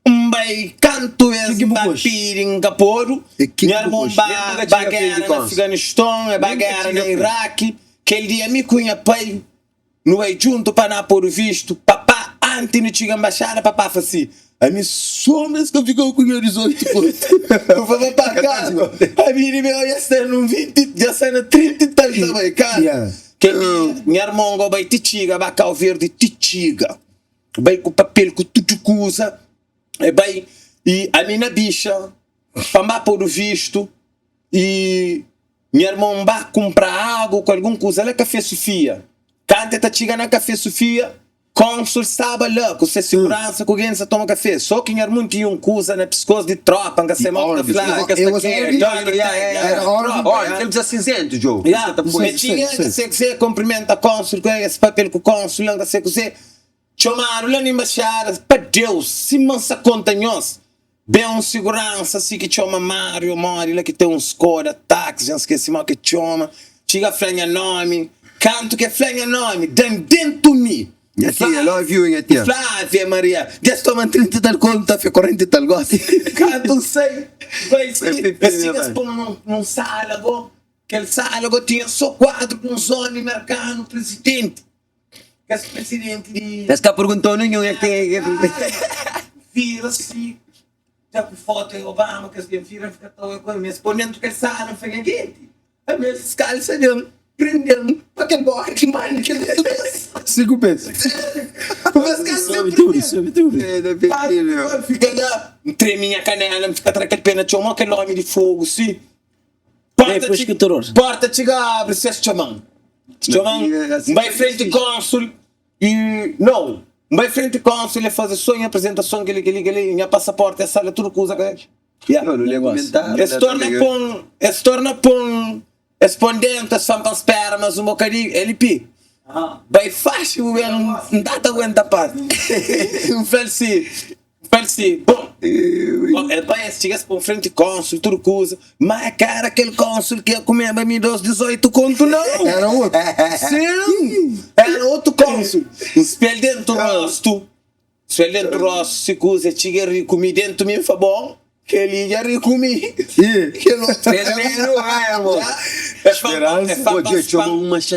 N bai kantu es N ba pidi N ka podu Nha armun ba ba gera na Afganiston e ba gera na Iraki Kel dia mi ku nha pai nu bai djuntu pa na podu vistu Papá anti nu txiga nbaxada papá fla si Ami sombra es ka fika ku nha 18 pontu N fla papá kalma ami di meu dja sta nun 20 dja sta na 30 i tal ta bai kalma Kel dia nha armun go bai ti txiga ba Kau Verdi ti txiga Bai ku papel ku tudu kuza e bai i ami na bixa pa N ba podu vistu i nha irmon ba kunpra agu ku algun kuza la Kafé Sufia. Kantu e ta txiga na Kafé Sufia, konsul staba la ku se siguransa ku gentis ta toma kafe. So ki nha irmon tinha un kuza na piskos di tropa, N ka sai mau ki ta fladu. E txiga, N ka sai kuzê, kunprimenta konsul ku es papel ku konsul la, N ka sai kuzê. Txomadu la na embaxada, pa Deus, sima N sa konta nhos, ben un siguransa si ki txoma Mário modi la ki ten un Skoda taxi, dja N skese mo ki txoma, txiga fla nha nomi, kantu ke fla nha nomi, da-m dentu mi, Nha tia, love you nha tia. N fla Ave Maria, dja es toma-m 30 i tal kontu, ta fla 40 i tal gosi, kantu N sai, bai si, es txiga es pô-m nun sala go, kel sala go tinha so kuadru di uns omi merkanu, prizidenti. Kes presidenti di. Es ka perguntou ninhun é ke. Vira si, dja ku foto é Obama, kes gen vira fika ta oi ku el, mes pô dentu kel sala, fla nha genti, ami es kalsa den. Prende-m pa kel bóka ki manda kel otu bês. 5 bês. Sabe tudu, sabe tudu. Fika la, N treme nha kanela, N fika tra kel pé na txon, mo kel ómi di fogu si. Porta txiga abri, si es txoma-m. Txoma-m, N bai frenti kónsul i, nau, N bai frenti kónsul, e faze so nha aprizentason, kel-li, kel-li, kel-li, nha pasaporti, es sala tudu kuza. Es torna pô-m, es torna pô-m Es pon dentu, es fla-m pa N spera más un bokadinhu. LP, Bai faxi bu ben, N ta ta aguenta parti. N fla-l si, N fla-l si, Bon, bon, el bai, es txiga, es pon frenti kónsul, tudu kuza, má é ka éra kel kónsul ki ia kumeba mi dos 18 kontu, nau! Éra otu? Sin, éra otu kónsul. N spia-l dentu róstu. Spia-l dentu rostu si kuza txiga ri ku mi dentu mi N fla bon kel-li dja ri ku mi kel otu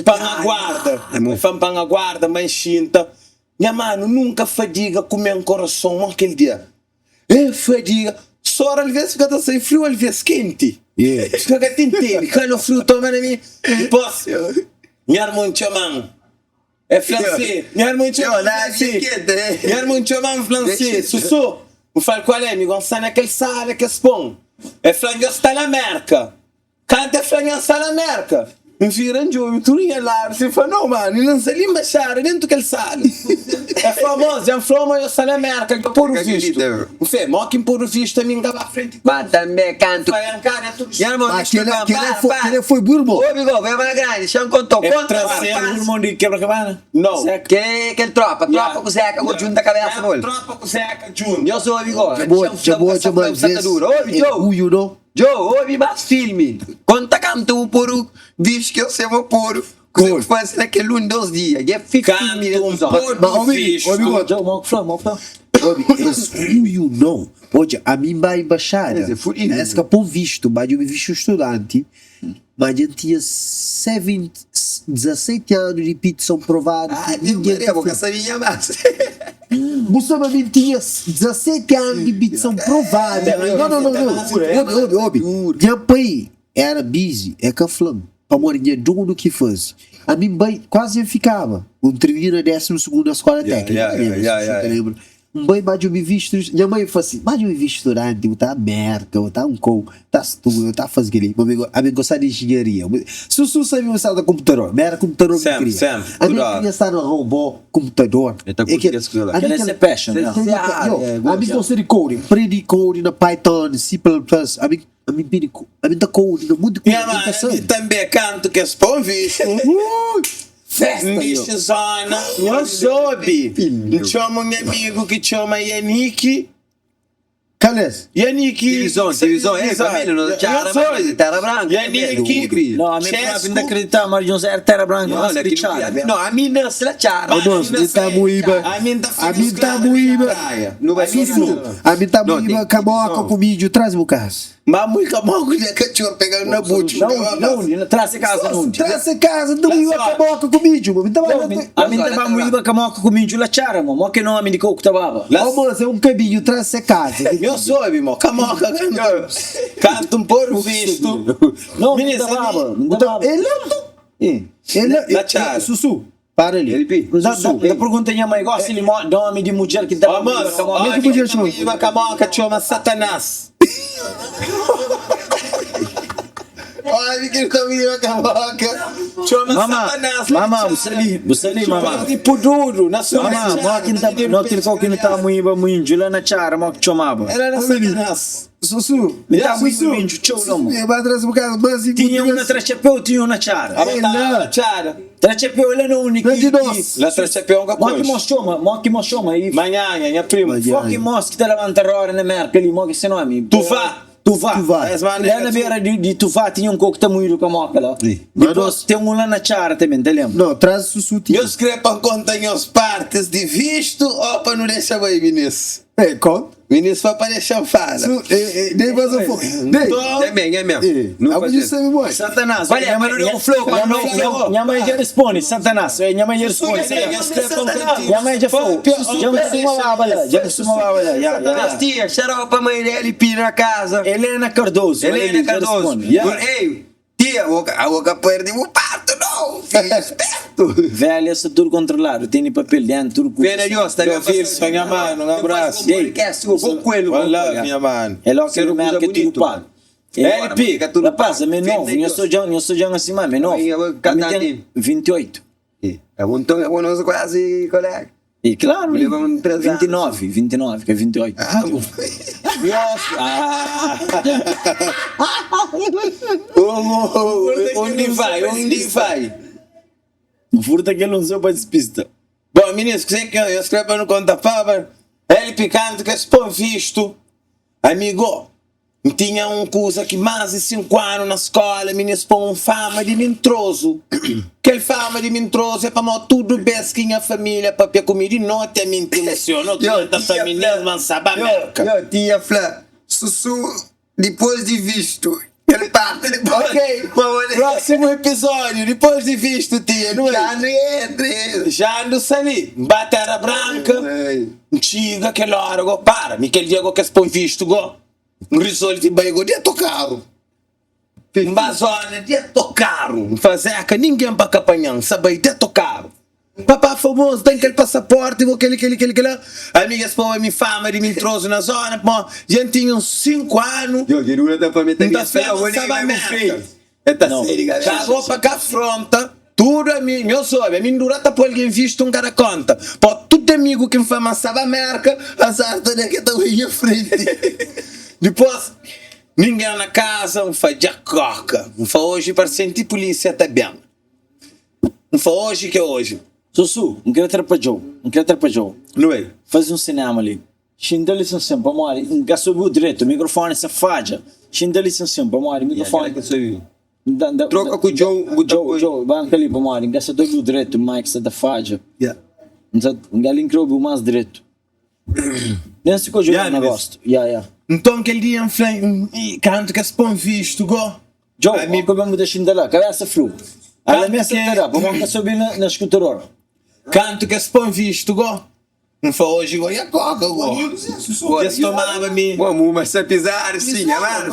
Pa N aguarda El fla-m pa N aguarda ma N xinta Nha manu nunka fadiga kume-m korason mo kel dia E fadiga Sor alvês fika ta sai friu alvês kenti Fika ka ta intende Kalor friu toma na mi Dipôs nha armun txoma-m El fla-m si, nha armun txoma-m, fla-m si, nha armun txoma-m, fla-m si, Susu, N fla-l, Kual é, amigu? N sta na kel sala ki es pô-m. El fla-m, Nho sta na Mérka. Kantu el fla-m, Nho sta na Mérka, N vira, N djobe tudu nha ladu, si, N fla, Nau, manu, N sta li nbaxada déntu kel sala. El fla, Mos, dja N fla-u ma nho sta na Mérka, dja podu vistu. N fla, Mó ki N podu vistu, ami N ka ba frenti Má tanbê kantu. Má kel-la foi bu irmon. Obi go, bo é más grandi, xa N konta-u. Konta Bu irmon di Quebra-Cabana? Ke kel tropa, tropa ku Zeka go djunta kabesa ku el. Nhos obi go, Dja bo dja bo dja ma alvês é orgulhu no. Djo, obi más filmi. Konta kantu bu podu vistu ki eu sema podu. Kuze ku fase na kel un dos dia dja fika filmi na tuzon. Ma obi obi go. Djo, mo ku fla, mo ku fla. Obi, es orgulhu no. Odja, ami N ba embaxada, es ka pon vistu, ba djobe vistu studanti, ma dja N tinha 17 anu di pitison provadu ki ningen ka fla. Bu sabe ma mi N tinha 17 anu di pitison provadu. No, no, no, no, obi, obi, obi, nha pai era bizi, e ka fla-m, pamodi nha donu ki faze. Ami N bai, kuazi dja N fikaba, N tirmina désimu sugundu na skola téknika, ta lenbra? N bai ba djobe vistu, nha mai fla si, ba djobe vistu studanti, bu ta Merka, bu ta un kou, ta studa, bu ta faze kel-li. Ma mi, ami N gosta di injinharia. Su su sabe ma sta na konputador, mi éra konputador ki N kria. Ami N kria sta na robô, konputador. E kel, ami kel, passion, yo, ami N gosta di coding, N prende coding na Python, C plus plus, ami, ami N prende, ami N ta code na monti kuza, Nha mi N ta mano, sabe. mi tanbe kantu kes pon vistu. Festa N yo. dixi zona, nhos obi. N txoma un amigu ki txoma Yannick. Kal es? Yannick. Divizon, divizon, ei família, no txara Nhos obi. Terra Branca. Yannick. No, ami propi N ta kridita ma nhos éra Terra Branca, mas di txara. No, ami nase la txara. Ô nos, mi ta muiba. Ami N ta Ami ta muiba. Susu, ami ta muiba kamoka ku midju tras bu kasa. Ma mui ka mau ku nha katxor pega-l na butxu. Na undi? Na undi? Na tras se kaza na undi? Tras se kaza, N ta muiba kamoka ku midju, mo. Mi ta ba na. Ami N ta ba muiba kamoka ku midju la txara, mo. Mo ke nomi di kau ku ta baba? Ô mos, é un kabinhu tras se kaza. Nho sobi, mo. Kamoka kantu N podu vistu. No, mi ta baba, mi ta baba. É la nton. É la. La txara. Susu, Para li. N ta pergunta nha mai, gosi li nomi di mudjer ki ta Ó mos, Como ki mudjer txoma? Iba kamoka txoma Satanás. Omi ki ta iba kamoka txoma Satanás. Mama, bu sta li, bu sta li, mama. Di pududu na sua Mama, mo ki nta, no kel kau ki nu ta muiba muindju la na txara, mo ki txomaba? Era na Satanás. Susu. Mi ta muiba muindju txeu la, mo. Ba traze bu kaza, mas i bu Tinha un na tra txapéu, tinha un na txara. Aba ta na txara. Tra txapéu la na undi Na ki di nos. La tra txapéu nka Mo ki konxe. mos txoma, mo ki mos txoma i. Manhanha, nha primo. Fo ki mos ki ta labanta roda na Merka li, mo ki se nomi? Tufá. Tufá. Tufá. Es manda La na bera di, di Tufá tinha un kau ki ta muidu kamoka la. Dipos ten un la na Txara tanbe, ta lenbra? No, traze susu tinha. Nhos kre pa N konta nhos partis di vistu o pa nu dexa bai, minis? Ei, konta. Minis fla pa dexa-m fala. Su, eh, eh, dei mas um pouco. Dei. É mesmo, é mesmo. Eh, Não abu fazer. ju sabe moi. Satanás. Olha, mas não deu um flow, Nha mas não mãe, deu um flow. nha mãe já responde, Satanás. Eh, Nha mãe já responde. Nha mãe já falou. Já me suma baba lá, já me suma baba lá. Já, já, Satanás já. tia, xarope a mãe dela e pira na casa. Helena Cardoso. Helena já Cardoso. responde. Ei, tia, a boca perde o parto, não. Esperto. Velha sta tudo controlado, tene papel dentro, tudo Fé na Dios, ta ben Wilson, nha mano, un abraço. Vou com ele, One love, nha mano. É logo que Ser ele uma coisa merca tudo bonito, pago. LP, Rapaz, é meio novo, eu sou já, eu sou já assim, mas meio novo. Aí, eu vou Eu cantar tenho aqui. 28. É bom, então, é bom, nós quase, colega. E claro, Leva um três anos. 29, 29, que é 28. Ah, Nossa, ah, Onde vai? Onde vai? furta aquele um seu para despista. Bom, meninos, que que eu escrevo para não contar fava. LP canto que é visto. Amigo, tinha um coisa que mais de 5 anos na escola, meninos põe fama de mintroso. Aquele fama de mintroso é para mó tudo bem que minha família, para comer de noite, a mim te emocionou. Toda a família, mas sabe a merca. Eu tinha flá, Sussu, depois de visto, ele parte depois. Ok, Mas próximo episódio, depois de visto, tia, não é? Já não entra. Já ando ali, batera branca. Antiga, aquela hora, go, para, Miquel Diego que se põe visto, go. Um risole de banho, go, dentro do carro. Uma zona, dentro do carro. Fazeca, ninguém para capanhão, sabe, dentro do carro. Papá famoso, tem aquele passaporte, vou aquele, aquele, aquele, aquele. Amiga, se põe me fama de mentiroso na zona, pô. Já tinha uns 5 anos. Eu quero da família Não tá feio, sabe a merda. É tá Não. sério, galera. Já vou para cá afronta, tudo a mim, eu soube, a mim durante por alguém visto um cara conta. Pô, tudo amigo que me foi amassar a merca, azar toda que tá em frente. Depois, ninguém na casa, um faz de coca. Um faz hoje para sentir polícia tá bem. Um faz hoje que é hoje. Sussu, não quero atrapalhar, não quero atrapalhar. Não é? Faz um cinema ali. Xinda licença, vamos lá. Não subiu direito, o microfone se falha. Xinda licença, vamos lá, microfone. Troca com o Joe, o Joe, Joe, banca ali, vamos lá. Não subiu direito, o mic se da falha. Yeah. Não galinho que ouviu mais direito. Nem se que eu Yeah, não gosto. Yeah, yeah. Então aquele dia eu falei, canto que se põe visto, go. Joe, A mim- como vamos deixar lá, cabeça flu. A minha que- sentará, vamos subir na, na escutadora. Canto que se põe visto, go. Não foi hoje, go, e a coca, go. Já se tomava-me. Bom, mas se pisar, sim, é mano.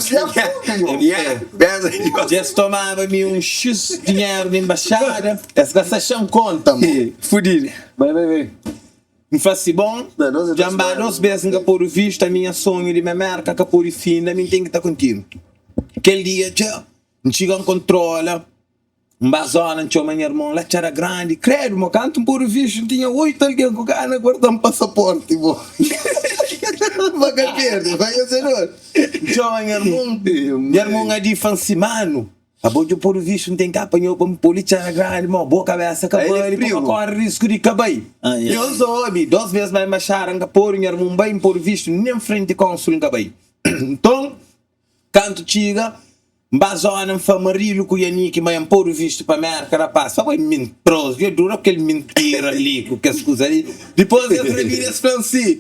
Yeah, pensa Já se tomava-me um X dinheiro de embaixada. Essa gasta conta, mano. Fudido. Vai, vai, vai. Me faz assim, bom. Não, nós é Já dois me duas vezes que pôr o visto, a minha sonho de minha merca, que pôr o fim, a mim tem que estar contigo. Aquele dia, tchau, não chega um controla. Uma zona, tinha meu irmão lá, era grande. Credo, meu canto, um pôr o visto, tinha oito alguém com gana guardando passaporte, bom. Vai perder, vai ser Tinha meu irmão, meu irmão é de fansimano. A bom de pôr o visto, não tem que apanhar para me pôr era grande, irmão, boa cabeça, Aí ele cabelo, é primo. corre risco de cabai. Ah, yeah. Eu sou homem, duas vezes mais macharam que pôr em irmão bem por visto, nem frente cônsul em cabai. Então, canto tiga, Bazona, famarilho com o Yannick, mas pôr o visto para América, rapaz, só foi mentiroso, eu duro aquele mentira ali, com que as coisas ali. Depois eu reviro esse francês.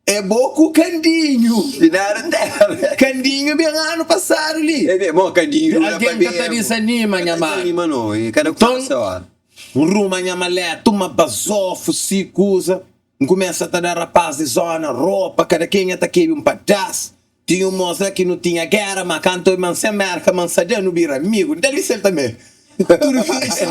É bom com o Candinho. Final dela. Candinho bem ano passado ali. É bem, bom, Candinho. Alguém que tá desanima, minha mãe. Desanima, não. E cada Então- coisa hora. Ruma minha maleta, uma basofo, se coisa. Começa a dar rapaz de zona, roupa, cada quem está aqui um pedaço. Tinha um moço lá que não tinha guerra, mas cantou mas sem merca, mas sabia não vira amigo. Deve ser também. Tudo isso.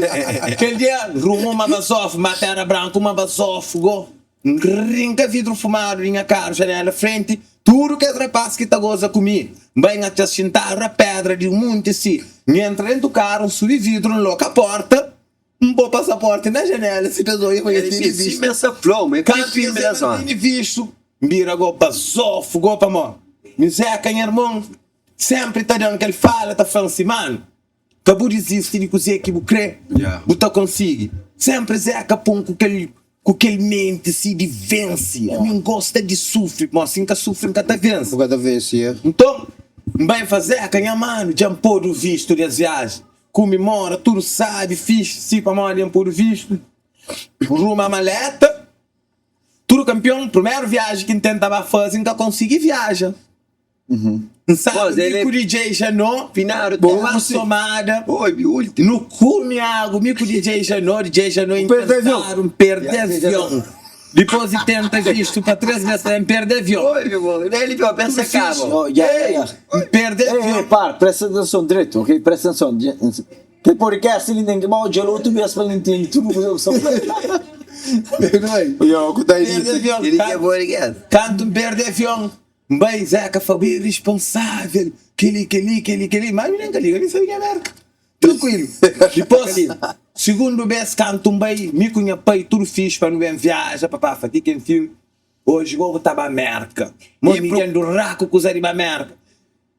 Aquele dia, rumou uma basofo, uma terra branca, uma basofo, go. Rinca vidro fumado, linha carro, janela frente. Tudo que é rapaz que tá goza comigo. Bem até sentar a pedra de um monte assim. Entra dentro do carro, subi vidro, louca a porta. Um bom passaporte na janela, se pessoa ia Ele ter disse, visto. imensa flow, mas Canto que filme da zona. tem visto. Mira go basofo, go pa mó. Miseca, meu irmão, sempre tá dando que ele fala, tá falando assim, mano. Acabou de desistir de cozer que bu crê, Yeah. bu tá consigo. Sempre Zeca põe com aquele, com aquele mente se de vence. A mim gosta de sofrer, mas assim que sofre, nunca tá vence. Cada vez, yeah. Então, vai fazer, canha mano, já pôr o visto das viagens. Comemora, tudo sabe, fiz, se para mãe, pôr o visto. Ruma a maleta. Tudo campeão, primeira viagem que tentava fazer, nunca consegui viaja. Não sabe, Pois, ele é- o DJ Janô, Finaro, uma somada. Oi, último. No cume água, mico DJ Janô, DJ Janô Perde avião. tentaram perder avião. Depois de tenta visto para três meses também perde avião. Oi, meu irmão. Ele viu, pensa cabo. Oh, yeah, yeah, yeah. Perde Ei, ei, avião. para, presta atenção direito, ok? Presta atenção. Kel podcast li ten ki ba odja-l otu bês pa el ntende tudu kuzê ku sta fla. Yo, ku ta Perde avion. Ele ki é podcast. Kantu N perde avion, N bai Zeka fla, bo é irresponsável, kel-li, kel-li, kel-li, kel-li. Má mi nen ka liga, mi sabe ki é Merka. Trankuilu. Dipôs, sigundu bês kantu N bai, mi ku nha pai tudu fixi pa nu ben viaja, papá fla, ti ki enfin, oji bo bu ta ba Merka. Mo mi dja N dura ku kuza di ba Merka.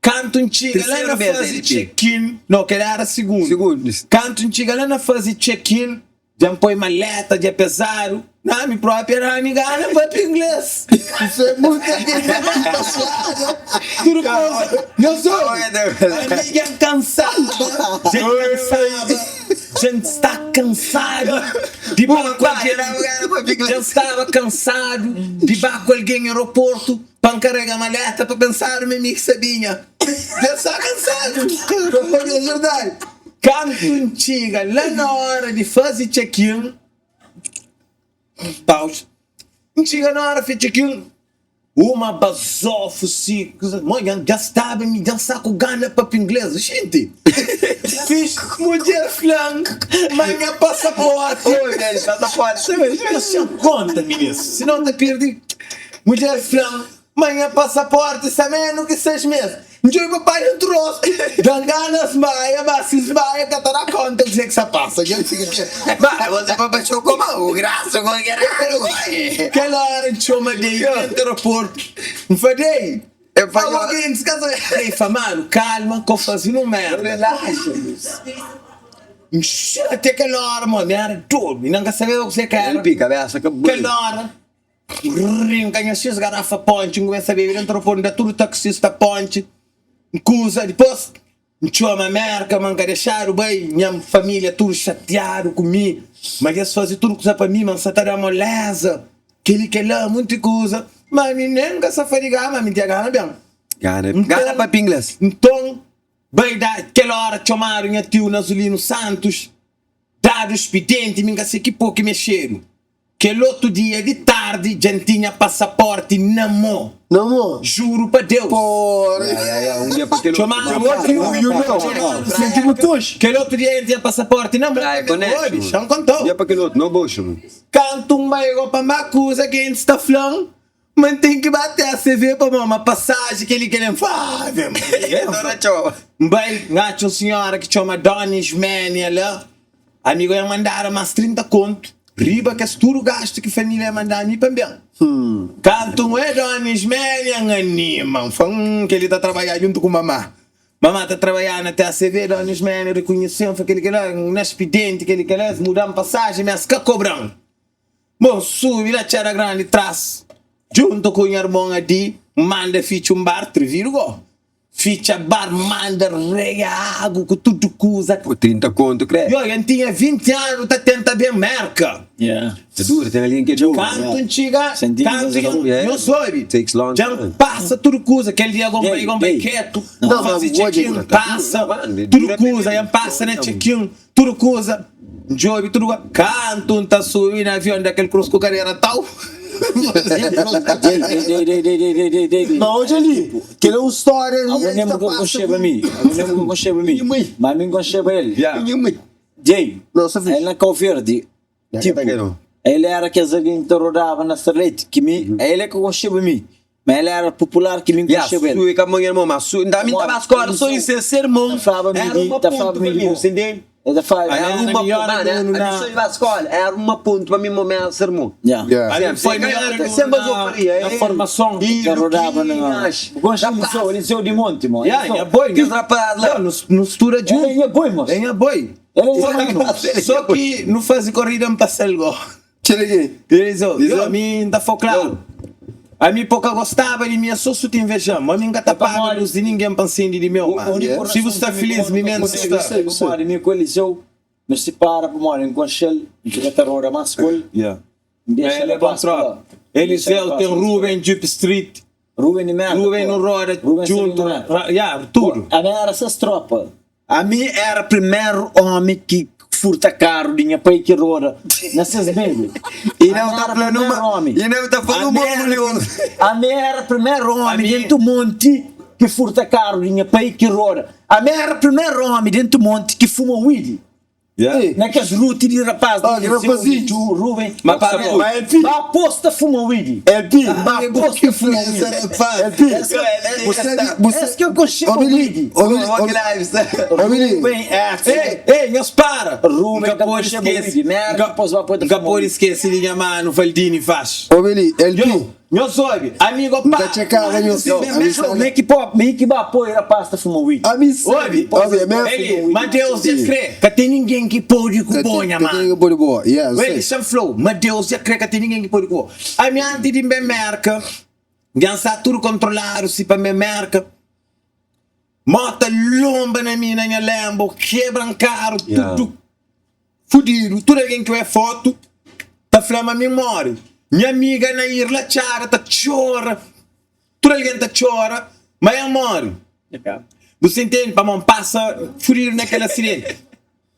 Kantu N txiga la na faze check-in, no, kel-la éra sigundu. Kantu N txiga la na faze check-in, dja N poi maleta, dja pezadu, na mi própi na mi gana papia ingles. Tudu kuza, nhos obi, ami dja N kansaba, dja N kansaba, dja N sta kansadu di ba ku algen, dja N staba kansadu di ba ku algen aeroportu. Pa N karega maleta pa pensadu ma é mi ki sabinha Dja sta kansadu É verdadi Kantu N txiga la na óra di faze check-in Pausa N txiga na óra faze check-in Uma bazofu si Mo dja staba mi dja N sta ku gana papia inglês Xinti Fix Mudjer fla-m ma nha pasaporti Nhos konta minis Sinon ta pirdi Mudjer fla-m ma nha pasaporti sta menu ki 6 mes. N djobe pa pai utru rostu, da-m gana smaia, ma si smaia ka ta da konta kuzê ki sta pasa. Kel óra N txoma Dei dentu aeroportu, N fla, Dei, abo gentis ka sa. Dei fla, Manu, kalma, ka bu faze nun merda. N xatia kel óra, ma mi éra dodu, inda N ka sabeba kuzê ki éra. Kel óra. Rinka nha xis garafa pontxi, N kumesa bebe dentu aeroportu, N da tudu taksista pontxi, N kuza, dipos N txoma Merka ma N ka dexadu bai, nha familia tudu xatiadu ku mi, ma dja es faze tudu kuza pa mi, ma N sa ta da moleza, keli kela, munti kuza, ma mi nen N ka sa fadiga, ma mi N tinha gana ben. Gana papia ingles. Nton, bai da, kel ora txomadu nha tiu Nazulino Santos, dadu spidenti, mi N ka se ki po ki mexedu. Kel otu dia di tardi dja N tinha pasaporti na mo. Na mo? Juru pa Deus. Porra. Un dia pa kel otu. Txomadu Kel otu dia N tinha pasaporti na mo. Obi, xa N konta-u. Un dia pa kel otu, no boxa. Kantu N bai go pa ma kuza gentis ta fla-m ma N ten ki ba TSV pamodi ma pasaji kel-li kel-li. N fla, Ave Maria. N bai, N atxa un sinhora ki txoma Dona Isménia la. Amigo ya mandada mas 30 kontu riba kes tudu gastu ki familia ya manda mi pa N ben. Kantu N oia dona Ismélia N anima, N fla, Hum, kel-li ta trabadja djuntu ku mamá. Mamá ta trabadja na TACV, dona Ismélia rikunhise-m, fla kel-li kel-la, N na spidenti kel-li kel-la, es muda-m pasaji, ma es ka kobra-m. Bon, N subi la Txada Grandi tras, djuntu ku nha irmon Adi, N manda fitxa un bar, trividu go. Fitxa bar manda reia agu ku tudu kuza. Pô 30 kontu kre. Yo, N tinha 20 anu ta tenta ben Merka. Yeah. Ta dura, ten algen ki é dura. Kantu N txiga, kantu Yeah. nho sobi, Takes long dja N time. pasa tudu kuza. Kel dia gon bai, gon bai ketu, N faze check-in, pasa tudu kuza, N pasa na check-in, tudu kuza. N djobe tudu lugar. Kantu N ta subi na avion da kel krus ku kadera tau. Ma odja li, kel é un stória Algun real ki nemu ta ka pasa konxeba ku mi, algun nemu ka konxeba mi, Nha mãe. ma mi N konxeba el. Nha mãe. Djei, Nossa, fixe. el na Kau Verdi, tipo, el era kes algen ki ta rodaba na Starlet, ki mi, el é ka konxeba mi, Ma el era popular ki mi Ya, konxeba el. su e ka mon irmon, ma su, nta mi ta ba skola so i se ser mon Ta flaba mi era di, uma ta pontu flaba pa mi di mi, bo. você entende? El ta flaba, Era Era uma melhor mano, aluno a mi na- so i ba skola, era uma pontu pa mi mo mi era ser mon. Ya. Yeah. Ali Sempre, foi sempre, melhor aluno sempre na, faria, na eh. formação. E Ta rodaba na. Luquinhas, Gosta de rapaz. liceu, liceu di monti, mo. Ya, Liceu. nha boi. Kes rapaz lá. Não, nos, nos estuda Era junto. nha boi, moço. É nha boi. Era nha boi, moço. Só que não faz corrida me passa algo. Txela ki? Eliseu, yo, ami N ta fla klaru. Ami po ka gostaba di mi, é so su ti inveja-m. Ami N ka ta paga lus di ningen pa N sende di meu, ma si bu sta filis, mi menus sta. Pamodi mi ku Eliseu nu sipara, pamodi N konxe-l, N fika ta roda más ku el, N dexa El é bon rapaz ku la. tropa. Eliseu ten Ruben Jupe Street, Ruben di merda, Ruben nu roda Ruben sta djuntu, di merda. ya, tudu. Ami era ses tropa. Ami era primeru omi ki furta karu di nha pai ki roda na ses meiu. E não ta fla numa, e não ta fla numa orgulhoso. Ami era primeru omi dentu monti. ki furta karu di nha pai ki roda. Ami era primeru omi dentu monti ki fuma weed. Na kes ruti di rapaz di Eliseu, di Ju, Ruben. Ma para Ma LP. Ba aposta fuma weed. LP. Ba aposta fuma weed. LP. Bu sabe, Es ki eu konxeba weed. Ruben, Edson. Ei, ei, nhos para. Ruben Nka ka pode konxeba skese. weed. Merda, dipôs ba poi ta Nka fuma pode weed. skese di nha manu Valdini Vaz. Obili, LP. Yo, nhos obi, amigo N pa. ta txekaba nhos. Yo, Ami Show, me ki pop, me ki ba poi rapaz ta fuma weed. Ami sabe. Obi, Obi, ami Eli, ma Deus dja kre, ka ten ningen ki pode ku bo, nha Ka ten manu. ningen pode ku bo. Yeah, Eli, sei. xa flou, ma Deus dja kre, ka ten ningen ki pode ku bo. Ami anti di N ben Merka, dja N sa tudu kontroladu si pa N ben Merka. Mota lonba na mi na nha Lambo, kebra-m karu, tudu fudidu. Tudu algen ki oia fotu ta fla ma mi móre. Nha amiga Nair la txada ta txora, tudu algen ta txora ma el móre. Bu sta intende? Pamodi N pasa fudidu na kel asidenti.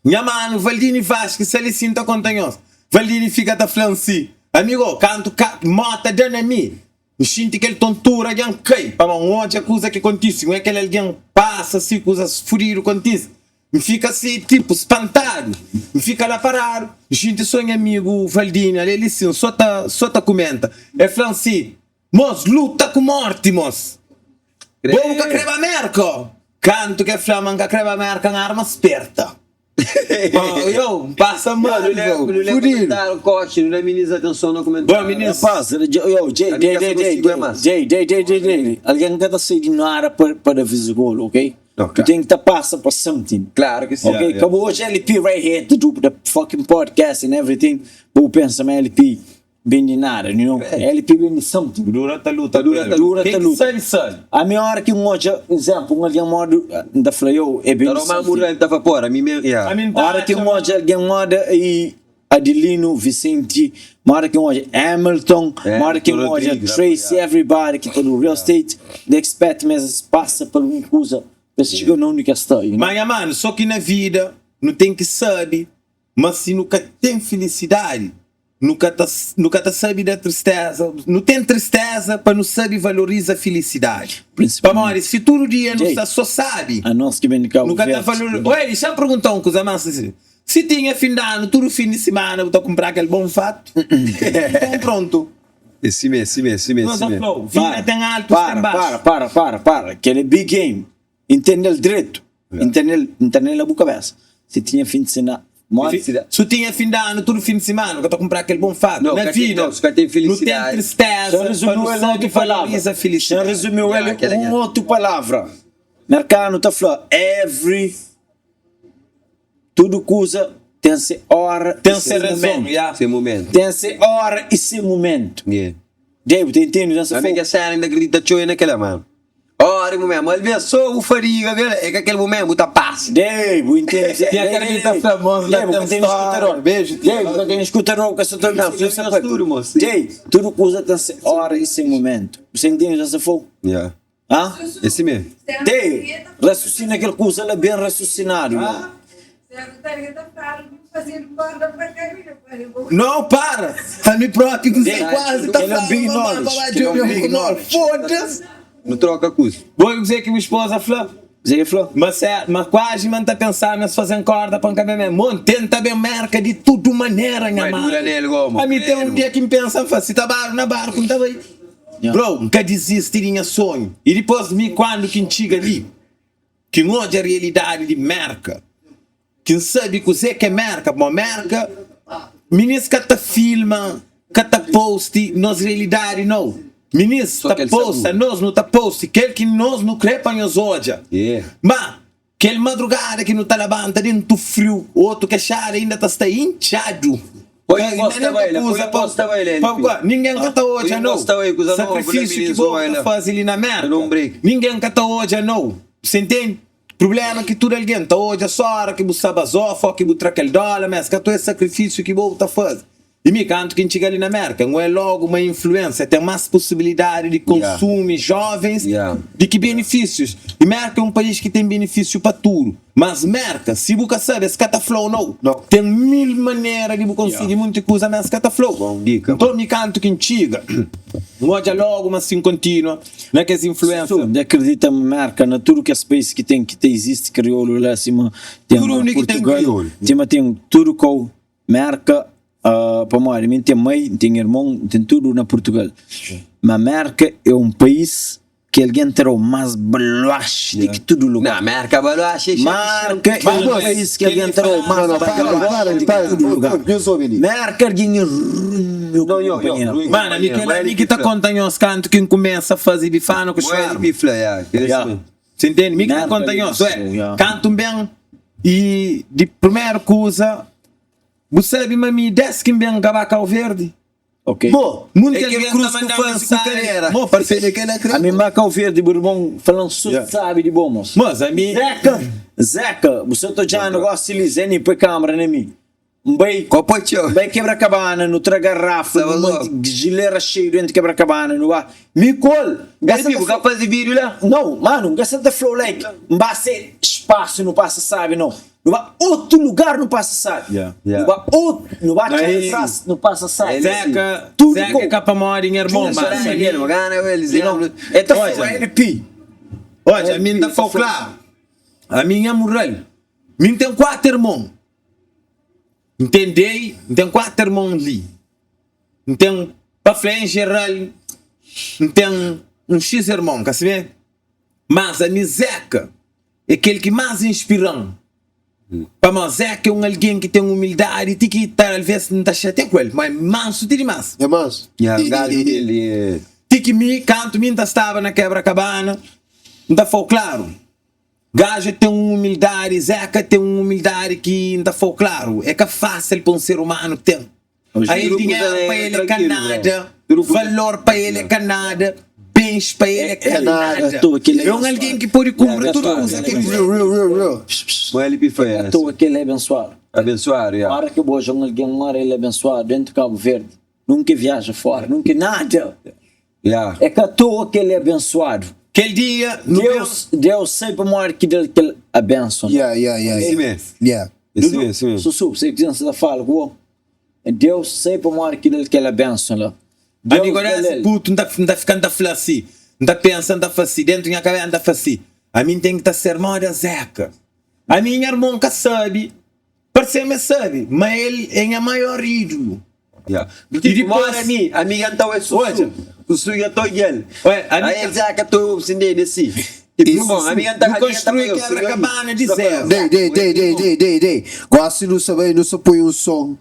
Nha manu Valdini Vasques sta li sin ta konta nhos. Valdini fika ta fla-m si, Amigo, kantu mota da na mi, N xinti kel tontura dja N kai pamodi N odja kuza ki kontise N oja kel algen pasa si kuzas fudidu kontise N fika si tipu spantadu N fika la paradu N xinti so nha amigu Valdini ale li sin so ta so ta kumenta El fla-m si, Mos luta ku morti mos Bo bu ka kreba Merka o? Kantu ke fla ma N ka kreba Merka N arma sperta. Yo, N pasa mal, bro. Nu lê kumentáriu, Kochi, nu da minis atenson na kumentáriu. Bom, minis. Rapaz, yo, Jay, Jay, Jay, Jay, Jay, Jay, Jay, Jay, Jay, algen ka ta sai di nada pa pa da viz gol, ok? Tu ten ki ta pasa pa something. Claro ki sim. Ok, ka bu odja LP right here to do the fucking podcast and everything, pa bu pensa ma LP Ben di nada, you know? LP ben di something. Dura ta luta, Dura ta Dura ta Ken ki luta. sabe, sabe. Ami ora ki N odja, izénplu, un algen modu, N ta fla, yo, e ben Ta di Roman something. Murray ta fla, pora, mi me, yeah. Ami N ta Ora ki atxa N ma. odja algen moda i Adelino Vicente, ma ora ki N odja Hamilton, ma ora ki N Hamilton odja Rodrigues, Tracy, yeah. everybody ki ta do real estate, they expect ma es pasa pa algun kuza pa es txiga na undi ki es sta, you know? Ma nha manu, so ki na vida nu ten ki sabe ma si nu ka ten filisidadi, Nu ka ta nu ka ta sabe da tristeza, nu ten tristeza pa nu sabe valoriza filisidadi. Pamodi si tudu dia nu sta so sabi, Anos ki ben di Kabu nu ka ta Verdi. valoriza. Oi, dexa-m pergunta un kuza más si si tinha fin di anu, tudu fin di simana bu ta kunpra kel bon fatu? Nton prontu. É simé, simé, simé, Nos a simé. fla-u, vida ten altus, Para, ten baxu. para, para, para, para. Kel é big game. Intende-l dretu. Intende-l, intende-l na bu kabesa. Si tinha fin di sina, modi? Su tinha fin di anu, tudu fin di simana, nu ka ta kunpra kel bon fatu. No, Na ka ten, vida, no, su ka ten nu ten filisidadi. tristeza Xa pa nu rezumiu el sabe otu palavra. valoriza Xa filisidadi. rezumiu el Ya, kel un é. otu palavra. Merkanu ta fla, every, tudu kuza ten se ora Ten i se se razon, mumentu. ya. Se mumentu. Ten se ora i se mumentu. Yeah. Dei, bu ta intende? Ten se Ami fogu. ke sena inda kridita txeu é na kela, mano. Ora bu mesmu, alvês sô bu fadiga kel, é ka kel bu mesmu, bu ta pasa. Dei, bu intende? Tia Dei, dei, Carlita dei. fla, mos la Dei, bu ka ten ten stória. iskutador. Beju, tia. Dei, bu ka ten iskutador, bu ka sa ta Não, obi sim, nós tudo, moço. Dei, tudu kuza ten se ora i se mumentu. Bu sa intende sa fo? Yeah. Hã? É si mesmu. Dei, rasusina kel kuza la ben rasusinadu. Não, para! Ami propi ku Dei, quase ta kel é un fla big mamá knowledge. pa ba Kel é un djobe big ku nós. knowledge. Foda-se! Nu troka kuza. Bo kuzê ki bu esposa fla? Kuzê ki el fla? Ma se, ma quase ma N ta pensa ma es fazen korda pa N ka ben mesmu. Mon, tenta ben Merka di tudu manera, nha Vai manu. dura nel gomo, Ami ten un credo. dia ki N pensa, N fla, si ta baru na barku N ta bai. Bro, N ka dizisti di nha sonhu. I dipôs mi kuandu ki N txiga li, ki N odja realidadi di Merka, ki N sabe kuzê ki é Merka, pamodi Merka, minis ka ta filma, ka ta posti nos realidadi nau. Minis Só ta kel posta, sabura. nos nu ta posti kel ki nos nu krê pa nhos odja. Yeah. Má, kel madrugada ki nu ta labanta dentu friu, otu kexada inda ta sta intxadu. Põe Ka- encosta nen vai ka lá, kuza põe pa- encosta vai lá, pa- LP. pa- Ningen ka ta odja Põe nau. encosta vai, kuza novo, lá, Sakrifisiu ki minis, bo vai ta lá. faze li na Merka, Dá um break. ningen ka ta odja nau. Você entende? Prublema ki tudu algen ta odja só ora ki bu sta bazofa o ki bu tra kel dóla, ma es ka ta odja sakrifisiu ki bo ta faze. I mi, kantu ki N txiga li na Merka, N oja logu ma influensia ten más pusibilidadi di konsumi jovens di ki benifisius. I Merka é un país ki ten benifisiu pa tudu. Mas Merka, si bu ka sabe, es ka ta fla-u nau. Ten mil manera di bu konsigi munti kuza, ma es ka ta fla-u. Nton, mi kantu ki N txiga, N odja logu ma si N kontinua na kes influensa. Su, N akredita ma Merka na tudu kes pais ki ten ki ta izisti kriolu la sima ten Tudu undi ki ten Purtugal, kriolu. sima ten tudu kau Merka pamodi mi N ten mai, N ten irmon, N ten tudu na Purtugal. Ma Merka é un pais ki algen ta da-u más baloaxi di ki tudu lugar. Na Merka baloaxi é Marka é un país ki algen ta da-u más baloaxi di ki tudu lugar. Merka algen é runhu ku kunpanheru. Mano, ami kel ami ki ta konta nhos kantu ki N kumesa faze bifana ku xuarma. Você entende? Mi ki ta konta nhos, ué, kantu N ben i di primeru kuza, bu sabe ma mi des ki N ben ka ba Kau Verdi? Ok. Bo, Munti é kel algen ta krus ku manda fase ku mensagem. kadera. Mo, parse de kel A mi ma Kau Verdi bu irmon falan so sabi di bo mos. Mos, ami. Zeka, Zeka, bu sa ta odjanu gosi li, Zé ni poi kamera na mi. N bai, Kopo txeu. bai kebra kabana, nu tra garrafa, Staba nu loku. manti gilera xeiu dentu kebra kabana, nu ba. Mi ku el, N ka Ei, sa pi, ta bu ka fla. faze vídeo la? Nau, manu, N ka sa ta fla-u like, N ba se spasu nu pasa sabi, nau. Nu ba otu lugar nu pasa sabi. Yeah. Nu ba otu, nu ba txeu Aí- tras nu pasa sabi. Zeka, Tudo Zeka com- é ka pamodi nha irmon, Tudo mas com- ami, Ele, gana ele, E não, é ta Olha. fala LP. olha, a mim ta fala claro. A minha moral. Mim tem quatro irmãos. Entendei? Tem quatro irmãos ali. Tem, pa fla em geral, tem um X irmão, ka sabe? Mas a mi Zeka é kel ki más inspira-m. Pamodi Zeka é un algen ki ten umildadi ti ki talvês N ta xatia ku el, ma é mansu ti dimás. É mansu. Nha gaju umildi é. Ti ki mi, kantu mi N ta staba na Kebra-Kabana, N ta fla-u klaru, gaju ten un umildadi, Zeka ten un umildadi ki N ta fla-u klaru, é ka fásil pa un ser umanu ten. A el dinheru pa el é ka nada, valor pa el é ka nada, bens pa el é ka nada. É un algen ki pode kunpra tudu kuza ki el krê. Real, real, real. Atoa ki el é abensuadu. Abensuadu, ya. Ora ki bu odja un algen, ora el é abensuadu dentu Kabu Verdi, nunka e viaja fora, nunka nada. Ya. É ka atoa ki el é abensuadu. Kel dia, nu ben. Deus, Deus sabe pamodi ki da-l kel abenson. Yeah, yeah, yeah, Sim yeah. mesmo. Yeah. Sim mesmo, sim mesmo. Susu, sei ki você ta fala ku bo. Deus sabe pamodi ki da-l kel abenson la. Deus Amigo, da-l desi el. putu, N ta, N ta fika, N ta fla si, N ta pensa, N ta fla si, dentu nha kabesa N ta fla si, ami N ten ki ta ser moda Zeka. Ami nha irmon ka sabe, parse ma el sabe, ma el é nha maior ídulu. Yeah. E Tipo, dipôs- mora ami, ami ga então é Sussu. Odja. Sussu ga to gel. Ué, ami Aí ka- ele já que tô sendendo assim. Tipo, bom, ami ga tá Nu construi quebra-cabana de zero. Dei, dei, dei, dei, dei, dei, dei. Gosi nu sa bai, nu sa poi un som.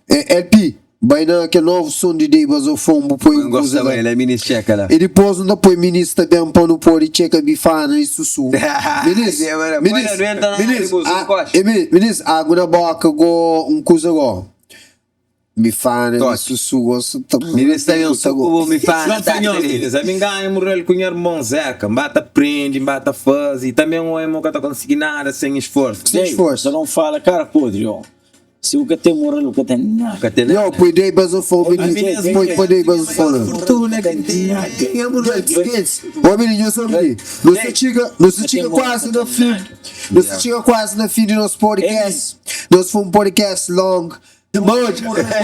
É, LP, bai na kel novu som di Dei Bazofon, bu poi un kuza Gosta la. bem, ele é mini checa lá. E dipôs nu ta poi minis ta ben pa nu pode txeka bifana i susu. Minis, É, mano, minis, põe na doenta na minis, área, a, coxa. e, minis, minis, agu na boka go, un kuza go. Bifana i Toque. susu go, su ta Minis tá bem, ta go. suco, me fala. Não, senhor, filhos, a mim ganha moral com o irmão Zeca, mbata prende, mbata faz, e também o irmão que tá conseguindo nada sem esforço. Sem Ei, esforço. Você não fala cara podre, ó. Se o que tem moral, o que tem nada. Nunca tem nada. Yo, poi Dei Bazofon, minis, poi, poi Dei Bazofon. Fortuna que tem, ganha moral. Kids, ô menino, eu sabe, não se chega, não se chega quase no fim, não se chega quase no fim do nosso podcast. Nós foi um podcast long. Mano,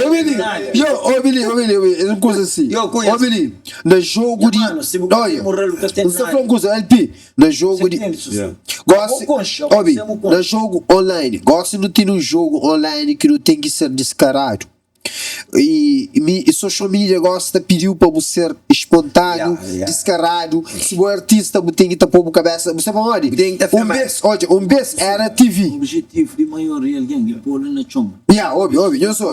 ô menino, yo, ô menino, ô menino, ô menino, uma coisa assim. Yo, conheço. Ô menino, no jogo de, Mano, se você olha, moral, nunca tem você nada. falou uma coisa, LP, no jogo de, Entende, Sussu? Gosto, Ô, concha, Obi, você é um concha. no jogo online, gosto não tem um jogo online que não tem que ser descarado. E, e, mi- e social media gosta pediu para você ser espontâneo, Yeah, yeah. descarado. Se você é artista, você tem que estar pondo cabeça. Você para onde? Tem que tá um filmado. vez, olha, um vez era TV. O objetivo de maioria alguém que pôr na chão. Yeah, obi, obi, eu sou.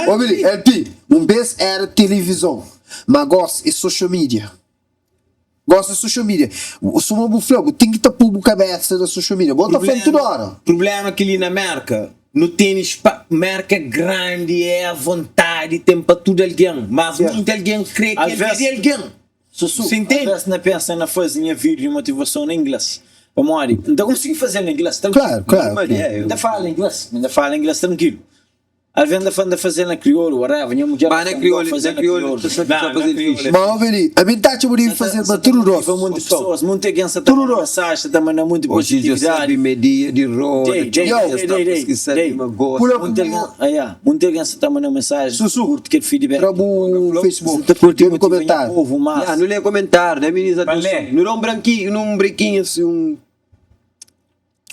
Obi, LP, um vez era televisão, mas gosto é social media. Gosto de social media. O Suma Buflão, tem que estar pondo cabeça na social media. Bota falando toda hora. Problema que ali na América, no tênis, pa, América é grande, é à vontade, tem para tudo alguém, mas Yeah. muito alguém crê que Às ele vezes- é de alguém. Sussu, Você entende? às vezes não pensa na fazer minha vídeo de motivação em inglês. Vamos lá, então consegui fazer em inglês tranquilo. Claro, claro. Mas é, eu- Ainda fala inglês, ainda fala inglês tranquilo. Alvês N ta fla N ta faze-l na kriolu, whatever, nha mudjer Ba ta na fla N kriolu, gosta faze na na kriolu kriolu. ta sa ta Nah, na faze kriolu fixe. é Ma obi li, ami N ta atxa bu debe faze pa tudu Motiva dos. monti pesoas, monti algen sa ta Tudu manda dos. mensaji, sa ta manda monti Oji dja positividadi. sabe ma é dia di roda, Dei, dei, txeu Yo, kes dei, dei, tropas dei, ki sabe dei. ma gosta. Pula Monti algen, ah, yeah, monti algen sa ta manda mensaji, Susu, kurti kel feedback. tra bu Facebook, Sa ta kurti debe motiva nha komentáriu. povu mas. Ya, nu lê komentáriu, da minis Pa atenson. lê. Nu da un brankinhu, nu un brekinhu asi, un.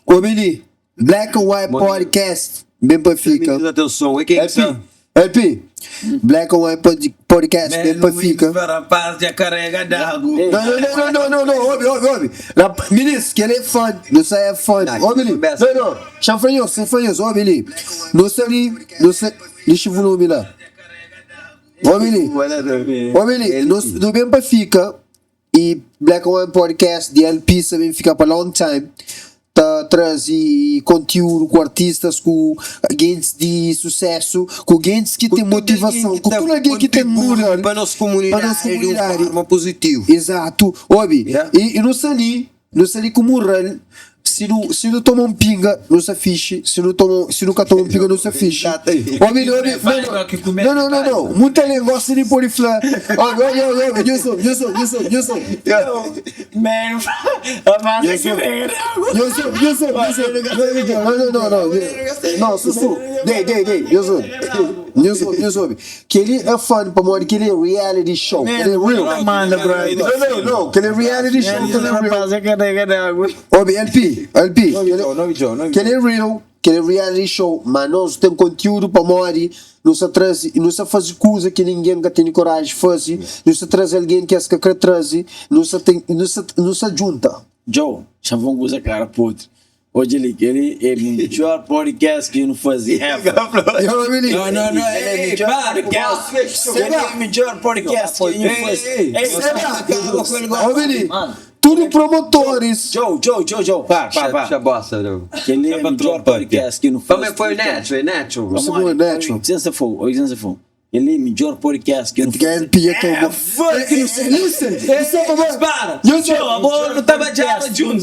Obi li, Black and White Podcast ben pa Da fika. minis atenson, é ken ki sa. LP, LP, Black and White Pod- Podcast ben pa Menu fika. pa rapaz dja karega d'agu. Não, não, não, não, não, não, ouve, ouve, ouve. Rap, Ministro, que ele é fã, não sei é fã. Não, Ouve ali. conversa. Não, não, chanfranhoso, chanfranhoso, ouve ali. Não sei ali, não sei. Deixa o volume lá. Ouve ali. Ouve ali, no, no bem pa fika e Black and White Podcast de LP também fica pa long time. Ta traze conteúdo com artistas, com agentes de sucesso, com agentes que têm motivação, com tudo alguém que tem moral Pa nos komunidadi, Pa nos di un komunidadi. forma puzitivu. Exato. Obi, Yeah. e, e nu sta li, nu sta li ku mural. Si nu, si nu toma un pinga, nu sta fixi. Si nu toma, si nu ka toma un pinga, nu sta fixi. Obi, obi, não, não, não, não, não. Muita gente gosta de pôr e fla. Obi, obi, obi, obi, Nilson, Nilson, Nilson, Nilson. Man, rapaz, que Nilson, Nilson, Nilson. Não, não, não, não. Não, Sussu. Dei, dei, dei. Nilson. Nilson, Nilson. Que ele é fã, pa modi, que ele é reality show. Que ele é real. Manda, brother. Não, não, não. Que ele é reality show. Que ele é real. Rapaz, é carrega d'água. Obi, LP, LP. Não, Joe, não, Que ele é real, que ele é reality show, mas nós tem conteúdo para mori, nós só traz, nós só faz coisa que ninguém que tem coragem de fazer, nós só traz alguém que as que quer trazer, nós só tem, nós só, nós só junta. Joe, já vamos usar cara podre. Hoje ele, ele, ele, melhor podcast que eu não fazia. ever. Eu, Emily, Não, não, não, Ele é ei, melhor para, podcast. Ele é melhor podcast que eu não fazia. Ei, ei, Ei, Ô, Emily, Mano. tudo promotores. Joe, Joe, Joe, Joe, para, para, para. Chabossa, não. Ele é melhor podcast que eu não Mas fazia. foi natural, é natural. Você foi natural. Licença foi, licença foi. Ele é melhor podcast que eu não Que fazia. LP é tão bom. Listen, listen, Para! Yo, Joe, agora não tava já junto.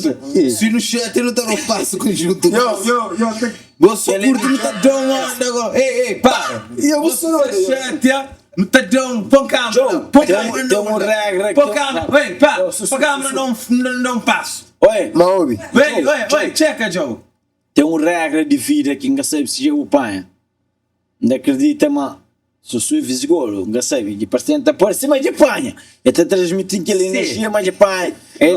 Se no chat não tá no passo conjunto. yo, yo, yo, tem- Você curte, não tá dando onda agora. Ei, ei, para! E eu vou Você chateia, não tá dando. Põe câmera, Joe, põe tem- câmera. tem uma regra Põe que- câmera, vem, pá. Eu sou- Põe câmera, não, não, não passo. Oi, Mas, ouve, Vem, oi, oi, checa, Joe. tem uma regra de vida que nunca sabe se eu apanha. Não acredita, mas se eu sou visigolo, nunca sabe. De paciente por cima de apanha. Eu te transmitindo aquela energia, mas de apanha. É,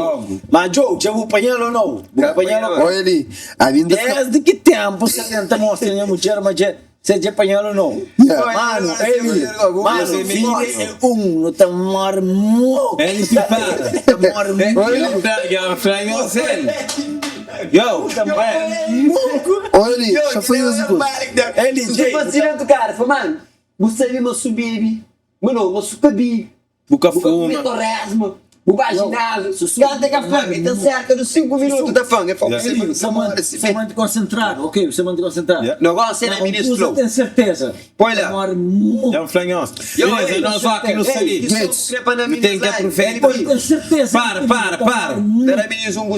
Mas Joe, já vou apanhar ou não? Vou apanhar ou não? olha ali, a vinda Desde que tempo você tenta mostrar minha mulher, mas já, você já apanhou ou não? Yeah. Mano, ele, mano, vida é um, não tá mormo. Ele te para. Tá mormo. Yo, Olha ali, já foi os Ele, Se você dentro, cara, fala, mano, você sabe, mas subibe. Mano, mas subibe. Buca Vou comer fuma. torresmo, vou para ginásio. Cara, tem café, tem cerca de 5 minutos da fanga. Você manda, você manda concentrado, ok? Você manda concentrado. Yeah. Não gosto de Não, ministro você Flow. tem certeza. Põe lá. Amor, muito. É um flanhão. Yo, Beleza, ei, nós aqui no Sali. Gates. Não tem que aproveitar. Tem certeza. Para, para, para.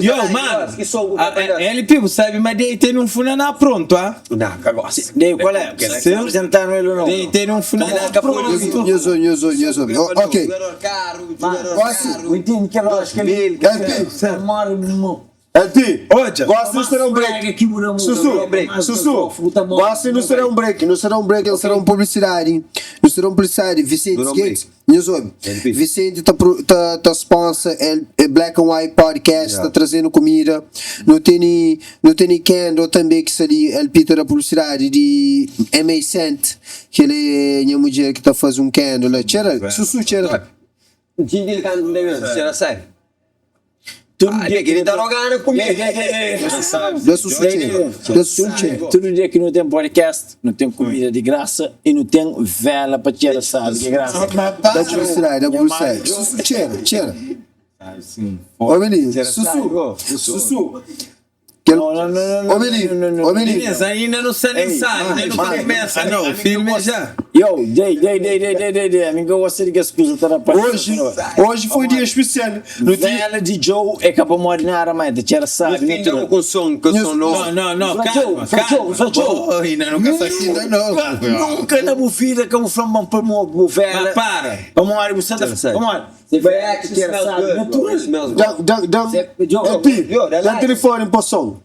Yo, mano. Que som A- LP, você sabe, mas daí tem um funaná pronto, ah? Não, cagoça. Daí, qual é? Você apresentaram ele ou não? Daí tem um funaná pronto. Nilson, Nilson, Nilson. Ok. Jogador caro, jogador Assim. caro. Eu entendo que eu acho que ele. LP, Amor, muito. LP, Olha. gosto de será um break. Sussu, Sussu, gosto não será um break, não será um break, não será um publicidade, não será um publicidade. Vicente Durou um Gates, Nilson, LP. Vicente tá, pro- tá, tá sponsor, é, é Black and White Podcast, tá trazendo comida. Não tem, não tem Kendall também que seria LP tá da publicidade de MA Cent, que ele é minha mulher que tá fazendo um candle. lá. Tira, Sussu, tira. Jingle canto mesmo, será sério? Todo Ah, dia que ele tá rogando comigo. Dá Sussu, tira. Dá Sussu, tira. Todo dia que não tem podcast, não tem comida de graça e não tem vela para tirar sabe de graça. Dá publicidade, dá publicidade. Sussu, tira, tira. Ô, menino, Sussu, Sussu. Que Ô menino, ô menino. Meninas, ainda não sa nem sa, ainda não mano. começa não, filme já. Yo, dei, dei, dei, dei, dei, dei, dei. A mim que eu gosto de que as coisas tá Hoje, hoje foi dia especial. No dia, Vela de Joe é capaz de morrer na área, mas te era sabe, Então, com som, com som novo. Não, não, não, Fla calma, Joe, Fla Joe, calma. Fla Joe. Oh, ainda nunca sa ainda não. Nunca na minha vida que eu vou falar para uma vela. Mas para. Vamos lá, você tá. Vamos lá. Você vai que era sabe, natural. Dá, dá, dá. LP, dá o telefone para o som.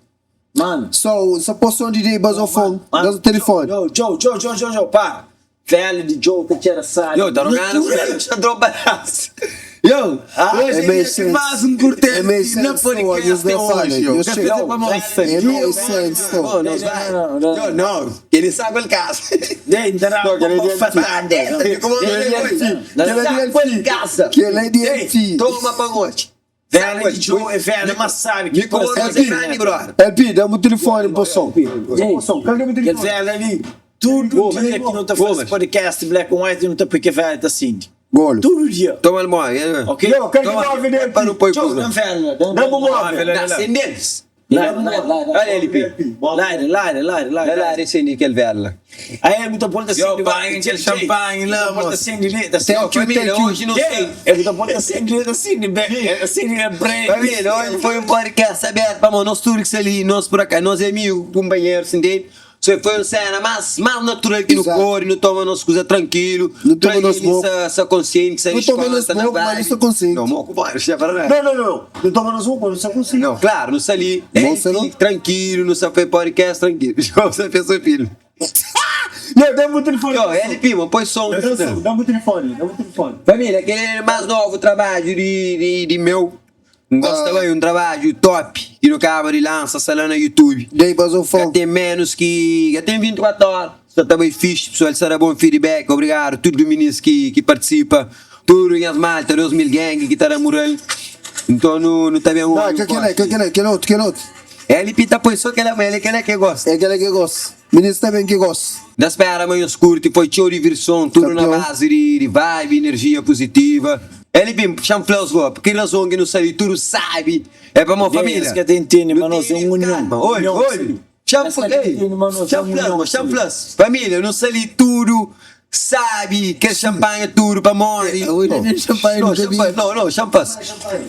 Mano. Só, só para o som de basofone. Dá o telefone. Joe, Joe, Joe, Joe, Joe, Joe, pá. Vela de Joe que era sabe. Yo, tá no Natural. Yo, hoje É é meio dia que sense. mais um curteiro É meio na sense, eu podcast não falo, hoje, eu yo. sei. Quer fazer pra mostrar? É meio sense, Não, não, vai. Não, não, Yo, não, ele sabe o caso. Dei, não, que ele é Como Que ele é de casa. Que ele é de LP. Toma pagote. Vela de Joe é vela, mas sabe que Me como LP. grande, brother. LP, dá-me o telefone para o som. Ei, vela ali. Tudo dia que não tá fazendo podcast Black and White, não tá porque vela tá assim. Golo. Todo dia. Toma el moa. Ok? Yo, quero que móvel dele. Para o põe Joe, não vela. Dá-me o móvel. Acendeles. Olha LP. Laira, laira, laira, Olha lá, laira. acende aquele velho. Aí é muita porta Yo, acende. paguem aquele champanhe lá, Porta moço. acende, né? Tá Thank you, Família, thank you. hoje não sei. É muita porta acende, acende, acende, acende, Família, hoje foi um podcast aberto para nós tudo que ali, nós por cá, nós é amigo, companheiro, entende? Isso foi uma cena mais, mais natural que no Exato. cor, não toma nossa coisa tranquilo. Não toma nosso Tranquilo, moco. Essa consciente, essa Não toma nosso escola, moco, mas não sou consciente. Não, moco, vai, já para lá. Não, não, não. Não toma no som, não sou consciente. Não, claro, não sali. Moça, não? Tranquilo, não foi podcast, tranquilo. Você fez seu filho. Não, dá-me o telefone. Yo, LP, mano, põe som. Dá-me o telefone, dá-me o telefone. Família, aquele é mais novo trabalho de meu. Gosta bem, um trabalho top. Que no cabo de lança, está lá no YouTube. Dei Já basofone. tem menos que. Já tem 24 horas. Está também fixe, pessoal. Será bom feedback. Obrigado. Tudo o ministro que participa. Tudo em as malta, 2000 gang que está na moral. Então não, não tá bem um. Não, que aquele, que aquele, aquele outro, aquele outro. LP tá pois só aquela mulher, aquela que gosta. É aquele que gosta. Ministro também que gosta. Da espera amanhã curte, foi show de diversão, tudo na Campeão. base de vibe, energia positiva. LP, chama Flaus Go, porque razão que não sabe, tudo sabe. É pra uma família. que tem entende, mas nós é tem um união. calma. Olha, União, olha. sim. Chama, Essa que ei, entende, mas nós é chama um Flaus, união, chama sim. Flaus. Família, não sali tudo, sabe que é champanhe tudo pra morrer. É, hoje nem champanhe, Não, nunca vi. champanhe, não, não, champanhe.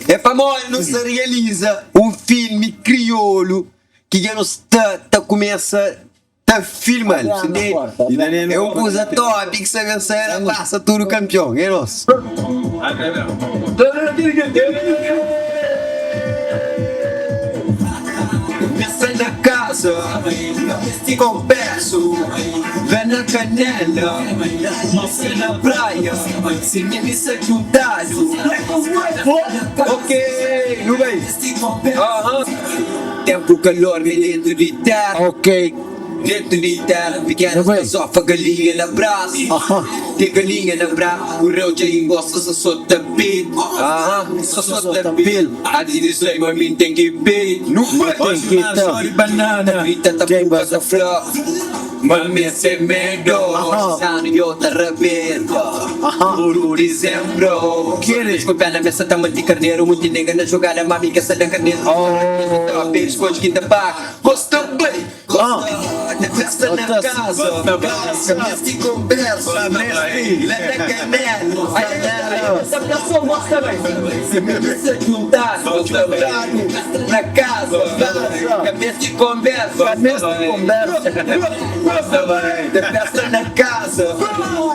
É pra morrer, não se realiza um filme crioulo que já não está, tá começa, tá filmando, Abre na entende? porta, abre na É um coisa top que você vencer, passa tudo campeão, é nosso. Messa na casa, converso, vem na canela, massa na praia, se me missa juntado. Ok, não vem? Aham. Tempo calor, vem dentro de terra. Ok. Dentro de terra, pequena sofa, galinha na brasa. Tem galinha na brasa, o reu já engosta, só sou tapete. Aham, só sou tapete. A dizer, mas mim tem que beat. Não Tem que Só de banana. Grita tá Tem puta flor. Mami sem medo, Sano e outra rebenta. Puro dezembro. Desculpa na mesa, tá muito carneiro, muito nega na jogada, mami que essa da carneiro. Oh, Biscoito quinta pá, gosta bem, gosta. Da festa na casa, cabeça e conversa, lá na canela, essa pessoa gosta bem. Se me precisa juntar, na casa, cabeça e conversa, cabeça e conversa. Da festa na casa,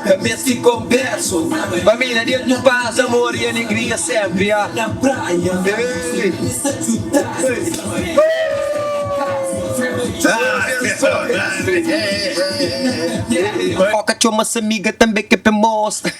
cabeça e conversa. Família, Deus não paz, amor e alegria sempre. ah. Na praia, Foca, chama essa amiga também que é mostra.